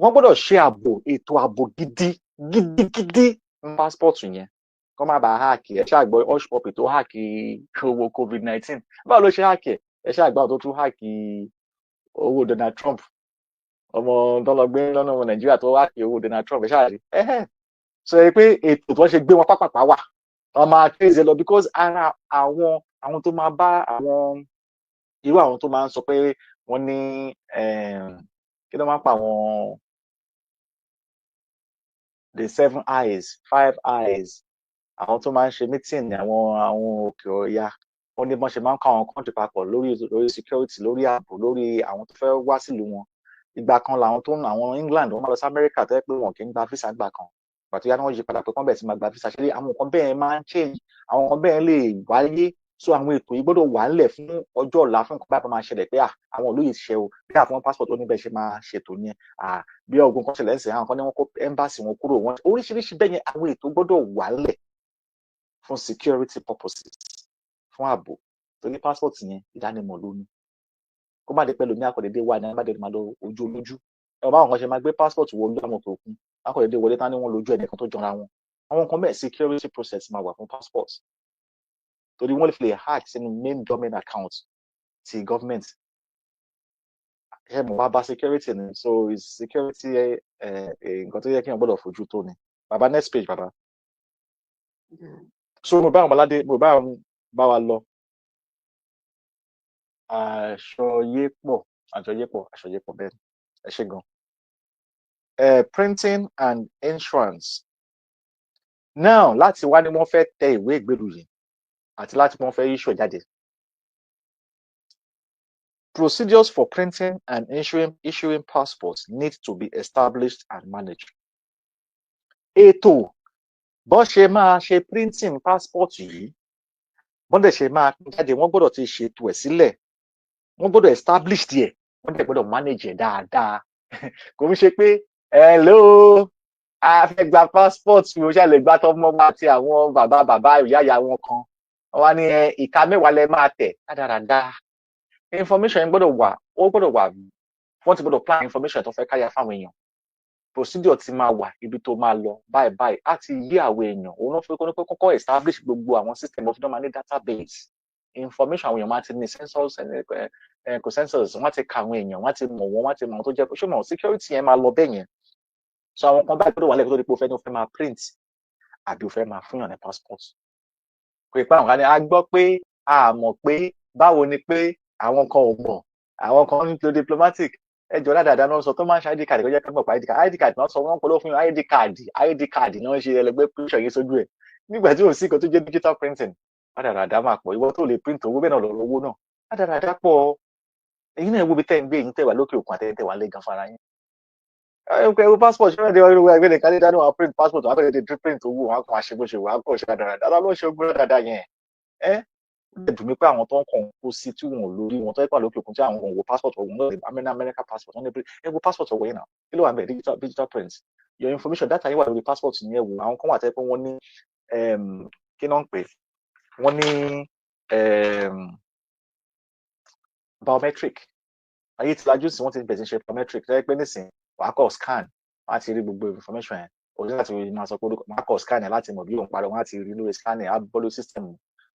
Wọ́n gbọ́dọ̀ ṣe ààbò, ètò ààbò gidi gidigidi ní passport yẹn, kó má bàa hack ẹ. Ṣáà gbọ́ Hushpuppi tó hack owó COVID-19. Báwo ló ṣe hack ẹ? Ẹ ṣáà gbọ́ tó tún hack owó Donald Trump, ọmọ tó lọ gbé lọ́nà ọmọ Nàìjíríà tó hack owó Donald Trump. Ẹ ṣáà rí ẹhẹ́ sọ pé ètò tó ṣe gbé wọn pápápá wà, wọn máa trace ẹ lọ, because ara àwọn tó máa bá àwọn irú àwọn tó máa ń sọ pé wọ́n ní, kí ló máa ń pa àwọn the seven eyes, five eyes, àwọn tó máa ń ṣe meeting ní àwọn òkè ọ̀yà, wọ́n ní bọ́n ṣe máa ń kọ́ àwọn country papọ̀ lórí security, lórí ààbò, lórí àwọn tó fẹ́ wá sílùú wọn. Ìgbà kan làwọn tó ń àwọn England, wọ́n máa lọ sí America tó yẹ pé wọn kì í gba visa. Gbà kan, ìgbà tó yá ni wọ́n yí padà pé kán bẹ̀rẹ̀ sí máa gba visa. Ṣe àwọn nǹkan bẹ́ẹ̀ máa ń change, àwọn nǹkan bẹ́ẹ̀ lè wáyé. So àwọn ètò yìí gbọ́dọ̀ wà ńlẹ̀ fún ọjọ́ ọ̀la, fún nǹkan báyìí máa ṣẹlẹ̀ pé àwọn ìlú yìí ṣe o, bí àwọn passport ó ní bẹ́ẹ̀ ṣe máa ṣètò yẹn, bí ọgbọ́n kan ṣẹlẹ̀ ń sìn, àwọn kan ní wọ́n kó embassy wọn kúrò, wọn oríṣiríṣi bẹ́ẹ̀ yẹn. Àwọn ètò gbọ́dọ̀ wà ńlẹ̀ fún security purposes, fún ààbò, torí passport yẹn, ìdánimọ̀ ló ní. Kó má dé pẹ̀lú ní àkọ́dédé wà ní àbádé máa lọ ojú olójú ẹ báwọn kan ṣe máa gbé passport wọ olú àwọn òkè òkun, àkọ́dédé wọlé tán ní wọ́n lójú ẹnìkan tó jọra wọn. Àwọn nǹkan bẹ́ẹ̀, security process máa wà fún passport, torí wọ́n lè fi lè hack sínú main domain account ti government. Ẹ mọ̀ wá bá security ni. So is security nǹkan tó yẹ kí wọ́n gbọ́dọ̀ fojú tó ni. Bàbá, next page, bàbá. So mo bá àwọn ọmọládé, mo bá àwọn bá wa lọ. Àṣọyépọ̀, àjọyépọ̀, àṣọyépọ̀, bẹ́ẹ̀. Ẹ ṣé gan. Printing and issuance. Now, láti wá ní wọ́n fẹ́ tẹ ìwé ìgbélú yìí àti láti wọ́n fẹ́ issue jáde. Procedures for printing and issuing passports need to be established and managed. Ètò bọ́n ṣe máa ṣe printing passport yìí, bọ́n dẹ̀ ṣe máa pín jáde, wọ́n gbọ́dọ̀ ti ṣètò ẹ̀ sílẹ̀, wọ́n gbọ́dọ̀ establish díẹ̀, wọ́n dẹ̀ gbọ́dọ̀ manage ẹ̀ dáadáa. Kò ń ṣe pé, "Hello, a fẹ́ gba passport, mo ṣáà lè gba tọmọ wa àti àwọn bàbá bàbá ìyá ìyá wọn kan." Wọ́n ní ìka 10 lẹ máa tẹ̀ rádaràda. Information yẹn gbọ́dọ̀ wà, ó gbọ́dọ̀ wà, wọ́n ti gbọ́dọ̀ plan information tó fẹ́ káyà fáwọn èèyàn. Procedure ti máa wà, ibi tó máa lọ báyìí báyìí, á ti yí àwọn èèyàn. Òun náà fi kọ́ ní pé kọ́kọ́ establish gbogbo àwọn system of máa ní database information. Àwọn èèyàn máa ti ní census and consensus, wọ́n ti ka àwọn èèyàn, wọ́n ti mọ̀ wọ́n, wọ́n ti mọ̀ àwọn tó jẹ́ ṣé mọ̀. Security yẹn máa lọ bẹ́ẹ̀ yẹn. So àwọn kan báyìí gbọ́dọ̀ wà lẹ́kọ̀ọ́ tó di pé o fẹ́ ní o fẹ́ máa print àbí o fẹ́ máa fúnyàn ní passport. Kò ì pa àwọn kan ní a gbọ́ pé a mọ̀ pé báwo ni pé àwọn kan ò mọ̀, àwọn kan ń lo diplomatic ẹjọ́ dáadáa náà sọ tó máa ń ṣe ID card, kó jẹ́ kí wọ́n pa ID card. ID card náà sọ wọ́n polówó fún ID card. ID card náà ṣe ẹlẹgbẹ́ picture yìí sójú ẹ̀ nígbà tí ò sí nǹkan tó jẹ́ digital printing. Rádaràdá máa pọ̀. Ìwọ tó lè print owó bẹ́ẹ̀ náà lọ́rọ̀ owó náà, rádaràdá pọ̀. Èyí náà, wo bí tẹ́ ń gbé, èyí tẹ́ wà lókè òkun àtẹ́yìn tẹ́ wà lé gan fara yín. Ẹ wo passport ṣé wọ́n ti wọ́n ẹgbẹ́ nìkan ní dání wọn print passport, wọn á print owó wọn, á kàn ṣe bó ṣe wà á kàn ṣe rádaràdá ló ń ṣe ogun rádaràdá yẹn. Ẹ ó lè dùn mí pé àwọn tó ń kàn kó sí tí wọn ò lórí wọn tó yẹ pé lókè òkun tí àwọn ò wo passport ọ̀hún náà, America passport wọn ní. Ẹ wo passport ọ̀wọ̀ yẹn náà, kí ló wà ń bẹ̀? Digital print your information, data yín wà lórí passport yẹn. Wò àwọn kan wà tẹ́ pé wọ́n ní, kí náà ń pè, wọ́n ní biometric. Ayé ti lajú sí, wọ́n ti bẹ̀rẹ̀ sí ṣe biometric tẹ́ pé nísìnyí wàá kọ́ scan Wọ́n á ti rí gbogbo information yẹn. Òun láti máa sọ pé orúkọ máa kọ scan láti mọ̀ bí òun parọ́. Wọ́n á ti rí lórí scanning, á bọ́ lórí system.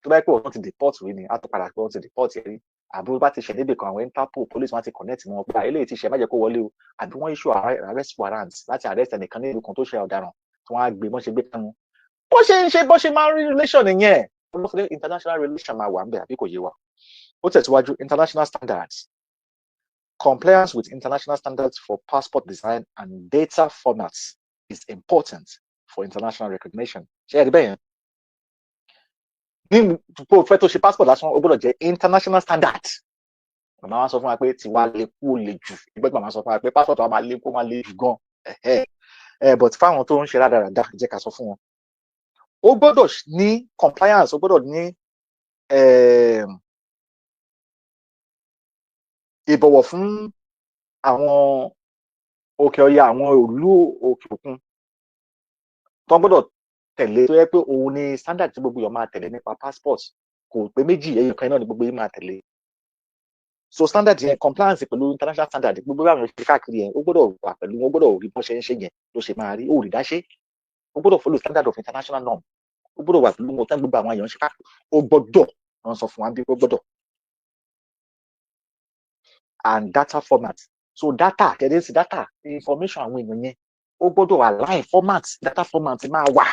Tó bá yẹ pé òun ti deport rí ni, á tó padà pé wọ́n ti deport rí, àbí bá ti ṣẹ̀ níbì kan, àwọn Interpol, police, wọ́n ti connect mọ́ pé eléyìí ti ṣẹ̀, má jẹ́ kó wọlé o, àbí wọ́n issue arrest warrant láti arrest ẹnìkan ní ìlú kan tó ṣe ọ̀daràn, tí wọ́n á gbé bọ́n ṣe gbé kánú. Bó ṣe ń ṣe, bó ṣe máa ń rí relation nìyẹn. International relation máa wà ń bẹ̀, àbí kò yé wa? Ó tẹ̀síwájú. International standards: compliance with international standards for passport design and data formats is important for international recognition. Ṣé ẹ rí bẹ́ẹ̀ yẹn? Ní kó o fẹ́ tó ṣe passport lásán, ó gbọ́dọ̀ jẹ́ international standard. Màmá wa sọ fún wa pé tiwa lè kú lè jù ìgbẹ́. Màmá sọ fún wa pé passport wa máa lè kú, máa lè jù gan ẹ, but fáwọn tó ń ṣe rádaràda, jẹ́ ká sọ fún wọn, ó gbọ́dọ̀ ní compliance, ó gbọ́dọ̀ ní ìbọ̀wọ̀ fún àwọn òkè ọya, àwọn ìlú òkè òkun tó gbọ́dọ̀ tẹ̀lé, tó yẹ pé òun ni standard tí gbogbo èèyàn máa tẹ̀lé nípa passport. Kò pé méjì, ẹyọ kan náà ni gbogbo yín máa tẹ̀lé. So standard yẹn, compliance pẹ̀lú international standard, gbogbo àwọn èèyàn ṣe káàkiri yẹn, ó gbọ́dọ̀ wà pẹ̀lú wọn, ó gbọ́dọ̀ rí bọ́n ṣe ń ṣe yẹn ló ṣe máa rí. Ó rí dáṣe, ó gbọ́dọ̀ follow standard of international norm, ó gbọ́dọ̀ wà pẹ̀lú wọn tán gbogbo àwọn èèyàn ṣe káàkiri. Ó gbọ́dọ̀, wọ́n sọ fún wa bí ó gbọ́dọ̀. And data format. So data kẹ́dẹ́ sí data information àwọn èèyàn yẹn, ó gbọ́dọ̀ align format, data format máa wà.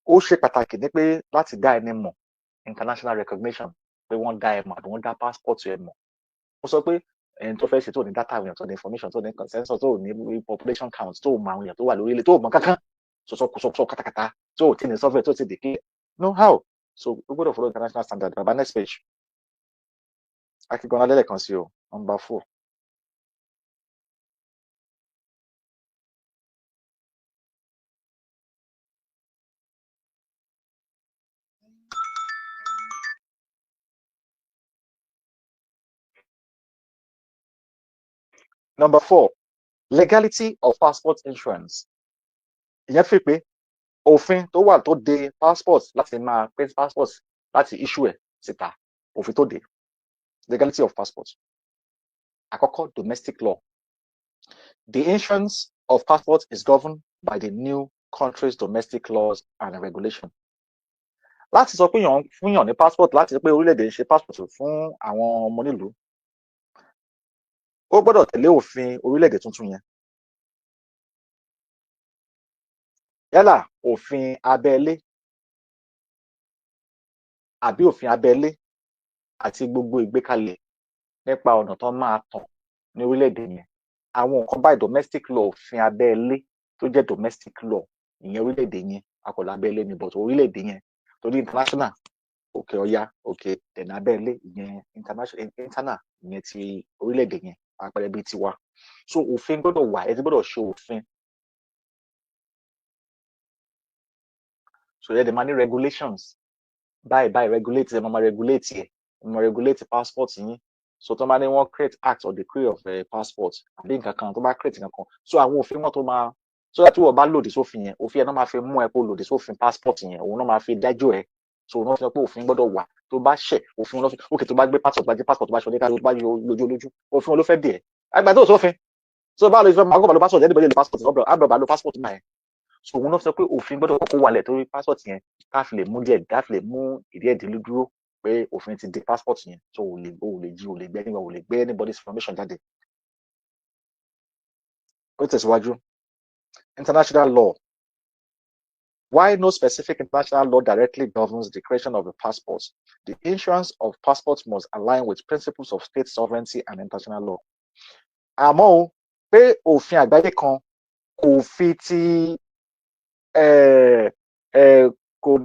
Ó ṣe pàtàkì ní pé láti dá ẹni mọ̀, international recognition, pé wọ́n dá ẹ mọ̀ àbí wọ́n dá passport ẹ mọ̀. Ó sọ pé ẹni tó fẹ́ ṣe tó ní data àwọn èèyàn, tó ní information, tó ní consensus, tó ní population count, tó mọ àwọn èèyàn tó wà lórí ilẹ̀, tó mọ kankan, sọsọ kátàkátà, tó tí ní software tó ti declare, no how. So ó gbọ́dọ̀ follow international standard. Baba, next page. Akíkan lálẹ́ kan sí o. Number 4. Number 4, legality of passport issuance. Ìyẹn fi pé òfin tó wà tó de passport, láti máa pé passport, láti issue ẹ̀ síta, òfin tó de legality of passport. Àkọ́kọ́, domestic law. The issuance of passport is governed by the new country's domestic laws and regulation. Láti sọ pé yàn fún yàn ní passport, láti sọ pé orílẹ̀-èdè ń ṣe passport fún àwọn ọmọ nílùú, ó gbọ́dọ̀ tẹ̀lé òfin orílẹ̀-èdè tuntun yẹn, yálà òfin abẹ́lé àbí òfin abẹ́lé àti gbogbo ìgbékalẹ̀ nípa ọ̀nà tó máa tàn ní orílẹ̀-èdè yẹn. Àwọn nǹkan báyìí, domestic law, òfin abẹ́lé tó jẹ́ domestic law, ìyẹn orílẹ̀-èdè yẹn, akọ̀lọ̀ abẹ́lé ni, but orílẹ̀-èdè yẹn, torí international, òkè ọya, òkè dẹ̀nà, abẹ́lé ìyẹn international, internal ìyẹn ti orílẹ̀-èdè yẹn, àpẹẹrẹ bíi tiwa. So òfin gbọ́dọ̀ wà, ẹ ti gbọ́dọ̀ ṣe òfin. So ẹ dẹ̀ máa ní regulations báyìí báyìí, regulate, ẹ máa regulate ẹ, ẹ máa regulate passport yín. So tó bá ní wọ́n create act or decree of passport àbí nǹkan kan, tó bá create nǹkan kan, so àwọn òfin wọn tó máa, so that tí wọ́n bá lòdì sófin yẹn, òfin yẹn náà máa fi mú ẹ kó lòdì sófin passport yẹn, òun náà máa fi dájọ́ ẹ. So òun náà fi sọ pé òfin gbọ́dọ̀ wà. Tó bá ṣẹ̀ òfin ló fi, ok, tó bá gbé passport, bá jẹ́ passport, tó bá ṣe oníkàlù, tó bá yọ lójú lójú, òfin wọn ló fẹ́ dì ẹ́ àgbà tó sófin. So báwo ló fẹ́ máa gbọ́ passport? Anybody lè passport, àbúrò bá lo passport náà yẹn. So òun náà sọ pé òfin gbọ́dọ̀ kọ́kọ́ wà lẹ̀, torí passport yẹn, ká fi lè mú díẹ̀, ká fi lè mú ìdí ẹ̀dín dúró pé òfin ti di passport yẹn. So ò lè jí, ò lè gbé anywhere, ò lè gbé anybody's information jáde. Ó tẹ̀síwájú. International law. While no specific international law directly governs the creation of a passport, the issuance of passports must align with principles of state sovereignty and international law. Àmọ́ o, pé òfin àgbáyé kan kò fi ti kò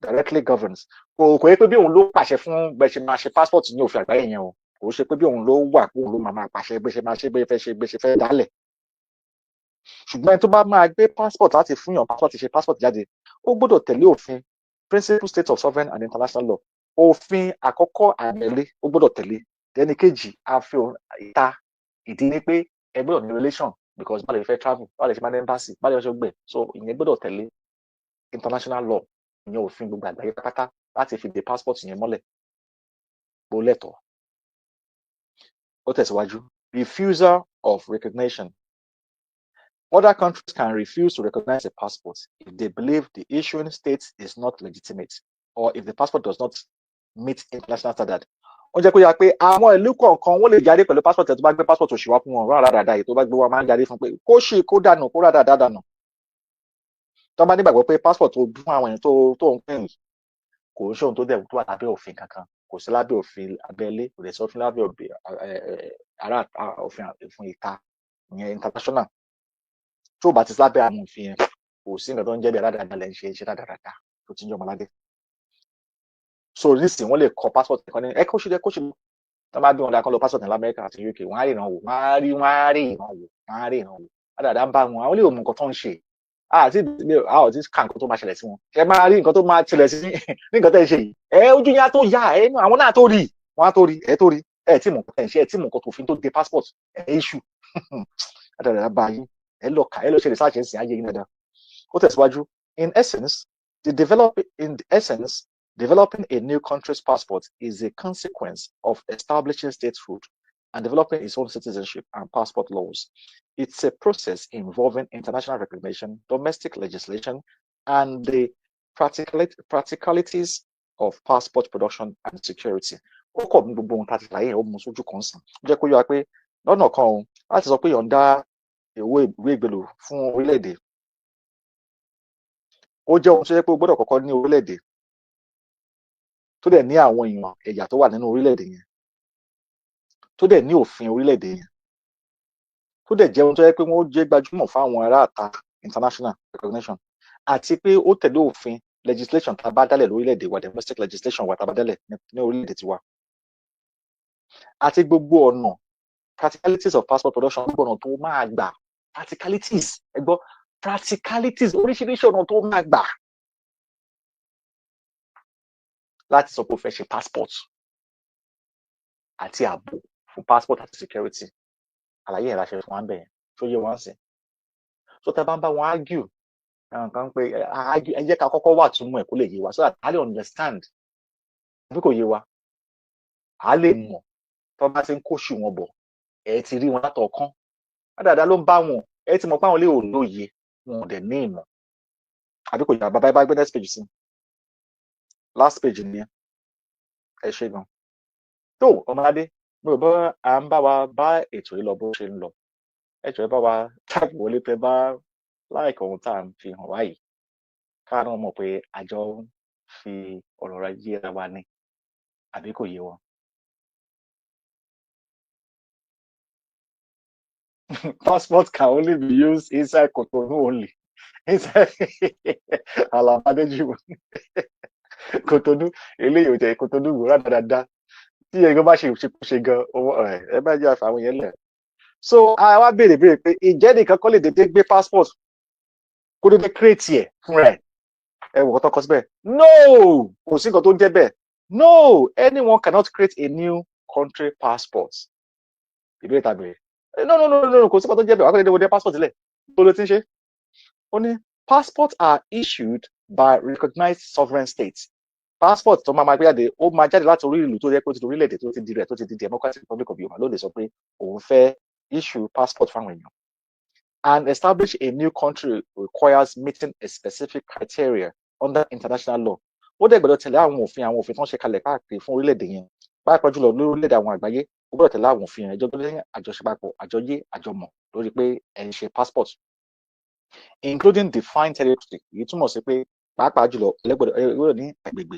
directly governs, kò yẹ pé bí òun ló pàṣẹ fún bẹ́ẹ̀ ṣe máa ṣe passport ní òfin àgbáyé yẹn o. Kò ṣe pé bí òun ló wà, pé òun ló máa pàṣẹ bẹ́ẹ̀ ṣe máa ṣe, bẹ́ẹ̀ fẹ́ ṣe, bẹ́ẹ̀ ṣe fẹ́ dálẹ̀. Ṣùgbọ́n ẹni tó bá máa gbé passport láti fún yàn passport, ṣe passport jáde, ó gbọ́dọ̀ tẹ̀lé òfin principle state of sovereign and international law. Òfin àkọ́kọ́ àbẹ̀lé, ó gbọ́dọ̀ tẹ̀lé. Ẹni kejì, àfi ìta. Ìdí ni pé ẹ gbọ́dọ̀ ní relation, because bá lè fẹ́ travel, bá lè ṣe máa ní embassy, bá lè ṣe gbẹ̀. So ìyẹn gbọ́dọ̀ tẹ̀lé international law, ìyẹn òfin gbogbo àgbáyé pátá, láti fi de passport yẹn mọ́lẹ̀ bó lẹ́tọ̀ọ́. Ó tẹ̀síwájú. Refusal of recognition. Other countries can refuse to recognize a passport if they believe the issuing state is not legitimate or if the passport does not meet international standard. Ó jẹ́ kó yà pé àwọn ìlú kọ̀ọ̀kan, wọ́n lè jáde pẹ̀lú passport ẹ̀. Tó bá gbé passport òṣì wá fún wọn, rárá dáadáa yìí tó bá gbé wá, máa ń jáde fún pé kó ṣì kó dànù, kó rárá dáadáa dànù. Tó bá nígbàgbọ́ pé passport tó fún àwọn èèyàn tó ń pín yìí kò ń ṣe ohun tó dẹ̀ tó wà lábẹ́ òfin kankan, kò sí lábẹ́ òfin abẹ́lé, kò dẹ̀ sí òfin lábẹ́ ará òfin ìta, ìyẹn international, tó bá ti sí lábẹ́ àwọn òfin yẹn, kò sí nǹkan tó ń jẹ́ bí aládàáda lẹ́ ń ṣe ṣe dáadáa tó ti ń jẹ́ ọmọládé. So nísìnyí, wọ́n lè kọ passport kan ní ẹ kó ṣe kó ṣe. Tó bá bí wọn dáa, kán lọ passport ní Amẹ́ríkà àti UK, wọ́n á rí ìran wò, wọ́n á rí ìran wò, wọ́n á rí ìran wò. Aládàáda ń bá wọn, àwọn lè mọ nǹkan tó ń ṣe àti a ò tí ka nǹkan tó máa ṣẹlẹ̀ sí wọn. Ẹ máa rí nǹkan tó máa ṣẹlẹ̀ sí ní nǹkan tẹ́ ẹ ṣe yìí. Ẹ ojú yín á tó yá ẹ, àwọn náà tó rí, wọn á tó rí ẹ, tó rí ẹ tí mọ̀ nǹkan tẹ́ ẹ ṣe, ẹ tí mọ̀ nǹkan tó fi tó de passport ẹ issue. Aládàáda bá yín, ẹ lọ kà, ẹ lọ ṣe research, ẹ sì ayé yín dáadáa. Ó tẹ̀síwájú. In essence, developing a new country's passport is a consequence of establishing statehood and developing its own citizenship and passport laws. It's a process involving international recognition, domestic legislation, and the practicalities of passport production and security. Ó kọ̀ mú gbogbo ohun tá a ti ṣàlàyé yẹn, ó mú sójú kan sàn. Ó jẹ́ kó yé wa pé lọ́nà kan òun láti sọ pé yọ̀ǹda ìwé ìgbélú fún orílẹ̀-èdè, ó jẹ́ ohun tó yẹ pé o gbọ́dọ̀ kọ́kọ́ ní orílẹ̀-èdè tó dẹ̀ ní àwọn èèyàn, ẹ̀yà tó wà nínú orílẹ̀-èdè yẹn, tó dẹ̀ ní òfin orílẹ̀-èdè yẹn, tó dẹ̀ jẹ́ ohun tó yẹ pé wọ́n jẹ́ gbajúmọ̀ fáwọn ará àta, international recognition, àti pé ó tẹ̀lé òfin, legislation tá a bá dálẹ̀ lórílẹ̀-èdè wa, domestic legislation wa tá a bá dálẹ̀ ní orílẹ̀-èdè tiwa, àti gbogbo ọ̀nà, practicalities of passport production, gbogbo ọ̀nà tó máa gbà, practicalities, ẹ gbọ́, practicalities, oríṣiríṣi ọ̀nà tó máa gbà láti sọ pé o fẹ́ ṣe passport, àti ààbò fún passport àti security. Àlàyé yẹn la ṣe fún wa ń bẹ̀ yẹn. Tó yé wọn sìn? So tá a bá ń bá wọn argue, àwọn kan pé argue, ẹ jẹ́ ká kọ́kọ́ wà túmọ̀ ẹ̀ kó lè yé wa, so that a lè understand. Àbí kò yé wa? A lè mọ̀ tó bá ti ń kóṣù wọn bọ̀, ẹ ti rí wọn látọ̀ọ́kán dáadáa ló ń bá wọn. Ẹ ti mọ̀ pé àwọn lè ò lóye, wọn ò dẹ̀ ní ìmọ̀. Àbí kò yá? Bàbá, ẹ bá gbé next page sí, last page nìyẹn. Ẹ ṣe gan. Tó ọmọládé, mo rò bá à ń bá wa bá ètò yìí lọ bó ṣe ń lọ. Ẹ jọ̀ọ́, ẹ bá wa type wọlé tẹ bá like ohun tá à ń fi hàn wá yìí, káà náà mọ̀ pé àjọ ń fi ọ̀rọ̀ rẹ yéra wa ni. Àbí kò yé wọn? Passport can only be used inside Cotonou only. Inside Alabadeju Cotonou, eléyìí ò jẹ́ Cotonou wò rádaràda. Tí ẹ̀gbọ́n bá ṣe ṣe gan, owó ẹ bá jẹ́ àfàwọn yẹn lẹ̀. So a wá béèrè béèrè pé ìjẹ́ nìkan kọ́ lè dédé gbé passport, kó dédé create ẹ̀ fúnra ẹ̀? Ẹ wò kọ́ tó kọ síbẹ̀. No, kò sí nǹkan tó ń jẹ́ bẹ́ẹ̀. No, anyone cannot create a new country passport. Ìbéèrè tàbí no, no, no, no, kò sí nǹkan tó ń jẹ́ bẹ́ẹ̀. Wà á kọ́ dédé wo dé passport sílẹ̀ tó ló ti ń ṣe. Ó ní passports are issued by recognized sovereign states. Passport tó máa ma gbé jáde, ó máa jáde láti orí ìlú tó yẹ kó ti di orílẹ̀-èdè, tó ti di rẹ̀, tó ti di Democratic Republic of Yorùbá ló lè sọ pé òun fẹ́ issue passport fáwọn èèyàn. And establish a new country requires meeting a specific criteria under international law. Ó dẹ̀ gbọ́dọ̀ tẹ̀lé àwọn òfin tó ń ṣe kalẹ̀ káàkiri fún orílẹ̀-èdè yẹn, pàápàá jùlọ lórílẹ̀-èdè àwọn àgbáyé. Ó gbọ́dọ̀ tẹ̀lé àwọn òfin yẹn, ẹjọ́ tó ní àjọṣepapọ̀, àjọyé, àjọmọ̀ lórí pé ẹ̀ ń ṣe passport, including defined territory. Èyí túmọ̀ sí pé pàápàá jùlọ ẹlẹ́gbọ̀dọ̀ ẹ gbọ́dọ̀ ní agbègbè,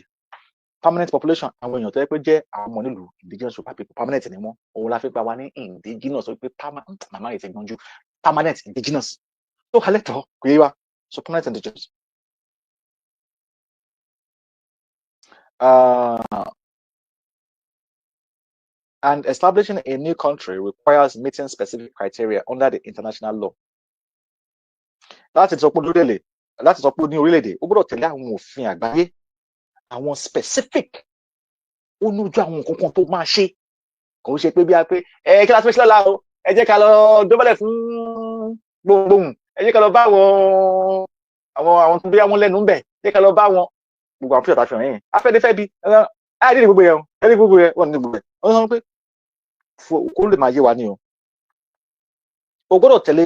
permanent population, àwọn èèyàn tó yẹ pé jẹ́ àwọn ọmọ nílùú, indigenous Yorùbá people, permanent ni wọ́n. Òun la fi gba wa ní indigenous, wípé màmá yìí ti gbọ́njú, permanent indigenous tó halẹ̀ tọ́ kò yé wa. So permanent indigenous. And establishing a new country requires meeting specific criteria under the international law. Láti sọ pé ní orílẹ̀-èdè, ó gbọ́dọ̀ tẹ̀lé àwọn òfin àgbáyé, àwọn specific, ó lójú àwọn nǹkan kan tó máa ṣe. Kò ń ṣe pé bí a pé ẹ kí la tún ṣe lọ́la o, ẹ jẹ́ ká lọ dọ́bọ̀lẹ̀ fún gbohùngbohùn, ẹ jẹ́ ká lọ bá àwọn tó bí àwọn lẹ́nu ń bẹ̀, ẹ jẹ́ ká lọ bá wọn gbogbo àwọn píṣọ̀ tàfihàn yẹn afẹ́nifẹ́ bí ẹ ní gbogbo yẹn, ẹ ní gbogbo yẹn, wọ́n ní gbogbo yẹn. Wọ́n sọ pé kó lè máa yé wa ni o. O gbọ́dọ̀ tẹ̀lé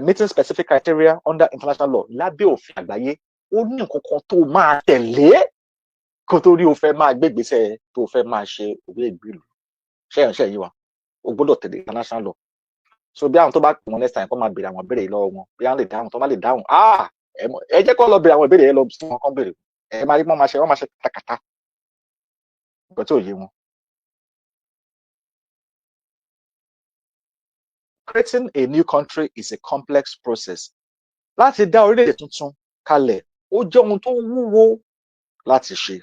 meeting specific criteria under international law. Lábẹ́ òfin àgbáyé, ó ní nǹkan kan tó máa tẹ̀lé kó tó rí o fẹ́ máa gbé ìgbésẹ̀ tó o fẹ́ máa ṣe òwe ìgbìlú. Ṣé ẹ̀ yí wa? O gbọ́dọ̀ tẹ̀lé international law. So bí àwọn tó bá pè wọ́n next time, kó máa béèrè àwọn ìbéèrè lọ́wọ́ wọn, bí wọ́n lè dáhùn, tó bá lè dáhùn, ah, ẹ jẹ́ kó lọ béèrè àwọn ìbéèrè yẹn lọ sí wọn, kán béèrè. Ẹ máa rí, wọ́n máa ṣe kàtàkàtà nǹkan tí ò yé wọn. Creating a new country is a complex process. Láti dá orílẹ̀-èdè tuntun kalẹ̀, ó jẹ́ ohun tó wúwo láti ṣe.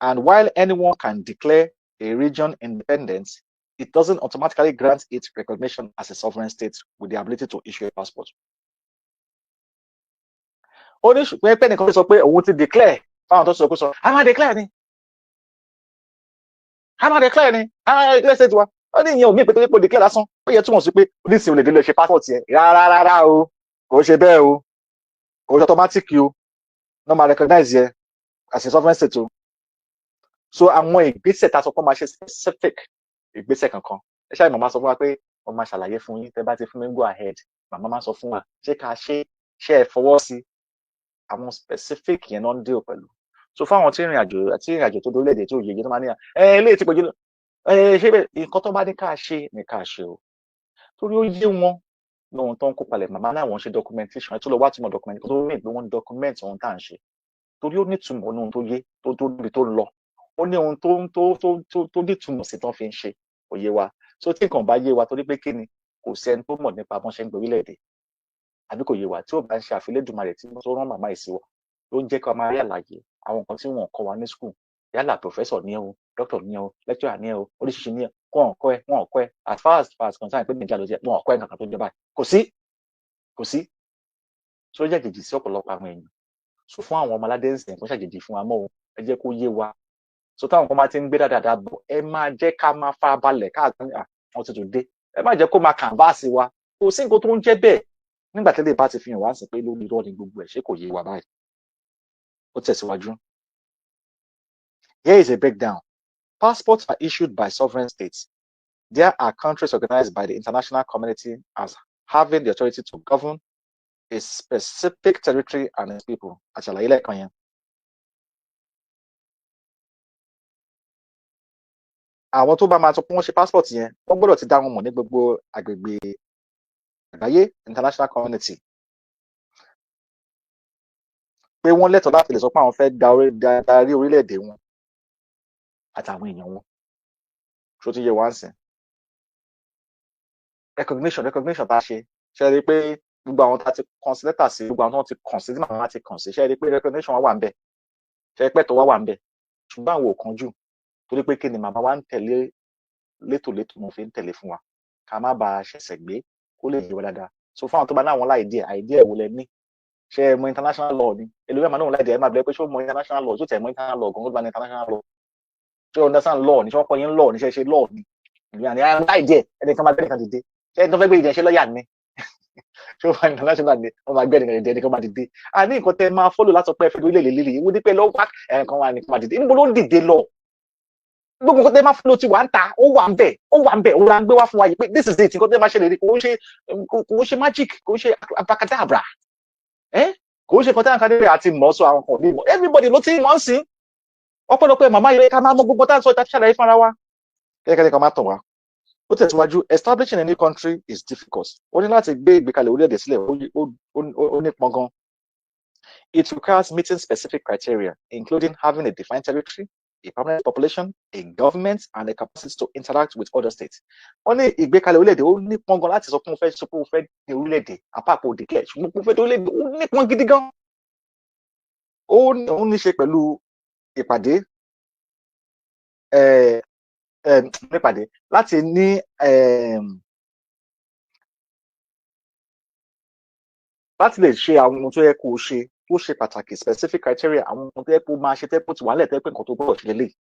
And while anyone can declare a region independent, it doesn't automatically grant it recognition as a sovereign state with the ability to issue a passport. Ó ní ṣùgbọ́n pé ẹnìkan sọ pé òun ti declare, fáwọn tó sọ pé sọ, a máa declare ni. A máa declare ni, a máa declare state wa. Ó ní ìyẹn ò mí pé torí pé o declare lásán, ó yẹ túmọ̀ sí pé oníṣìí ò lè délé ṣe passport yẹn. Rárá rárá o, kò ṣe bẹ́ẹ̀ o, kò ṣe automatic o, no máa recognize yẹ as a sovereign state o. So àwọn ìgbésẹ̀ tá a sọ pé wọ́n máa ṣe, specific ìgbésẹ̀ kankan, ẹ ṣáà, màmá sọ fún wa pé wọ́n máa ṣàlàyé fún yín tẹ́ bá ti fún mi go ahead. Màmá máa sọ fún wa, ṣé ká ṣe, ṣé ẹ fọwọ́ sí? Àwọn specific yẹn náà ń deal pẹ̀lú. So fáwọn tí ìrìn àjò àti ìrìn àjò tó dórílẹ̀-èdè tó yege, tó máa ní ẹ eléyìí ti pọ̀jù, ẹ ṣé bẹ́ẹ̀, nǹkan tó bá ní ká ṣe ní ká ṣe o, torí ó yé wọn ní ohun tó ń kó palẹ̀. Màmá náà, wọ́n ṣe documentation. Ẹ tó lọ wá túmọ̀ document tó ní pé wọ́n document ohun tá à ń ṣe, torí ó nítumọ̀ ní ohun tó yé tó tó níbi tó lọ, ó ní ohun tó nítumọ̀ sí tán fi ń ṣe òye wa. So tí nǹkan bá yé wa, torí pé kí ni, kò sí ẹni tó mọ̀ nípa bọ́n ṣe ń gbé orílẹ̀-èdè, àbí kò yé wa? Tí ó bá ń ṣe àfilédùmarè tí tó rán màmá yìí sí wa, ló ń jẹ́ ká máa rí àlàyé àwọn nǹkan tí wọ́n kọ́ wa ní school. Yálà professor ní ẹ o, doctor ní ẹ o, lecturer ní ẹ o, oríṣiríṣi ní ẹ, wọn kọ́ ẹ, wọn kọ́ ẹ. As far as concern pé Nàìjíríà ló jẹ, wọn kọ́ ẹ nǹkan tó jọba, kò sí, kò sí. So ó jẹ́ àjèjì sí ọ̀pọ̀lọpọ̀ àwọn èèyàn. So fún àwọn ọmọ aládé ń sìn, kó ṣàjèjì fún wa mọ́ o, ẹ jẹ́ kó yé wa. So táwọn kan bá ti ń gbé dáadáa bọ̀, ẹ máa jẹ́ ká máa farabalẹ̀ káàkiri. Wọ́n ti tún dé, ẹ má jẹ́ kó máa canvas wa. Kò sí nǹkan tó ń jẹ́ bẹ́ẹ̀. Nígbà tí lè bá ti fi hàn wá sí pé lórí irọ́ ni gbogbo ẹ̀, ṣé kò yé wa báyìí? Ó tẹ̀síwájú. Here is a breakdown. Passports are issued by sovereign states. There are countries recognized by the international community as having the authority to govern a specific territory and its people. Àṣàlàyé lẹ́ẹ̀kan yẹn. Àwọn tó bá máa sọ pé wọ́n ṣe passport yẹn, wọ́n gbọ́dọ̀ ti dá wọn mọ̀ ní gbogbo agbègbè àgbáyé, international community, pé wọ́n lẹ́tọ̀ọ́ láti lè sọ pé àwọn fẹ́ darí orílẹ̀-èdè wọn àtàwọn èèyàn wọn. Ṣó ti yé wa ń sìn? Recognition tá a ṣe, ṣe rí i pé gbogbo àwọn tá a ti kàn sí lẹ́tà sí, gbogbo àwọn tó ti kàn sí, tí màmá ti kàn sí, ṣe rí i pé recognition wa wà ń bẹ̀? Ṣe rí i pé ẹ̀tọ́ wa wà ń bẹ̀? Ṣùgbọ́n àwọn ò kánjú, torí pé kí ni, màmá wa ń tẹ̀lé létòlétò, mo fi ń tẹ̀lé fún wa ká má bàa ṣẹ̀ṣẹ̀ gbé, kó lè yé wa dáadáa. So fún àwọn tó bá ní àwọn idea, idea wo lẹ ní? Ṣé ẹ mọ international law ni? Ẹlòmíràn máa ní òun idea, ẹ máa bẹ̀rẹ̀ pé ṣé ó mọ international law? Tó tẹ̀ mọ international law gan, ó bá ní international law, ṣé o understand law ni? Ṣé wọ́n kọ́ yín law ni? Ṣé ṣe law ni? Ìlú àní àwọn idea, ẹnìkan máa gbé nìkan dìde. Ṣé ẹni tó fẹ́ gbé ìdíyẹn, ṣé lọ́ọ̀yà ni? Ṣé ó máa international ni? Wọ́n máa gbé ẹnìkan dìde, ẹnìkan máa dìde. A ní nǹkan tẹ máa follow láti sọ pé ẹ fẹ́ orílẹ̀ èdè líle ìwé dípẹ́ lọ́wọ́, ẹnìkan wà, nìkan máa dìde. Níbo ló ń dìde lọ? Gbogbo nǹkan tẹ máa follow ti wà ń ta, ó wà ń bẹ̀, ó wà ń bẹ̀. Ó là ń gbé wá fún wa yìí pé this is it. Nǹkan tẹ máa ṣe lè rí, kò ń ṣe magic, kò ń ṣe abracadabra, ẹ kò ń ṣe nǹkan tí àwọn kan dé àti mọ̀. Sọ àwọn kan ní mọ̀, everybody ló ti mọ̀ ń sìn. Ọ̀pọ̀lọpọ̀ màmá yìí, ká máa mọ gbogbo tá à ń sọ ìta ṣàlàyé fúnra wa, kẹ́kẹ́ kan máa tàn wá. Ó tẹ̀síwájú. Establishing a new country is difficult. Ó ní láti gbé ìgbékalẹ̀ orílẹ̀-èdè sílẹ̀, ó nípọn gan. It requires meeting specific criteria, including having a defined territory, a permanent population, a government, and a capacity to interact with other states. Wọ́n ní ìgbékalẹ̀ orílẹ̀-èdè, ó nípọn gan láti sọ pé mo fẹ́ sọ pé mo fẹ́ ní orílẹ̀-èdè àpapọ̀ declare, ṣùgbọ́n mo fẹ́ ní orílẹ̀-èdè, ó nípọn gidi gan. Ó ní ṣe pẹ̀lú ìpàdé, nípàdé láti ní láti lè ṣe àwọn ohun tó yẹ kó o ṣe tó ṣe pàtàkì, specific criteria, àwọn ohun tó yẹ kó o máa ṣe, tẹ́ kó ti wà nílẹ̀, tẹ́ pé nǹkan tó gbọ́dọ̀ ṣe lélẹ̀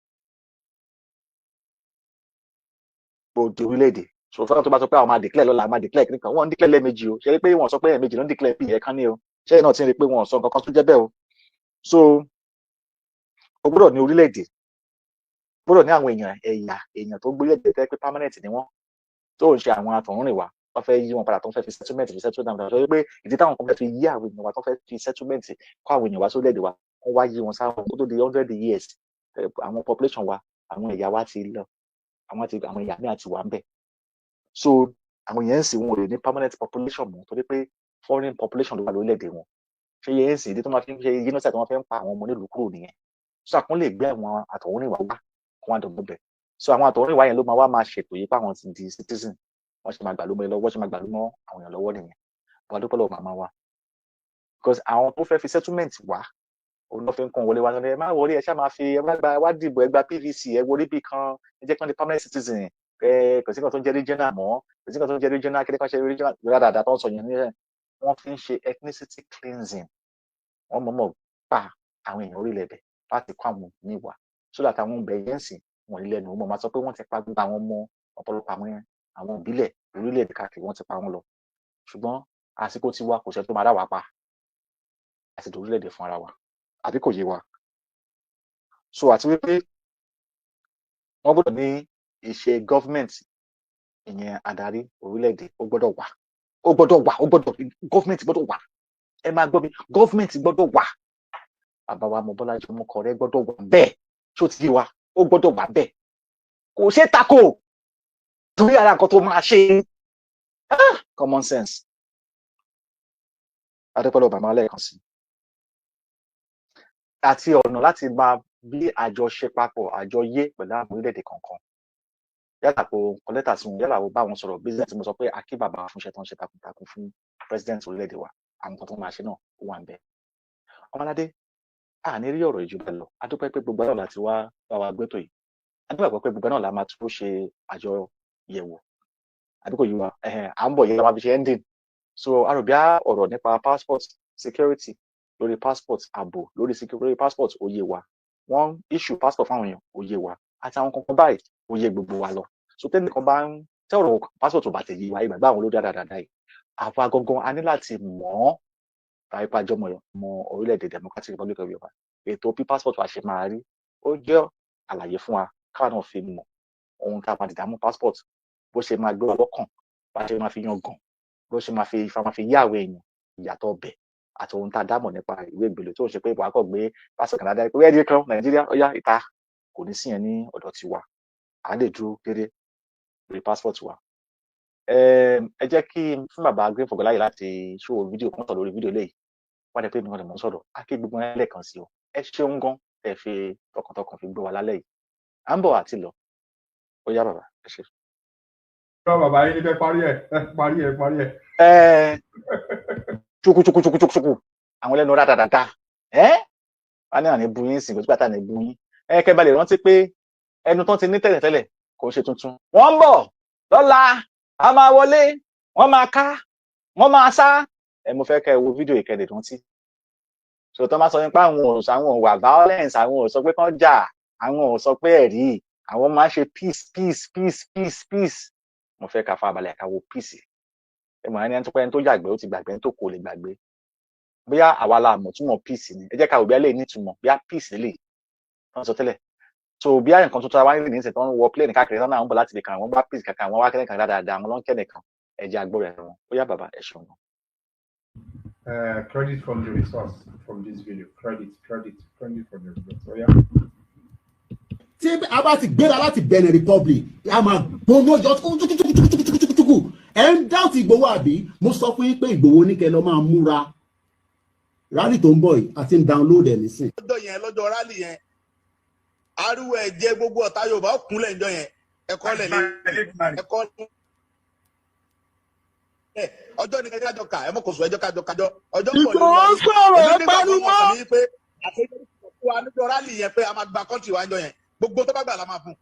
gbòdì orílẹ̀-èdè. So fẹ́ràn tó bá sọ pé àwọn máa declare lọ́la, máa declare kíní kan, wọ́n ń declare lẹ́ẹ̀mejì o. Ṣe rí pé wọ́n sọ pé ẹ̀ẹ̀mejì ló ń declare bí ẹ̀ẹ̀kan ní o? Ṣé náà ti ń rí pé wọ́n sọ nǹkan kan tó jẹ́ bẹ́ẹ̀ o? So o gbọ́dọ̀ ní orílẹ̀-èdè, Gbọ́dọ̀ ní àwọn èèyàn, ẹ̀yà èèyàn tó gbélé tẹ́ pé permanent ni wọ́n, tó ń ṣe àwọn àtọ̀húnrìn wa. Wọ́n fẹ́ yí wọn padà, tó ń fẹ́ fi settlement fi settle down, tó pé ìdí táwọn kan fẹ́ fi yí àwọn èèyàn wa, tó fẹ́ fi settlement kó àwọn èèyàn wa sórílẹ̀-èdè wa, wọ́n wá yí wọn sáwọn kó tó di 100 years, àwọn population wa, àwọn ẹ̀yà wa ti lọ, àwọn ti àwọn ẹ̀yà míì àti wà ń bẹ̀. So àwọn èèyàn ń sìn, wọn ò lè ní permanent population mọ́, torí pé foreign population ló wà lórílẹ̀-èdè wọn. Ṣé yẹn ń sìn, ìdí tó máa fi ń ṣe genocide tó máa fi ń pa àwọn ọmọ nílùú kúrò nìyẹn. So àkún lè gbé àwọn àtọ̀húnrìnwá wá kó wọn dọ̀gbọ́n bẹ̀. So àwọn àtọ̀húnrìnwá yẹn ló máa wá máa ṣètò yìí pé àwọn ti di citizen. Wọ́n ṣe máa gbà ló mọ́ ẹ lọ́wọ́, ṣe máa gbà ló mọ́ àwọn èèyàn lọ́wọ́ nìyẹn. Wọ́n dúpẹ́ lọ́wọ́ màmá wa, because àwọn tó fẹ́ fi settlement wá, òun ló fi ń kún wọlé wá ní ẹ má wọlé, ẹ ṣáà máa fi ẹ wá gba, ẹ wá dìbò, ẹ gba PVC, ẹ wọlé bí kan, ẹ jẹ́ kí wọ́n di permanent citizen. Ẹ kò sí kan tó ń jẹ́ regional mọ́, kò sí kan tó ń jẹ́ regional kí kan ṣe regional dáadáa tó ń sọ yẹn ní wọ́n fi ń ṣe ethnicity cleansing. Wọ́n mọ̀ọ́mọ̀ pa àwọn èèyàn orílẹ̀ èdè láti kó àwọn míì wá, so that àwọn ọbẹ̀ yẹn sìn wọ́n ní lẹ́nu wọ́n máa sọ pé wọ́n ti pa gbogbo àwọn ọmọ, ọ̀pọ̀lọpọ̀ àwọn ìbílẹ̀ orílẹ̀-èdè káàkiri, wọ́n ti pa wọ́n lọ. Ṣùgbọ́n àsìkò tiwa, kò sẹ́ni tó máa dá wa pa àti orílẹ̀-èdè fún ara wa, àbí kò yé wa? So àti wípé wọ́n gbọ́dọ̀ ní ìṣe government, ìyẹn adarí orílẹ̀-èdè, ó gbọ́dọ̀ wà, ó gbọ́dọ̀ wà, ó gbọ́dọ̀, government gbọ́dọ̀ wà. Ẹ máa gbọ́ mi, government gbọ́dọ̀ wà. Bàbá wa Mobọ́lájí Ọmọkọrẹ gbọ́dọ̀ wà bẹ́ẹ̀. Ṣó ti yé wa? Ó gbọ́dọ̀ wà bẹ́ẹ̀, kò ṣe é tako, torí ara nǹkan tó máa ṣe, common sense. Adúpẹ́ bàbá lẹ́ẹ̀kan sí, àti ọ̀nà láti máa bí àjọṣe papọ̀, àjọyé pẹ̀lú àwọn orílẹ̀-èdè kọ̀ọ̀kan, yálà kó kọ lẹ́tà sí wọn, yálà kó bá wọn sọ̀rọ̀ business. Mo sọ pé akí bàbá fún iṣẹ́ tó ń ṣe takuntakun fún president orílẹ̀-èdè wa. Àwọn nǹkan tó máa ṣe náà, ó wà ń bẹ̀. Ọmọládé, a ní rí ọ̀rọ̀ ìjọba lọ. A dúpẹ́ pé gbogbo náà láti wá bá wa gbẹ́tò yìí. A dúpẹ́ pé gbogbo náà la máa tún ṣe àjọyẹ̀wò, àbí kò yí wa? À ń bọ̀ yìí la máa fi ṣe ending. So àròbíà ọ̀rọ̀ nípa passport security, lórí passport, ààbò lórí security, lórí passport, ó yé wa. Wọ́n issue passport fáwọn èèyàn, ó yé wa, àti àwọn kankan báyìí, ó yé gbogbo wa lọ. So tẹ́lẹ̀ kan bá ń tẹ́ ọ̀rọ̀ passport ò bá tẹ̀ yé wa, ìgbàgbọ́ àwọn olórí dáadáa yìí, àwa gangan a ní láti mọ̀ ọ́, tàbí pàjọmọ̀ mọ orílẹ̀-èdè Democratic Republic of Yorùbá. Ètò bí passport wa ṣe máa rí, ó jẹ́ àlàyé fún wa, káwa náà fi mọ̀ ohun tá a máa dìdámú passport, bó ṣe máa gbé wa lọ́kàn, bá ṣe máa fi yan gàn, bó ṣe máa fi ifá máa fi yá àwọn èèyàn, ìyàtọ̀ ọbẹ̀ àti ohun tá a dámọ̀ nípa ìwé ìgbèlè, tó ń ṣe pé wàá kọ̀ gbé passport kan dáadáa pé wẹ́ẹ́dì kan Nàìjíríà ó yá ìta, kò ní sí yẹn ní ọ̀dọ̀ tiwa. À ń lè dúró déédéé lórí passport wa. Ẹ jẹ́ kí n fún bàbá Green for láyè láti ṣó fídíò kan sọ̀rọ̀ lórí fídíò léyìí. Wọ́n ní pé mi kan lè mọ̀ sọ̀rọ̀. Á kí gbogbo ẹ lẹ́ẹ̀kan sí o. Ẹ ṣeun gan ẹ fi tọkàntọkàn fi gbọ́ wa lálẹ́ yìí. À ń bọ̀ àti lọ. Ó yá bàbá, ẹ ṣe. Rọ bàbá yín ní fẹ́ parí ẹ̀, parí ẹ̀, parí ẹ̀. Ẹ ṣukuṣukuṣukuṣuku, àwọn ẹlẹ́nu rádaràda ẹ wọ́n ní àní bu yín sìn, kò sí pàtàkì bu yín. Ẹ kẹ́ bá lè rántí pé ẹnu tán ti ní tẹ́lẹ̀tẹ́lẹ̀ kò ṣe tuntun. Wọ́n ń bọ̀ lọ́la, a máa wọlé, wọ́n máa ká, wọ́n máa sá. Ẹ mo fẹ́ kẹ́ ẹ wo fídíò ìkẹlẹ̀ rántí. So tó máa sọ nípa àwọn ò àwọn ò wà violence, àwọn ò sọ pé kán jà, àwọn ò sọ pé ẹ̀rí, àwọn máa ń ṣe peace, peace, peace, peace, peace. Mo fẹ́ ká farabalẹ̀ ká wo peace. Ẹ mọ̀, ẹni tó pẹ́, ẹni tó yàgbẹ́ ó ti gbàgbé, ẹni tó kò lè gbàgbé. Bóyá àwa la mọ̀ túmọ̀ peace ni. Ẹ jẹ́ ká wò bí a lè nítumọ̀, bí a peace lè wọ́n sọ tẹ́lẹ̀. So bí a nǹkan tuntun wa nílẹ̀ nísìnyí tó ń wọ plane káàkiri tán náà ń bọ̀ láti ibì kan, àwọn bá peace kankan, àwọn wá kẹ́lẹ́ kan dáadáa, àwọn ló ń kẹ́ nìkan. Ẹ jẹ́ agbó rẹ̀ wọn. Ó yá bàbá, ẹ ṣeun. Credit from the resource from this video. Credit, credit, credit from the resource. Oh, yeah. Tí a bá ti gbéra láti Benin Republic, a máa gbóná jọ tukutukutukutukutukutuku. Ẹ ń dáùtì Ìgbòho, àbí? Mo sọ fún yín pé Ìgbòho ní kẹ́ lọ máa múra rally tó ń bọ̀ yìí, àti ń download ẹ̀ nísìn. Lọ́jọ́ yẹn, lọ́jọ́ rally yẹn, ariwo ẹ̀jẹ̀ gbogbo ọ̀tá Yorùbá ó kúnlẹ̀ ńjọ́ yẹn. Ẹ̀kọ́ lẹ̀ lé ẹ̀kọ́ lẹ̀ ọjọ́ ní kájọ ká ẹ mọ̀ kò sùn, ẹjọ́ kájọ kájọ ọjọ́ pọ̀. Ìgbòho sọ̀rọ̀, ẹ pariwo mọ́. Pé àṣeyọrí wa níjọ́ rally yẹn, pé a máa gba country wa ńjọ́ yẹn, gbogbo tó bá gbà la máa fún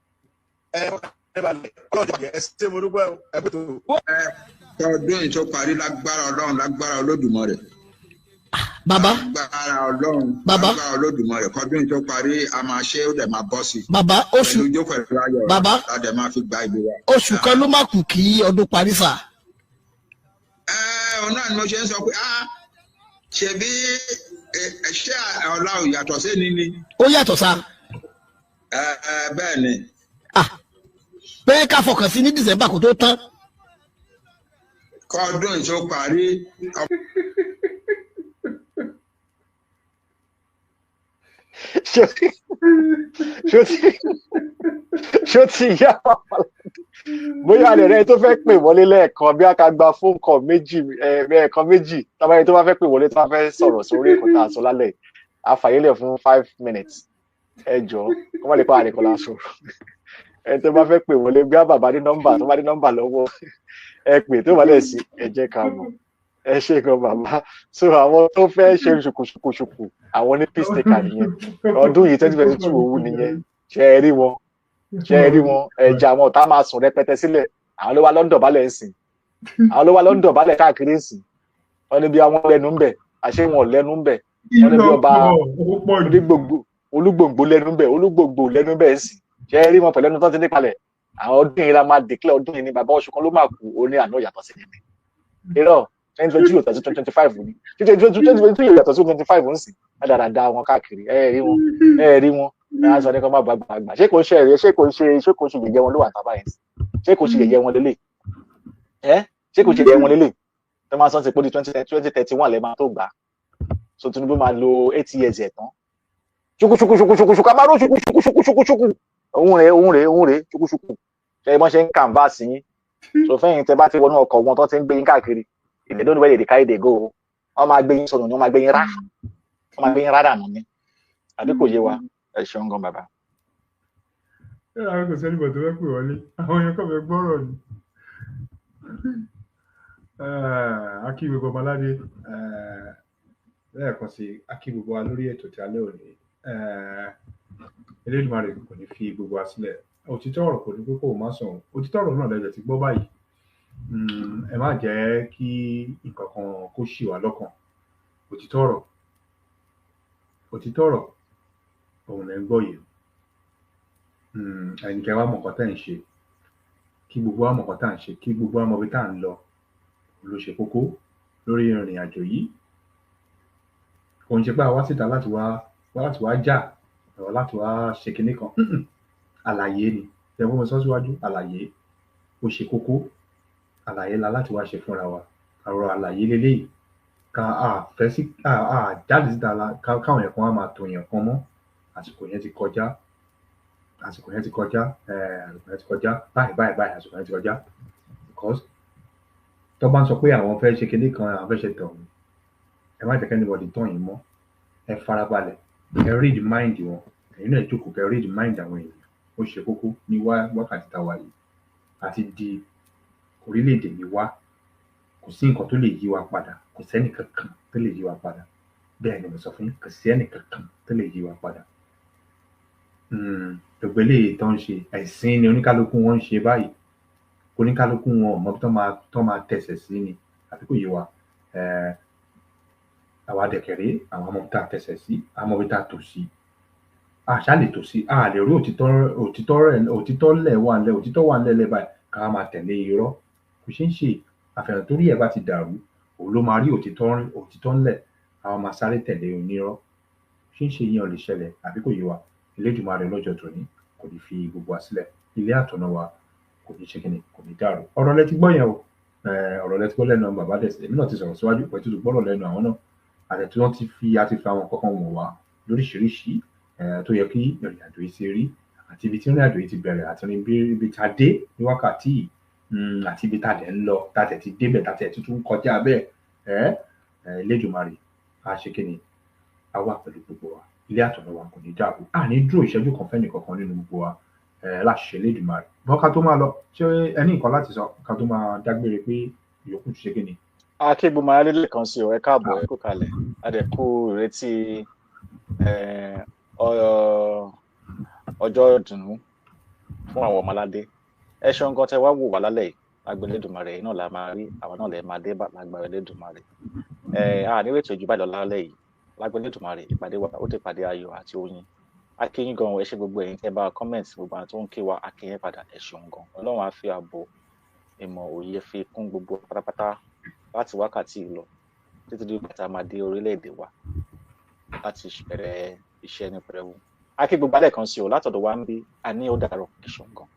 ẹ. Ẹ balẹ̀, ọlọ́run jẹ́ ẹ ṣe, mo dúpẹ́ ẹ pé tó. Ẹ ọdún yìí tó parí, lágbára Ọlọ́run, lágbára Olódùmarè. Bàbá. Lágbára Ọlọ́run. Bàbá. Lágbára Olódùmarè, kọdún yìí tó parí, a máa ṣe, ó dẹ̀ máa bọ́ sí i. Bàbá, oṣù Pẹ̀lú ijó, pẹ̀lú ayọ̀. Bàbá. La dẹ̀ máa fi gba ìbò wa. Oṣù kan ló má kù kí ọdún parí sà. Ẹ òun náà ni mo ṣe ń sọ pé ah, ṣebí ẹ ṣé ọ̀la ò yàtọ̀ sí ni ni. Ó yàtọ̀ sà. Ẹ ẹ bẹ́ẹ̀ ni. Ah, pé ká fọkàn sí ní December kó tó tán. Kọ́dún yìí tó parí. Ṣó ti ṣó ti yá bóyá lè rẹ tó fẹ́ pè wọlé lẹ́ẹ̀kan, bí a ká gba fóònù kọ méjì, ẹ̀ẹ̀kan méjì, tábàyẹ tó bá fẹ́ pè wọlé, tó bá fẹ́ sọ̀rọ̀ sórí èkó tá a sọ lálẹ́, àfàyèlẹ̀ fún 5 minutes. Ẹ jọ̀ọ́, kó má lè pa àrèkọ́ la sọ̀rọ̀. Ẹ tó bá fẹ́ pè wọlé, bí a bàbá ní nọ́mbà, tó bá ní nọ́mbà lọ́wọ́, ẹ pè. Tó bá lẹ̀ sí, ẹ jẹ́ ká mọ̀. Ẹ ṣe gan bàbá. So àwọn tó fẹ́ ṣe ṣùkùṣùkùṣùkù, àwọn ní peace taker nìyẹn. Ọdún yìí, 2022, òwú nìyẹn. Ṣe ẹ rí wọn? Ṣe ẹ rí wọn? Ẹja àwọn ọ̀tá máa sùn rẹpẹtẹ sílẹ̀. Àwọn ló wá London balẹ̀ ń sìn, àwọn ló wá London balẹ̀ káàkiri ń sìn. Wọn ní bí àwọn lẹ́nu ń bẹ̀, àṣé wọn ò lẹ́nu ń bẹ̀. Wọn ní bí ọba onígbòǹgbò, olúgbòǹgbò lẹ́nu ń bẹ̀, olúgbòǹgbò lẹ́nu ń bẹ̀ ń sìn. Ṣe ẹ rí wọn pẹ̀lú ẹnu tó ti ní kalẹ̀? Àwọn ọdún yìí la máa declare. Ọdún yìí ni bàbá oṣù kan ló máa kú. Ó ní àná yàtọ̀ sí ni irọ́. 2022 yàtọ̀ sí 2025 ni, 2022 yàtọ̀ sí 25 ń sìn. Ẹ dáadáa wọn káàkiri. Ẹ rí wọn, ẹ rí wọn. Ẹ á sọ ní kó má bàa gbàgbà. Ṣé kò ń ṣe ẹ̀rí? Ṣé kò ń ṣe yẹ̀yẹ́ wọn ló wà tábà yẹn? Ṣé kò ń ṣe yẹ̀yẹ́ wọn lélẹ̀? Ẹ ṣé kò ń ṣe yẹ̀yẹ́ wọn lélẹ̀ tó máa sọ ti pé di 2031 lẹ́ máa tó gbà á? So Tinubu máa lo 8 years ẹ̀ tán. Ṣùkú ṣùkú ṣùkú ṣùkú ṣùkú amáró, ṣùkú ṣùkú ṣùkú ṣùkú ṣùkú. Òun rèé, òun rèé, òun rèé. Ṣùkú ṣùkú. Ṣe bọ́n ṣe ń canvas yín? So fẹ́yìn tẹ bá ti wọnú ọkọ̀ wọn tó ti ń gbé yín káàkiri, if they don't know where they carry they go, wọ́n máa gbé yín sọnù ni, wọ́n máa gbé yín rá, wọ́n máa gbé yín rá dànù ni. Àbí kò yé wa? Ẹ ṣeun gan bàbá. Ẹ àwọn kò sẹ́ni bọ̀ tó fẹ́ pè wọlé, àwọn èèyàn kàn fẹ́ gbọ́rọ̀ ni. A kí gbogbo ọmọládé lẹ́ẹ̀kan sí, a kí gbogbo wa lórí ètò tí alẹ́ òní. Elédùmarè kò ní fi gbogbo wa sílẹ̀. Òtítọ́ ọ̀rọ̀ kò ní pé kó o má sọ̀rọ̀. Òtítọ́ ọ̀rọ̀ náà lẹ́jẹ̀ ti gbọ́ báyìí. Ẹ má jẹ́ kí nǹkan kan kó ṣì wá lọ́kàn. Òtítọ́ ọ̀rọ̀, òtítọ́ ọ̀rọ̀ òun lẹ́ ń gbọ́ yìí. Ẹ̀yin kẹ́ wá mọ̀ nǹkan tẹ́ ń ṣe, kí gbogbo wa mọ̀ nǹkan tá à ń ṣe, kí gbogbo wa mọ̀ ibi tá à ń lọ ló ṣe kókó lórí ìrìn àjò yìí. Kò ń ṣe pé a wá síta láti wá jà ọ̀ láti wá ṣe kinní kan. Àlàyé ni ẹ fún mi sọ síwájú. Àlàyé ó ṣe kókó. Àlàyé la láti wá ṣe fúnra wa. Ọ̀rọ̀ àlàyé leléyìí. Ká a fẹ́ sí a jáde síta káwọn èèyàn kan wá máa tò èèyàn kan mọ́. Àsìkò yẹn ti kọjá, àsìkò yẹn ti kọjá, àsìkò yẹn ti kọjá báyìí báyìí báyìí. Àsìkò yẹn ti kọjá because tó bá ń sọ pé àwọn fẹ́ ṣe kinní kan, àwọn fẹ́ ṣe tọ̀hún, ẹ má jẹ́ kí anybody tàn yín mọ́. Ẹ farabalẹ̀, ẹ read mind wọn. Ẹ̀yin náà jókòó, kẹ́ read mind àwọn èèyàn. Ó ṣe kókó ní wákàtí tá a wà yìí. Àti di orílẹ̀-èdè ní wá, kò sí nǹkan tó lè yí wa padà. Kò sẹ́nì kankan tó lè yí wa padà. Bẹ́ẹ̀ ni mo sọ fún yín, kò sí ẹnì kankan tó lè yí wa padà. Gbogbo eléyìí tó ń ṣe, ẹ̀sìn ni oníkálukú wọn ń ṣe báyìí. Oníkálukú wọn ò mọ bí tó máa tẹ̀sẹ̀ sí ni, àbí kò yé wa? Àwa dẹ̀kẹ̀rẹ́, àwọn ọmọ tá a tẹ̀sẹ̀ sí, àwọn ọmọ tá a tò sí, àṣà lè tò sí. A lè rí òtítọ́, òtítọ́ rẹ̀, òtítọ́ lẹ̀ wà lẹ̀, òtítọ́ wà lẹ̀ lẹ̀ báyìí, ká máa tẹ̀lé irọ́. Kò ṣeé ṣe. Àfẹ̀yàn torí ẹ̀ bá ti dàrú, òun ló máa rí òtítọ́, òtítọ́ ńlẹ̀, àwọn máa sáré tẹ̀lé onírọ́. Kò ṣeé ṣe, ìyẹn ò lè ṣẹlẹ̀. Àbí kò yé wa? Elédùmarè lọ́jọ́ tòní kò ní fi gbogbo wa sílẹ̀. Ilé àtọ̀nà wa kò ní ṣe kíni, kò ní dàrú. Ọ̀rọ̀ lẹ ti gbọ́ yẹn o. Ọ̀rọ̀ lẹ ti gbọ́ lẹ́nu bàbá dẹ̀. Èmi náà ti sọ̀rọ̀ síwájú pẹ̀lú tó gbọ́rọ̀ lẹ́nu àwọn náà àti tí wọ́n ti fi àti fi àwọn kankan wọ̀n wá lóríṣiríṣi tó yẹ kí ìrìn àjò yìí ti rí, àti ibi tí ìrìn àjò yìí ti bẹ̀rẹ̀, àti ibi tá a dé ní wákàtí yìí, àti ibi tá a dẹ̀ ń lọ, tá a dẹ̀ ti débẹ̀, tá a dẹ̀ tuntun kọjá bẹ́ẹ̀. Elédùmarè á ṣe kíni, á wà pẹ̀lú gbogbo wa. Ilé àtọ̀nà wa kò ní dàrú. À ní dúró ìṣẹ́jú kan fẹ́ni kankan nínú gbogbo wa láṣẹ Elédùmarè. Bọ́n ká tó máa lọ, ṣé ẹ ní nǹkan láti sọ ká tó máa dágbére pé ìyókù tún ṣe kíni? Akégbòmọ ayálélẹ kan sí o. Ẹ káàbọ̀, ẹ kú kalẹ̀. A dẹ̀ kú ìrètí ọjọ́ ìdùnnú fún àwọn ọmọládé. Ẹ ṣeun gan tẹ wá wò wá lálẹ́ yìí. Lágbára Elédùmarè, yìí náà la máa rí, àwọn náà lè máa dé bá lágbára Elédùmarè. A nírètí ojú báyìí lọ lálẹ́ yìí. Lágbára Elédùmarè, ìpàdé wa ó ti pàdé ayọ̀ àti oyin. A kí yín gan. Ẹ ṣé gbogbo ẹ̀yin tẹ́ bá comment, gbogbo àwọn tó ń kí wa, a kí yín padà. Ẹ ṣeun gan. Ọlọ́run á fi ààbò, ìmọ̀, òye fi kún gbogbo pátápátá láti wákàtí yìí lọ títí di ìgbà tá a máa dé orílẹ̀-èdè wa láti bẹ̀rẹ̀ iṣẹ́ ní pẹrẹwu. Akí gbogbo alẹ́ kan sí o látọ̀dọ̀ wa ń bí. A ní ó dàrọ̀. Ẹ̀ṣọ́ gan.